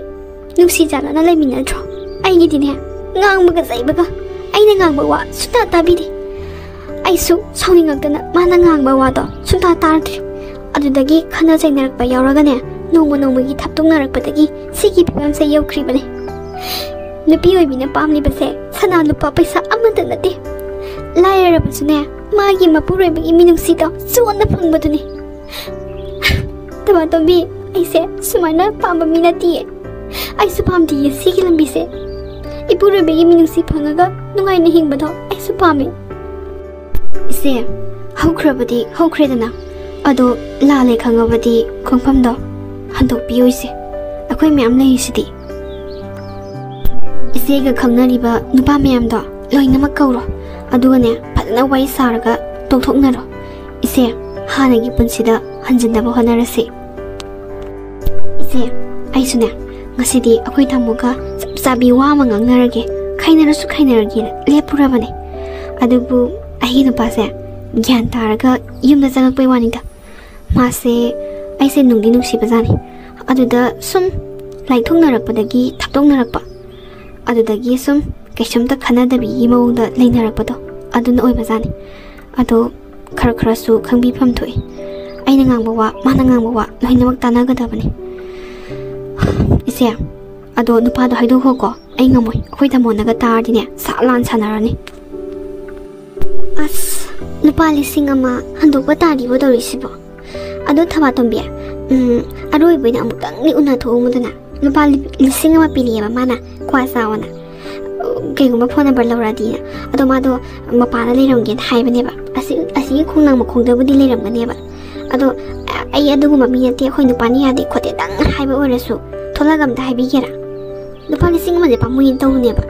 ꯅꯨꯡꯁꯤ ꯆꯥꯟꯅꯅ ꯂꯩꯃꯤꯟꯅꯗ꯭ꯔꯣ? ꯑꯩꯒꯤꯗꯤꯅꯦ, ꯉꯥꯡꯕꯒ ꯆꯩꯕꯒ꯫ ꯑꯩꯅ ꯉꯥꯡꯕ ꯋꯥ ꯁꯨꯡꯇꯥ ꯇꯥꯕꯤꯗꯦ꯫ ꯑꯩꯁꯨ ꯁꯥꯎꯅꯤꯡꯉꯛꯇꯅ ꯃꯥꯅ ꯉꯥꯡꯕ ꯋꯥꯗꯣ ꯁꯨꯡꯇꯥ ꯇꯥꯗ꯭ꯔꯦ꯫ ꯑꯗꯨꯗꯒꯤ ꯈꯠꯅ ꯆꯩꯅꯔꯛꯄ ꯌꯥꯎꯔꯒꯅꯦ, ꯅꯣꯡꯃ ꯅꯣꯡꯃꯒꯤ ꯊꯞꯇꯣꯛꯅꯔꯛꯄꯗꯒꯤ ꯁꯤꯒꯤ ꯐꯤꯕꯝꯁꯦ ꯌꯧꯈ꯭ꯔꯤꯕꯅꯦ꯫ ꯅꯨꯄꯤ ꯑꯣꯏꯕꯤꯅ ꯄꯥꯝꯂꯤꯕꯁꯦ ꯁꯅꯥ ꯂꯨꯄꯥ ꯄꯩꯁꯥ ꯑꯃꯠꯇ ꯅꯠꯇꯦ꯫ ꯂꯥꯏꯔꯔꯕꯁꯨꯅꯦ, ꯃꯥꯒꯤ ꯃꯄꯨꯔꯣꯏꯕꯒꯤ ꯃꯤꯅꯨꯡꯁꯤꯗꯣ ꯆꯣꯟꯅ ꯐꯪꯕꯗꯨꯅꯤ꯫ ꯊꯕꯥꯇꯣꯝꯕꯤ, ꯑꯩꯁꯦ ꯁꯨꯃꯥꯏꯅ ꯄꯥꯝꯕ ꯃꯤ ꯅꯠꯇꯤꯌꯦ꯫ ꯑꯩꯁꯨ ꯄꯥꯝꯗꯤꯌꯦ ꯁꯤꯒꯤ ꯂꯝꯕꯤꯁꯦ꯫ ꯏꯄꯨꯔꯣꯏꯕꯒꯤ ꯃꯤꯅꯨꯡꯁꯤ ꯐꯪꯉꯒ ꯅꯨꯡꯉꯥꯏꯅ ꯍꯤꯡꯕꯗꯣ ꯑꯩꯁꯨ ꯄꯥꯝꯃꯤ꯫ ꯏꯆꯦ, ꯍꯧꯈ꯭ꯔꯕꯗꯤ ꯍꯧꯈ꯭ꯔꯦꯗꯅ, ꯑꯗꯣ ꯂꯥꯜꯂꯦ ꯈꯪꯉꯕꯗꯤ ꯈꯣꯡꯐꯝꯗꯣ ꯍꯟꯗꯣꯛꯄꯤꯌꯨ ꯏꯆꯦ꯫ ꯑꯩꯈꯣꯏ ꯃꯌꯥꯝ ꯂꯩꯔꯤꯁꯤꯗꯤ꯫ ꯏꯆꯦꯒ ꯈꯪꯅꯔꯤꯕ ꯅꯨꯄꯥ ꯃꯌꯥꯝꯗꯣ ꯂꯣꯏꯅꯃꯛ ꯀꯧꯔꯣ, ꯑꯗꯨꯒꯅꯦ, ꯐꯖꯅ ꯋꯥꯔꯤ ꯁꯥꯔꯒ ꯇꯣꯛꯊꯣꯛꯅꯔꯣ꯫ ꯏꯆꯦ, ꯍꯥꯟꯅꯒꯤ ꯄꯨꯟꯁꯤꯗ ꯍꯟꯖꯤꯟꯅꯕ ꯍꯣꯠꯅꯔꯁꯤ꯫ ꯏꯆꯦ, ꯑꯩꯁꯨꯅꯦ, ꯉꯁꯤꯗꯤ ꯑꯩꯈꯣꯏ ꯇꯥꯃꯣꯒ ꯆꯞ ꯆꯥꯕꯤ ꯋꯥ ꯑꯃ ꯉꯥꯡꯅꯔꯒꯦ, ꯈꯥꯏꯅꯔꯁꯨ ꯈꯥꯏꯅꯔꯒꯦꯅ ꯂꯦꯞꯄꯨꯔꯕꯅꯦ꯫ ꯑꯗꯨꯕꯨ ꯑꯩꯒꯤ ꯅꯨꯄꯥꯁꯦ ꯒ꯭ꯌꯥꯟ ꯇꯥꯔꯒ ꯌꯨꯝꯗ ꯆꯪꯉꯛꯄꯩ ꯋꯥꯅꯤꯗ꯫ ꯃꯥꯁꯦ ꯑꯩꯁꯦ ꯅꯨꯡꯗꯤ ꯅꯨꯡꯁꯤꯕꯖꯥꯠꯅꯤ꯫ ꯑꯗꯨꯗ ꯁꯨꯝ ꯂꯥꯏꯊꯣꯛꯅꯔꯛꯄꯗꯒꯤ ꯊꯥꯞꯇꯣꯛꯅꯔꯛꯄ, ꯑꯗꯨꯗꯒꯤ ꯁꯨꯝ ꯀꯩꯁꯨꯝꯇ ꯈꯟꯅꯗꯕꯤꯒꯤ ꯃꯑꯣꯡꯗ ꯂꯩꯅꯔꯛꯄꯗꯣ, ꯑꯗꯨꯅ ꯑꯣꯏꯕꯖꯥꯠꯅꯤ꯫ ꯑꯗꯣ ꯈꯔ ꯈꯔꯁꯨ ꯈꯪꯕꯤꯐꯝ ꯊꯣꯛꯏ꯫ ꯑꯩꯅ ꯉꯥꯡꯕ ꯋꯥ, ꯃꯥꯅ ꯉꯥꯡꯕ ꯋꯥ ꯂꯣꯏꯅꯃꯛ ꯇꯥꯟꯅꯒꯗꯕꯅꯤ꯫ ꯏꯆꯦ, ꯑꯗꯣ ꯅꯨꯄꯥꯗꯣ ꯍꯥꯏꯗꯣꯛꯈꯣꯀꯣ, ꯑꯩ ꯉꯝꯃꯣꯏ꯫ ꯑꯩꯈꯣꯏ ꯇꯥꯃꯣꯅꯒ ꯇꯥꯔꯗꯤꯅꯦ, ꯁꯥ ꯂꯥꯟ ꯁꯥꯟꯅꯔꯅꯤ꯫ ꯑꯁ, ꯂꯨꯄꯥ ꯂꯤꯁꯤꯡ ꯑꯃ ꯍꯟꯗꯣꯛꯄ ꯇꯥꯔꯤꯕꯣ ꯇꯧꯔꯤꯁꯤꯕꯣ? ꯑꯗꯣ ꯊꯕꯥꯇꯣꯝꯕꯤ, ꯎꯝ, ꯑꯔꯣꯏꯕ ꯑꯣꯏꯅ ꯑꯃꯨꯛꯇꯪꯗꯤ ꯎꯅꯊꯣꯛꯎꯃꯨꯗꯅ꯫ ꯂꯨꯄꯥ ꯂꯤ-, ꯂꯤꯁꯤꯡ ꯑꯃ ꯄꯤꯔꯛꯑꯦꯕ ꯃꯥꯅ, ꯀ꯭ꯋꯥ ꯆꯥꯎꯑꯣꯅ꯫ ꯀꯩꯒꯨꯝꯕ ꯐꯣꯟ ꯅꯝꯕꯔ ꯂꯧꯔꯛꯑꯗꯤꯅ꯫ ꯑꯗꯣ ꯃꯥꯗꯣ ꯃꯄꯥꯟꯗ ꯂꯩꯔꯝꯒꯦꯅ ꯍꯥꯏꯕꯅꯦꯕ꯫ ꯑꯁꯤ, ꯑꯁꯤꯒꯤ ꯈꯣꯡꯅꯥꯡ ꯃꯈꯣꯡꯗꯕꯨꯗꯤ ꯂꯩꯔꯝꯒꯅꯦꯕ꯫ ꯑꯗꯣ ꯑꯩ ꯑꯗꯨꯒꯨꯝꯕ ꯃꯤ ꯅꯠꯇꯦ, ꯑꯩꯈꯣꯏ ꯅꯨꯄꯥꯅ ꯌꯥꯗꯦ ꯈꯣꯠꯇꯦꯗꯪ ꯍꯥꯏꯕ ꯑꯣꯏꯔꯁꯨ, ꯊꯣꯛꯂꯛꯑꯒ ꯑꯝꯇ ꯍꯥꯏꯕꯤꯒꯦꯔꯥ? ꯂꯨꯄꯥ ꯂꯤꯁꯤꯡ ꯑꯃꯁꯦ ꯄꯥꯝꯃꯨꯏꯅ ꯇꯧꯕꯅꯦꯕ꯫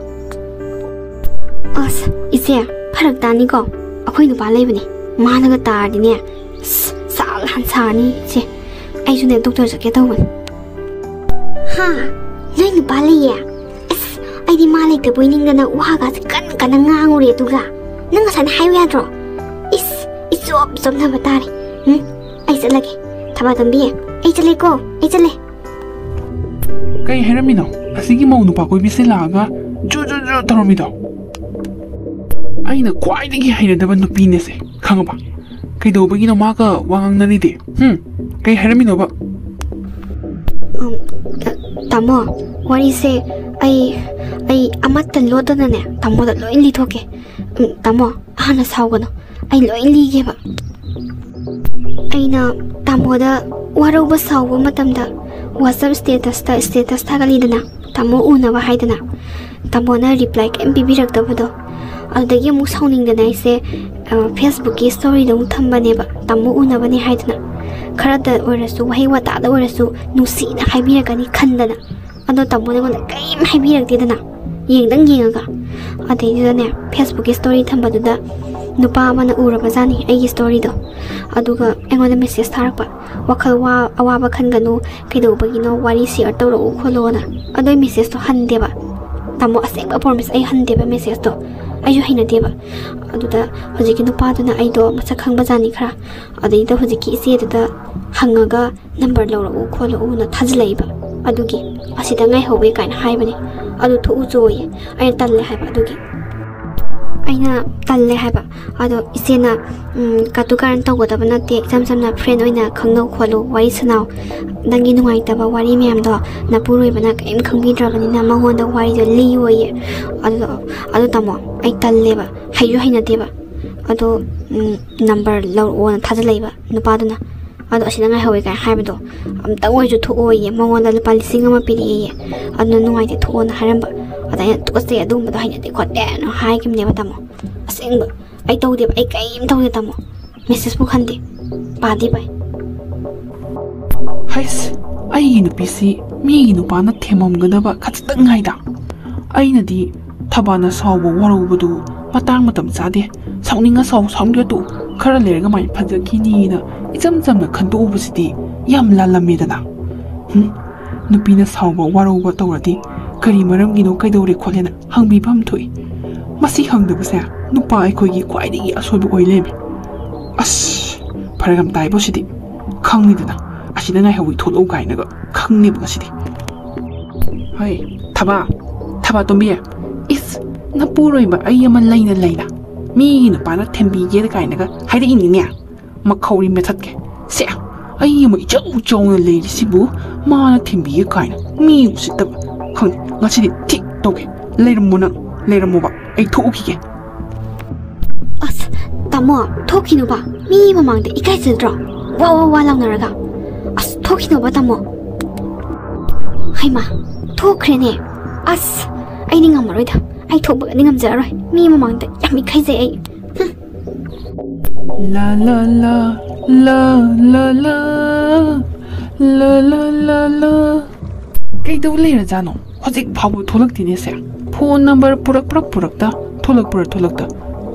ꯑꯁ, ꯏꯆꯦ, ꯐꯔꯛ ꯇꯥꯅꯤꯀꯣ꯫ ꯑꯩꯈꯣꯏ ꯅꯨꯄꯥ ꯂꯩꯕꯅꯦ, ꯃꯥꯅꯒ ꯇꯥꯔꯗꯤꯅꯦ, ꯑꯁ, ꯁꯥꯜ ꯍꯥꯟ ꯁꯥꯔꯅꯤ ꯏꯆꯦ꯫ ꯑꯩꯁꯨꯅꯦ ꯗꯣꯛꯇꯔ ꯆꯠꯀꯦ ꯇꯧꯕꯅꯦ꯫ ꯍꯥ? ꯅꯣꯏ ꯅꯨꯄꯥ ꯂꯩꯌꯦ? ꯑꯁ, ꯑꯩꯗꯤ ꯃꯥ ꯂꯩꯇꯕꯣꯏ ꯅꯤꯡꯗꯅ ꯋꯥꯒꯁꯦ ꯀꯟꯅ ꯀꯟꯅ ꯉꯥꯡꯉꯨꯔꯦ, ꯑꯗꯨꯒ ꯅꯪ ꯉꯁꯥꯏꯅ ꯍꯥꯏꯌꯨ ꯌꯥꯗ꯭ꯔꯣ? ꯏꯁ, ꯏꯆꯣꯞ ꯆꯣꯞꯅꯕ ꯇꯥꯔꯦ꯫ ꯎꯝ, ꯑꯩ ꯆꯠꯂꯒꯦ꯫ ꯊꯕꯥ ꯇꯣꯝꯕꯤ, ꯑꯩ ꯆꯠꯂꯦꯀꯣ, ꯑꯩ ꯆꯠꯂꯦ꯫ ꯀꯩ ꯍꯥꯏꯔꯝꯃꯤꯅꯣ? ꯑꯁꯤꯒꯤ ꯃꯧ ꯅꯨꯄꯥ ꯀꯣꯏꯕꯤꯁꯦ ꯂꯥꯛꯑꯒ ꯖꯨ ꯖꯨ ꯖꯨ ꯇꯧꯔꯝꯃꯤꯗꯣ? ꯑꯩꯅ ꯈ꯭ꯋꯥꯏꯗꯒꯤ ꯍꯩꯅꯗꯕ ꯅꯨꯄꯤꯅꯦꯁꯦ, ꯈꯪꯉꯕ? ꯀꯩꯗꯧꯕꯒꯤꯅꯣ ꯃꯥꯒ ꯋꯥ ꯉꯥꯡꯅꯔꯤꯗꯤ? ꯍꯨꯝ? ꯀꯩ ꯍꯥꯏꯔꯝꯃꯤꯅꯣꯕ? ꯎꯝ, ꯇꯥꯃꯣ, ꯋꯥꯔꯤꯁꯦ ꯑꯩ, ꯑꯩ ꯑꯃꯠꯇ ꯂꯣꯠꯇꯅꯅꯦ ꯇꯥꯃꯣꯗ ꯂꯣꯏ ꯂꯤꯊꯣꯛꯀꯦ꯫ ꯎꯝ, ꯇꯥꯃꯣ, ꯍꯥꯟꯅ ꯁꯥꯎꯒꯅꯨ, ꯑꯩ ꯂꯣꯏ ꯂꯤꯒꯦꯕ꯫ ꯑꯩꯅ ꯇꯥꯃꯣꯗ ꯋꯥꯔꯧꯕ ꯁꯥꯎꯕ ꯃꯇꯝꯗ WhatsApp statusꯇ status ꯊꯥꯒꯠꯂꯤꯗꯅ, ꯇꯥꯃꯣ ꯎꯅꯕ ꯍꯥꯏꯗꯅ꯫ ꯇꯥꯃꯣꯅ reply ꯀꯩꯝ ꯄꯤꯕꯤꯔꯛꯇꯕꯗꯣ, ꯑꯗꯨꯗꯒꯤ ꯑꯃꯨꯛ ꯁꯥꯎꯅꯤꯡꯗꯅ ꯑꯩꯁꯦ, ꯑ, Facebookꯀꯤ storyꯗ ꯑꯃꯨꯛ ꯊꯝꯕꯅꯦꯕ, ꯇꯥꯃꯣ ꯎꯅꯕꯅꯦ ꯍꯥꯏꯗꯅ꯫ ꯈꯔꯗ ꯑꯣꯏꯔꯁꯨ, ꯋꯥꯍꯩ ꯋꯥꯇꯥꯗ ꯑꯣꯏꯔꯁꯨ ꯅꯨꯡꯁꯤꯅ ꯍꯥꯏꯕꯤꯔꯛꯀꯅꯤ ꯈꯟꯗꯅ꯫ ꯑꯗꯣ ꯇꯥꯃꯣꯅ ꯑꯩꯉꯣꯟꯗ ꯀꯔꯤꯝ ꯍꯥꯏꯕꯤꯔꯛꯇꯦꯗꯅ, ꯌꯦꯡꯗꯪ ꯌꯦꯡꯉꯒ꯫ ꯑꯗꯩꯗꯨꯗꯅꯦ, Facebookꯀꯤ story ꯊꯝꯕꯗꯨꯗ ꯅꯨꯄꯥ ꯑꯃꯅ ꯎꯔꯕꯖꯥꯠꯅꯤ ꯑꯩꯒꯤ storyꯗꯣ꯫ ꯑꯗꯨꯒ ꯑꯩꯉꯣꯟꯗ message ꯊꯥꯔꯛꯄ, "ꯋꯥꯈꯜ ꯋꯥ-, ꯑꯋꯥꯕ ꯈꯟꯒꯅꯨ, ꯀꯩꯗꯧꯕꯒꯤꯅꯣ, ꯋꯥꯔꯤ share ꯇꯧꯔꯛꯎ ꯈꯣꯠꯂꯣꯅ"꯫ ꯑꯗꯣ ꯑꯩ messageꯇꯣ ꯍꯟꯗꯦꯕ꯫ ꯇꯥꯃꯣ, ꯑꯁꯦꯡꯕ promise, ꯑꯩ ꯍꯟꯗꯦꯕ messageꯇꯣ꯫ ꯑꯩꯁꯨ ꯍꯩꯅꯗꯦꯕ꯫ ꯑꯗꯨꯗ ꯍꯧꯖꯤꯛꯀꯤ ꯅꯨꯄꯥꯗꯨꯅ ꯑꯩꯗꯣ ꯃꯁꯛ ꯈꯪꯕꯖꯥꯠꯅꯤ ꯈꯔ꯫ ꯑꯗꯩꯗ ꯍꯧꯖꯤꯛꯀꯤ ꯏꯆꯦꯗꯨꯗ ꯍꯪꯉꯒ number ꯂꯧꯔꯛꯎ ꯈꯣꯠꯂꯛꯎꯅ ꯊꯥꯖꯤꯜꯂꯛꯏꯕ꯫ ꯑꯗꯨꯒꯤ "ꯑꯁꯤꯗ ꯉꯥꯏꯍꯧꯋꯦ" ꯀꯥꯏꯅ ꯍꯥꯏꯕꯅꯦ꯫ ꯑꯗꯨ ꯊꯣꯛꯎ ꯆꯣꯌꯦ꯫ ꯑꯩꯅ ꯇꯜꯂꯦ ꯍꯥꯏꯕ ꯑꯗꯨꯒꯤ꯫ ꯑꯩꯅ ꯇꯜꯂꯦ ꯍꯥꯏꯕ꯫ ꯑꯗꯣ ꯏꯆꯦꯅ, ꯎꯝ, ꯀꯥꯇꯨ ꯀꯥꯔꯟ ꯇꯧꯒꯗꯕ ꯅꯠꯇꯦ, ꯏꯆꯝ ꯆꯝꯅ friend ꯑꯣꯏꯅ ꯈꯪꯅꯧ ꯈꯣꯠꯂꯨ, ꯋꯥꯔꯤ ꯁꯥꯟꯅꯧ꯫ ꯅꯪꯒꯤ ꯅꯨꯡꯉꯥꯏꯇꯕ ꯋꯥꯔꯤ ꯃꯌꯥꯝꯗꯣ ꯅꯄꯨꯔꯣꯏꯕꯅ ꯀꯔꯤꯝ ꯈꯪꯕꯤꯗ꯭ꯔꯕꯅꯤꯅ ꯃꯉꯣꯟꯗ ꯋꯥꯔꯤꯗꯣ ꯂꯤꯌꯣꯌꯦ꯫ ꯑꯗꯨꯗꯣ, ꯑꯗꯨ ꯇꯥꯃꯣ, ꯑꯩ ꯇꯜꯂꯦꯕ, ꯍꯩꯁꯨ ꯍꯩꯅꯗꯦꯕ꯫ ꯑꯗꯣ, ꯎꯝ, number ꯂꯧꯔꯛꯑꯣꯅ ꯊꯥꯖꯤꯜꯂꯛꯏꯕ ꯅꯨꯄꯥꯗꯨꯅ꯫ ꯑꯗꯣ "ꯑꯁꯤꯗ ꯉꯥꯏꯍꯧꯋꯦ" ꯀꯥꯏꯅ ꯍꯥꯏꯕꯗꯣ, "ꯑꯝꯇꯪ ꯑꯣꯏꯔꯁꯨ ꯊꯣꯛꯑꯣꯌꯦ, ꯃꯉꯣꯟꯗ ꯂꯨꯄꯥ ꯂꯤꯁꯤꯡ ꯑꯃ ꯄꯤꯔꯛꯑꯦꯌꯦ, ꯑꯗꯨꯅ ꯅꯨꯡꯉꯥꯏꯇꯦ, ꯊꯣꯛꯑꯣꯅ" ꯍꯥꯏꯔꯝꯕ꯫ ꯑꯗ ꯑꯩꯅ "ꯇꯨꯀꯠꯆꯩ, ꯑꯗꯨꯒꯨꯝꯕꯗꯣ ꯍꯩꯅꯗꯦ ꯈꯣꯠꯇꯦꯅ" ꯍꯥꯏꯈꯤꯕꯅꯦꯕ ꯇꯥꯃꯣ꯫ ꯑꯁꯦꯡꯕ ꯑꯩ ꯇꯧꯗꯦꯕ, ꯑꯩ ꯀꯔꯤꯝ ꯇꯧꯗꯦ ꯇꯥꯃꯣ꯫ Messageꯄꯨ ꯈꯟꯗꯦ, ꯄꯥꯗꯦ ꯄꯥꯏ꯫ ꯍꯩꯁ, ꯑꯩꯒꯤ ꯅꯨꯄꯤꯁꯤ ꯃꯤꯒꯤ ꯅꯨꯄꯥꯅ ꯊꯦꯝꯃꯝꯒꯗꯕ ꯈꯖꯤꯛꯇꯪ ꯉꯥꯏꯗ꯫ ꯑꯩꯅꯗꯤ ꯊꯕꯥꯅ ꯁꯥꯎꯕ ꯋꯥꯔꯧꯕꯗꯨ ꯃꯇꯥꯡ ꯃꯇꯝ ꯆꯥꯗꯦ, ꯁꯥꯎꯅꯤꯡꯉ ꯁꯥꯎ, ꯁꯥꯎꯅꯤꯡꯗ꯭ꯔ ꯇꯣꯛꯎ, ꯈꯔ ꯂꯩꯔꯒ ꯃꯥꯏ ꯐꯖꯈꯤꯅꯤꯅ ꯏꯆꯝ ꯆꯝꯅ ꯈꯟꯗꯣꯛꯎꯕꯁꯤꯗꯤ ꯌꯥꯝ ꯂꯥꯜꯂꯝꯃꯦꯗꯅ꯫ ꯍꯨꯝ, ꯅꯨꯄꯤꯅ ꯁꯥꯎꯕ ꯋꯥꯔꯧꯕ ꯇꯧꯔꯗꯤ ꯀꯔꯤ ꯃꯔꯝꯒꯤꯅꯣ, ꯀꯩꯗꯧꯔꯦ ꯈꯣꯠꯂꯦꯅ ꯍꯪꯕꯤꯐꯝ ꯊꯣꯛꯏ꯫ ꯃꯁꯤ ꯍꯪꯗꯕꯁꯦ ꯅꯨꯄꯥ ꯑꯩꯈꯣꯏꯒꯤ ꯈ꯭ꯋꯥꯏꯗꯒꯤ ꯑꯁꯣꯏꯕ ꯑꯣꯏ ꯂꯩꯔꯝꯃꯤ꯫ ꯑꯁ, ꯐꯔꯛ ꯌꯥꯝ ꯇꯥꯏꯕꯣ ꯁꯤꯗꯤ꯫ ꯈꯪꯅꯤꯗꯅ, ꯑꯁꯤꯗ ꯉꯥꯏꯍꯧꯋꯤ ꯊꯣꯛꯂꯛꯎ ꯀꯥꯏꯅꯒ ꯈꯪꯅꯦꯕ ꯉꯁꯤꯗꯤ꯫ ꯍꯣꯏ, ꯊꯕꯥ, ꯊꯕꯥ ꯇꯣꯝꯕꯤ, ꯏꯁ, ꯅꯄꯨꯔꯣꯏꯕ ꯑꯩ ꯑꯃ ꯂꯩꯅ ꯂꯩꯅ ꯃꯤꯒꯤ ꯅꯨꯄꯥꯅ ꯊꯦꯝꯕꯤꯒꯦ ꯀꯥꯏꯅꯒ ꯍꯥꯏꯔꯛꯏꯅꯤꯅꯦ꯫ ꯃꯈꯧꯔꯤ ꯃꯦꯊꯠꯀꯦ꯫ ꯁꯦ, ꯑꯩ ꯑꯃ ꯏꯆꯧ ꯆꯥꯎꯅ ꯂꯩꯔꯤꯁꯤꯕꯨ ꯃꯥꯅ ꯊꯦꯝꯕꯤꯒꯦ ꯀꯥꯏꯅ ꯃꯤ ꯎꯁꯤꯠꯇꯕ꯫ ꯈꯪꯗꯦ, ꯉꯁꯤꯗꯤ ꯊꯤꯛ ꯇꯧꯒꯦ꯫ ꯂꯩꯔꯝꯃꯣ ꯅꯪ, ꯂꯩꯔꯝꯃꯣꯕ, ꯑꯩ ꯊꯣꯛꯎꯈꯤꯒꯦ꯫ ꯑꯁ, ꯇꯥꯃꯣ, ꯊꯣꯛꯈꯤꯅꯣꯕ꯫ ꯃꯤ ꯃꯃꯥꯡꯗ ꯏꯀꯥꯏꯖꯗ꯭ꯔꯣ? ꯋꯥ ꯋꯥ ꯋꯥ ꯂꯥꯎꯅꯔꯒ꯫ ꯑꯁ, ꯊꯣꯛꯈꯤꯅꯣꯕ, ꯇꯥꯃꯣ꯫ ꯍꯩꯃꯥ, ꯊꯣꯛꯈ꯭ꯔꯦꯅꯦ꯫ ꯑꯁ, ꯑꯩꯗꯤ ꯉꯝꯃꯔꯣꯏꯗ꯫ ꯑꯩ ꯊꯣꯛꯄꯒꯗꯤ ꯉꯝꯖꯔꯔꯣꯏ꯫ ꯃꯤ ꯃꯃꯥꯡꯗ ꯌꯥꯝ ꯏꯀꯥꯏꯖꯩ ꯑꯩ꯫ ꯍꯨꯝ꯫ ꯂꯥ ꯂꯥ ꯂꯥ, ꯂꯥ ꯂꯥ ꯂꯥ, ꯂꯥ ꯂꯥ ꯂꯥ ꯂꯥ꯫ ꯀꯩꯗꯧ ꯂꯩꯔꯖꯥꯠꯅꯣ? ꯍꯧꯖꯤꯛ ꯐꯥꯎꯕ ꯊꯣꯛꯂꯛꯇꯦꯅꯦ ꯁꯦ꯫ Phone number ꯄꯨꯔꯛꯄ꯭ꯔꯥ ꯄꯨꯔꯛꯇ, ꯊꯣꯛꯂꯛꯄ꯭ꯔꯥ ꯊꯣꯛꯂꯛꯇ꯫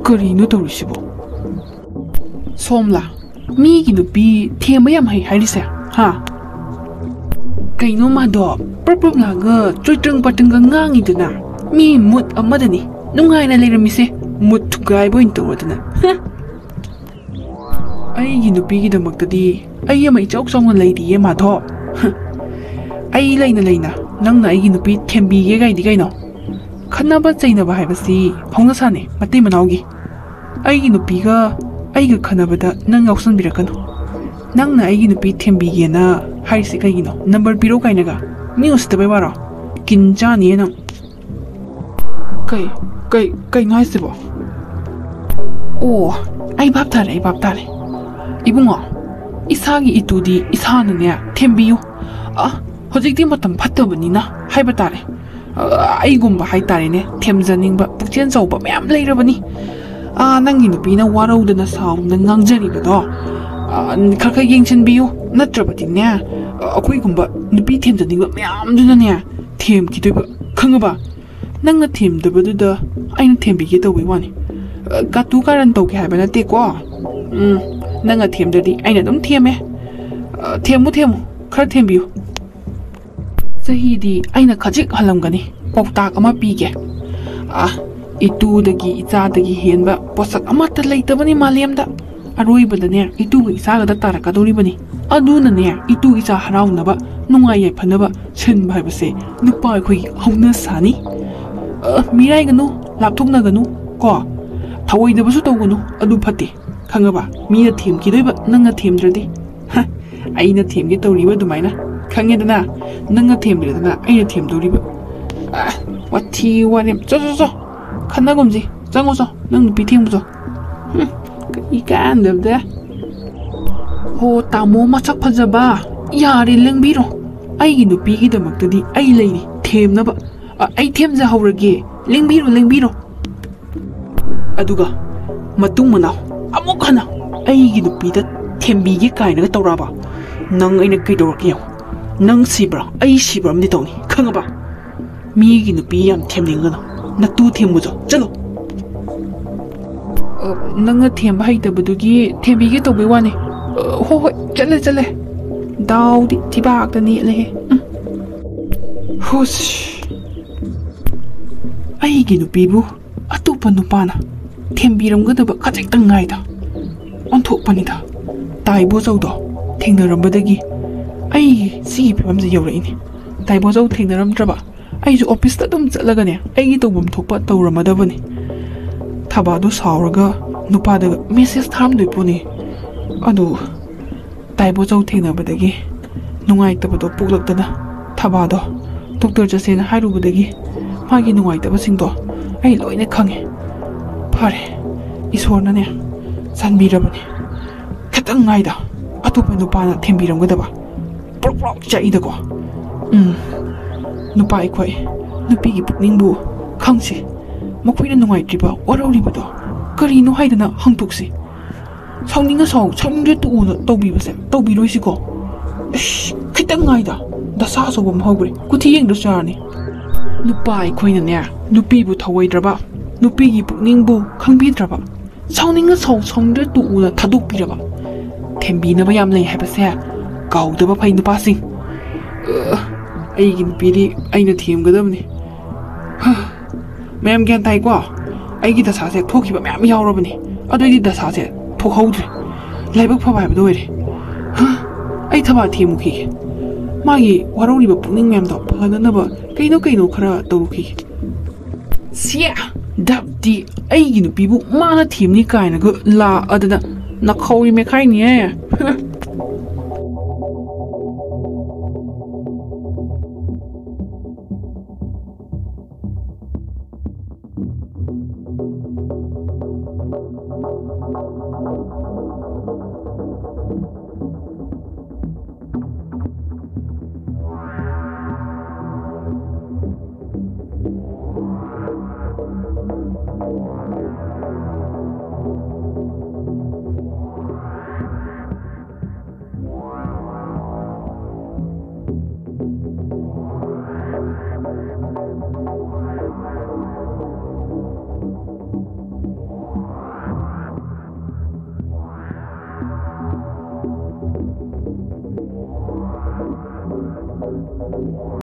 ꯀꯔꯤꯅꯣ ꯇꯧꯔꯤꯁꯤꯕꯣ? ꯁꯣꯝꯂꯥ, ꯃꯤꯒꯤ ꯅꯨꯄꯤ ꯊꯦꯝꯕ ꯌꯥꯝ ꯍꯩ ꯍꯥꯏꯔꯤꯁꯦ, ꯍꯥ? ꯀꯩꯅꯣ ꯃꯥꯗꯣ ꯄ꯭ꯔꯞ ꯄ꯭ꯔꯞ ꯂꯥꯛꯑꯒ ꯆꯣꯏꯇ꯭ꯔꯪ ꯄꯥꯇ꯭ꯔꯪꯒ ꯉꯥꯡꯉꯤꯗꯨꯅ? ꯃꯤ ꯃꯨꯠ ꯑꯃꯗꯅꯤ ꯅꯨꯡꯉꯥꯏꯅ ꯂꯩꯔꯝꯃꯤꯁꯦ, ꯃꯨꯠ ꯊꯨꯒꯥꯏꯕ ꯑꯣꯏꯅ ꯇꯧꯔꯗꯅ꯫ ꯍ! ꯑꯩꯒꯤ ꯅꯨꯄꯤꯒꯤꯗꯃꯛꯇꯗꯤ ꯑꯩ ꯑꯃ ꯏꯆꯥꯎ ꯆꯥꯎꯅ ꯂꯩꯔꯤꯌꯦ, ꯃꯥꯙꯣ꯫ ꯍ! ꯑꯩ ꯂꯩꯅ ꯂꯩꯅ ꯅꯪꯅ ꯑꯩꯒꯤ ꯅꯨꯄꯤ ꯊꯦꯝꯕꯤꯒꯦ ꯀꯥꯏꯗꯤ ꯀꯩꯅꯣ? ꯈꯠꯅꯕ ꯆꯩꯅꯕ ꯍꯥꯏꯕꯁꯤ ꯍꯧꯅꯁꯥꯅꯦ, ꯃꯇꯩ ꯃꯅꯥꯎꯒꯤ꯫ ꯑꯩꯒꯤ ꯅꯨꯄꯤꯒ ꯑꯩꯒ ꯈꯠꯅꯕꯗ ꯅꯪ ꯌꯥꯎꯁꯟꯕꯤꯔꯛꯀꯅꯨ꯫ ꯅꯪꯅ ꯑꯩꯒꯤ ꯅꯨꯄꯤ ꯊꯦꯝꯕꯤꯒꯦꯅ ꯍꯥꯏꯔꯤꯁꯤ ꯀꯩꯒꯤꯅꯣ? ꯅꯝꯕꯔ ꯄꯤꯔꯣ ꯀꯥꯏꯅꯒ? ꯃꯤ ꯎꯁꯤꯠꯇꯕꯩ ꯋꯥꯔꯣ? ꯀꯤꯟ ꯆꯥꯅꯤꯌꯦ ꯅꯪ꯫ ꯀꯩ, ꯀꯩ, ꯀꯩꯅꯣ ꯍꯥꯏꯁꯤꯕꯣ? ꯑꯣ, ꯑꯩ ꯚꯥꯞ ꯇꯥꯔꯦ, ꯑꯩ ꯚꯥꯞ ꯇꯥꯔꯦ꯫ ꯏꯕꯨꯡꯉꯣ, ꯏꯁꯥꯒꯤ ꯏꯇꯨꯗꯤ ꯏꯁꯥꯅꯅꯦ ꯊꯦꯝꯕꯤꯌꯨ꯫ ꯑ, ꯍꯧꯖꯤꯛꯇꯤ ꯃꯇꯝ ꯐꯠꯇꯕꯅꯤꯅ ꯍꯥꯏꯕ ꯇꯥꯔꯦ꯫ ꯑ, ꯑꯩꯒꯨꯝꯕ ꯍꯥꯏꯇꯥꯔꯦꯅꯦ, ꯊꯦꯝꯖꯅꯤꯡꯕ ꯄꯨꯛꯆꯦꯜ ꯆꯥꯎꯕ ꯃꯌꯥꯝ ꯂꯩꯔꯕꯅꯤ꯫ ꯑ, ꯅꯪꯒꯤ ꯅꯨꯄꯤꯅ ꯋꯥꯔꯧꯗꯅ ꯁꯥꯎꯗꯅ ꯉꯥꯡꯖꯔꯤꯕꯗꯣ, ꯑ, ꯈꯔ ꯈꯔ ꯌꯦꯡꯁꯤꯟꯕꯤꯌꯨ, ꯅꯠꯇ꯭ꯔꯕꯗꯤꯅꯦ, ꯑ, ꯑꯩꯈꯣꯏꯒꯨꯝꯕ ꯅꯨꯄꯤ ꯊꯦꯝꯖꯅꯤꯡꯕ ꯃꯌꯥꯝꯗꯨꯅꯅꯦ ꯊꯦꯝꯈꯤꯗꯣꯏꯕ, ꯈꯪꯉꯕ? ꯅꯪꯅ ꯊꯦꯝꯗꯕꯗꯨꯗ ꯑꯩꯅ ꯊꯦꯝꯕꯤꯒꯦ ꯇꯧꯕꯩ ꯋꯥꯅꯤ꯫ ꯑ, ꯀꯥꯇꯨ ꯀꯥꯔꯟ ꯇꯧꯒꯦ ꯍꯥꯏꯕ ꯅꯠꯇꯦꯀꯣ꯫ ꯎꯝ, ꯅꯪꯅ ꯊꯦꯝꯗ꯭ꯔꯗꯤ ꯑꯩꯅ ꯑꯗꯨꯝ ꯊꯦꯝꯃꯦ꯫ ꯑ, ꯊꯦꯝꯃꯨ, ꯊꯦꯝꯃꯨ, ꯈꯔ ꯊꯦꯝꯕꯤꯌꯨ꯫ ꯆꯍꯤꯗꯤ ꯑꯩꯅ ꯈꯖꯤꯛ ꯍꯜꯂꯝꯒꯅꯤ꯫ ꯄꯥꯎꯇꯥꯛ ꯑꯃ ꯄꯤꯒꯦ꯫ ꯑ, ꯏꯇꯨꯗꯒꯤ ꯏꯆꯥꯗꯒꯤ ꯍꯦꯟꯕ ꯄꯣꯠꯁꯛ ꯑꯃꯠꯇ ꯂꯩꯇꯕꯅꯤ ꯃꯥꯂꯦꯝꯗ꯫ ꯑꯔꯣꯏꯕꯗꯅꯦ, ꯏꯇꯨꯒ ꯏꯆꯥꯒꯗ ꯇꯥꯔꯛꯀꯗꯧꯔꯤꯕꯅꯤ꯫ ꯑꯗꯨꯅꯅꯦ, ꯏꯇꯨ ꯏꯆꯥ ꯍꯔꯥꯎꯅꯕ, ꯅꯨꯡꯉꯥꯏ ꯌꯥꯏꯐꯅꯕ ꯁꯤꯟꯕ ꯍꯥꯏꯕꯁꯦ ꯅꯨꯄꯥ ꯑꯩꯈꯣꯏꯒꯤ ꯍꯧꯅꯁꯥꯅꯤ꯫ ꯑ, ꯃꯤꯔꯥꯏꯒꯅꯨ, ꯂꯥꯞꯊꯣꯛꯅꯒꯅꯨ ꯀꯣ꯫ ꯊꯧꯑꯣꯏꯗꯕꯁꯨ ꯇꯧꯒꯅꯨ, ꯑꯗꯨ ꯐꯠꯇꯦ꯫ ꯈꯪꯉꯕ? ꯃꯤꯅ ꯊꯦꯝꯈꯤꯗꯣꯏꯕ, ꯅꯪꯅ ꯊꯦꯝꯗ꯭ꯔꯗꯤ꯫ ꯍ, ꯑꯩꯅ ꯊꯦꯝꯒꯦ ꯇꯧꯔꯤꯕ ꯑꯗꯨꯃꯥꯏꯅ꯫ ꯈꯪꯉꯦꯗꯅ? ꯅꯪꯅ ꯊꯦꯝꯗ꯭ꯔꯦꯗꯅ ꯑꯩꯅ ꯊꯦꯝꯗꯧꯔꯤꯕ꯫ ꯑ, ꯋꯥꯊꯤ ꯋꯥꯔꯦꯝ꯫ ꯆꯣ, ꯆꯣ, ꯆꯣ꯫ ꯈꯟꯅꯒꯨꯝꯁꯤ꯫ ꯆꯪꯉꯨ ꯆꯣ, ꯅꯪ ꯅꯨꯄꯤ ꯊꯦꯝꯃꯨ ꯆꯣ꯫ ꯍꯨꯝ, ꯀꯔꯤ ꯀꯥꯟꯗꯕꯗ꯫ ꯍꯣ, ꯇꯥꯃꯣ ꯃꯁꯛ ꯐꯖꯕ, ꯌꯥꯔꯦ, ꯂꯦꯡꯕꯤꯔꯣ꯫ ꯑꯩꯒꯤ ꯅꯨꯄꯤꯒꯤꯗꯃꯛꯇꯗꯤ ꯑꯩ ꯂꯩꯔꯤ ꯊꯦꯝꯅꯕ꯫ ꯑ, ꯑꯩ ꯊꯦꯝꯖꯍꯧꯔꯒꯦ꯫ ꯂꯦꯡꯕꯤꯔꯣ, ꯂꯦꯡꯕꯤꯔꯣ꯫ ꯑꯗꯨꯒ ꯃꯇꯨꯡ ꯃꯅꯥꯎ ꯑꯃꯨꯛ ꯍꯟꯅ ꯑꯩꯒꯤ ꯅꯨꯄꯤꯗ ꯊꯦꯝꯕꯤꯒꯦ ꯀꯥꯏꯅꯒ ꯇꯧꯔꯛꯑꯕ, ꯅꯪ ꯑꯩꯅ ꯀꯩꯗꯧꯔꯛꯀꯦ ꯌꯦꯡꯉꯨ꯫ ꯅꯪ ꯁꯤꯕ꯭ꯔꯥ, ꯑꯩ ꯁꯤꯕ꯭ꯔꯥ ꯑꯃꯗꯤ ꯇꯧꯅꯤ, ꯈꯪꯉꯕ? ꯃꯤꯒꯤ ꯅꯨꯄꯤ ꯌꯥꯝ ꯊꯦꯝꯅꯤꯡꯒꯅꯨ, ꯅꯇꯨ ꯊꯦꯝꯃꯨ ꯆꯣ, ꯆꯠꯂꯣ꯫ ꯑ, ꯅꯪꯅ ꯊꯦꯝꯕ ꯍꯩꯇꯕꯗꯨꯒꯤ ꯊꯦꯝꯕꯤꯒꯦ ꯇꯧꯕꯩ ꯋꯥꯅꯤ꯫ ꯑ, ꯍꯣ, ꯍꯣꯏ, ꯆꯠꯂꯦ, ꯆꯠꯂꯦ꯫ ꯗꯥꯎꯗꯤ ꯊꯤꯕꯥꯛꯇ ꯅꯦꯠꯂꯦꯍꯦ꯫ ꯎꯝ꯫ ꯍꯨꯁ꯫ ꯑꯩꯒꯤ ꯅꯨꯄꯤꯕꯨ ꯑꯇꯣꯞꯄ ꯅꯨꯄꯥꯅ ꯊꯦꯝꯕꯤꯔꯝꯒꯗꯕ ꯈꯖꯤꯛꯇꯪ ꯉꯥꯏꯗ꯫ ꯑꯣꯟꯊꯣꯛꯄꯅꯤꯗ꯫ ꯇꯥꯏꯕꯣꯖꯧꯗꯣ ꯊꯦꯡꯅꯔꯝꯕꯗꯒꯤ ꯑꯩ ꯁꯤꯒꯤ ꯐꯤꯕꯝꯁꯦ ꯌꯧꯔꯛꯏꯅꯦ꯫ ꯇꯥꯏꯕꯣꯖꯧ ꯊꯦꯡꯅꯔꯝꯗ꯭ꯔꯕ ꯑꯩꯁꯨ ꯑꯣꯐꯤꯁꯇ ꯑꯗꯨꯝ ꯆꯠꯂꯒꯅꯦ, ꯑꯩꯒꯤ ꯇꯧꯐꯝ ꯊꯣꯛꯄ ꯇꯧꯔꯝꯃꯗꯕꯅꯤ꯫ ꯊꯕꯥꯗꯣ ꯁꯥꯎꯔꯒ ꯅꯨꯄꯥꯗꯒ ꯃꯦꯁꯦꯖ ꯊꯥꯔꯝꯗꯣꯏ ꯄꯣꯠꯅꯤ꯫ ꯑꯗꯨ ꯇꯥꯏꯕꯣꯆꯧ ꯊꯦꯡꯅꯕꯗꯒꯤ ꯅꯨꯡꯉꯥꯏꯇꯕꯗꯣ ꯄꯣꯛꯂꯛꯇꯅ ꯊꯕꯥꯗꯣ ꯗꯣꯛꯇꯔ ꯆꯠꯁꯦꯅ ꯍꯥꯏꯔꯨꯕꯗꯒꯤ ꯃꯥꯒꯤ ꯅꯨꯡꯉꯥꯏꯇꯕꯁꯤꯡꯗꯣ ꯑꯩ ꯂꯣꯏꯅ ꯈꯪꯉꯦ꯫ ꯐꯔꯦ, ꯏꯁꯣꯔꯅꯅꯦ ꯆꯥꯟꯕꯤꯔꯕꯅꯦ꯫ ꯈꯤꯇꯪ ꯉꯥꯏꯗ ꯑꯇꯣꯞꯄ ꯅꯨꯄꯥꯅ ꯊꯦꯝꯕꯤꯔꯝꯒꯗꯕ꯫ ꯄ꯭ꯔꯣꯛ ꯄ꯭ꯔꯣꯛ ꯆꯥꯛꯏꯗꯀꯣ꯫ ꯎꯝ, ꯅꯨꯄꯥ ꯑꯩꯈꯣꯏ ꯅꯨꯄꯤꯒꯤ ꯄꯨꯛꯅꯤꯡꯕꯨ ꯈꯪꯁꯤ꯫ ꯃꯈꯣꯏꯅ ꯅꯨꯡꯉꯥꯏꯇ꯭ꯔꯤꯕ, ꯋꯥꯔꯧꯔꯤꯕꯗꯣ ꯀꯔꯤꯅꯣ ꯍꯥꯏꯗꯅ ꯍꯪꯗꯣꯛꯁꯤ꯫ ꯁꯥꯎꯅꯤꯡꯉ ꯁꯥꯎ, ꯁꯥꯎꯅꯤꯡꯗ꯭ꯔꯦ ꯇꯣꯛꯎꯅ ꯇꯧꯕꯤꯕꯁꯦ ꯇꯧꯕꯤꯔꯣꯏꯁꯤꯀꯣ꯫ ꯑꯁ, ꯈꯤꯇꯪ ꯉꯥꯏꯗ꯫ ꯗꯁꯥ ꯑꯆꯧꯕ ꯑꯃ ꯍꯧꯈ꯭ꯔꯦ꯫ ꯀꯨꯊꯤ ꯌꯦꯡꯗ꯭ꯔꯁꯨ ꯌꯥꯔꯅꯤ꯫ ꯅꯨꯄꯥ ꯑꯩꯈꯣꯏꯅꯅꯦ, ꯅꯨꯄꯤꯕꯨ ꯊꯧꯑꯣꯏꯗ꯭ꯔꯕ, ꯅꯨꯄꯤꯒꯤ ꯄꯨꯛꯅꯤꯡꯕꯨ ꯈꯪꯕꯤꯗ꯭ꯔꯕ, ꯁꯥꯎꯅꯤꯡꯉ ꯁꯥꯎ, ꯁꯥꯎꯅꯤꯡꯗ꯭ꯔꯦ ꯇꯣꯛꯎꯅ ꯊꯥꯗꯣꯛꯄꯤꯔꯕ꯫ ꯊꯦꯝꯕꯤꯅꯕ ꯌꯥꯝ ꯂꯩ ꯍꯥꯏꯕꯁꯦ ꯀꯥꯎꯗꯕ ꯐꯩ ꯅꯨꯄꯥꯁꯤꯡ꯫ ꯑ, ꯑꯩꯒꯤ ꯅꯨꯄꯤꯗꯤ ꯑꯩꯅ ꯊꯦꯝꯒꯗꯕꯅꯤ꯫ ꯍ, ꯃꯌꯥꯝ ꯒ꯭ꯌꯥꯟ ꯇꯥꯏꯀꯣ? ꯑꯩꯒꯤ ꯗꯁꯥꯁꯦ ꯊꯣꯛꯈꯤꯕ ꯃꯌꯥꯝ ꯌꯥꯎꯔꯕꯅꯤ꯫ ꯑꯗꯨ ꯑꯩꯗꯤ ꯗꯁꯥꯁꯦ ꯊꯣꯛꯍꯧꯗ꯭ꯔꯦ꯫ ꯂꯥꯏꯕꯛ ꯐꯕ ꯍꯥꯏꯕꯗꯣ ꯑꯣꯏꯔꯦ꯫ ꯍ, ꯑꯩ ꯊꯕꯥ ꯊꯦꯝꯃꯨꯈꯤꯒꯦ꯫ ꯃꯥꯒꯤ ꯋꯥꯔꯧꯔꯤꯕ ꯄꯨꯛꯅꯤꯡ ꯃꯌꯥꯝꯗꯣ ꯐꯅꯅꯕ ꯀꯩꯅꯣ ꯀꯩꯅꯣ ꯈꯔ ꯇꯧꯔꯨꯈꯤꯒꯦ꯫ ꯁꯤꯌꯥ! ꯗꯞꯇꯤ ꯑꯩꯒꯤ ꯅꯨꯄꯤꯕꯨ ꯃꯥꯅ ꯊꯦꯝꯅꯤ ꯀꯥꯏꯅꯒ ꯂꯥꯛꯑꯗꯅ ꯅꯈꯧꯔꯤ ꯃꯦꯈꯥꯏꯅꯤꯍꯦ꯫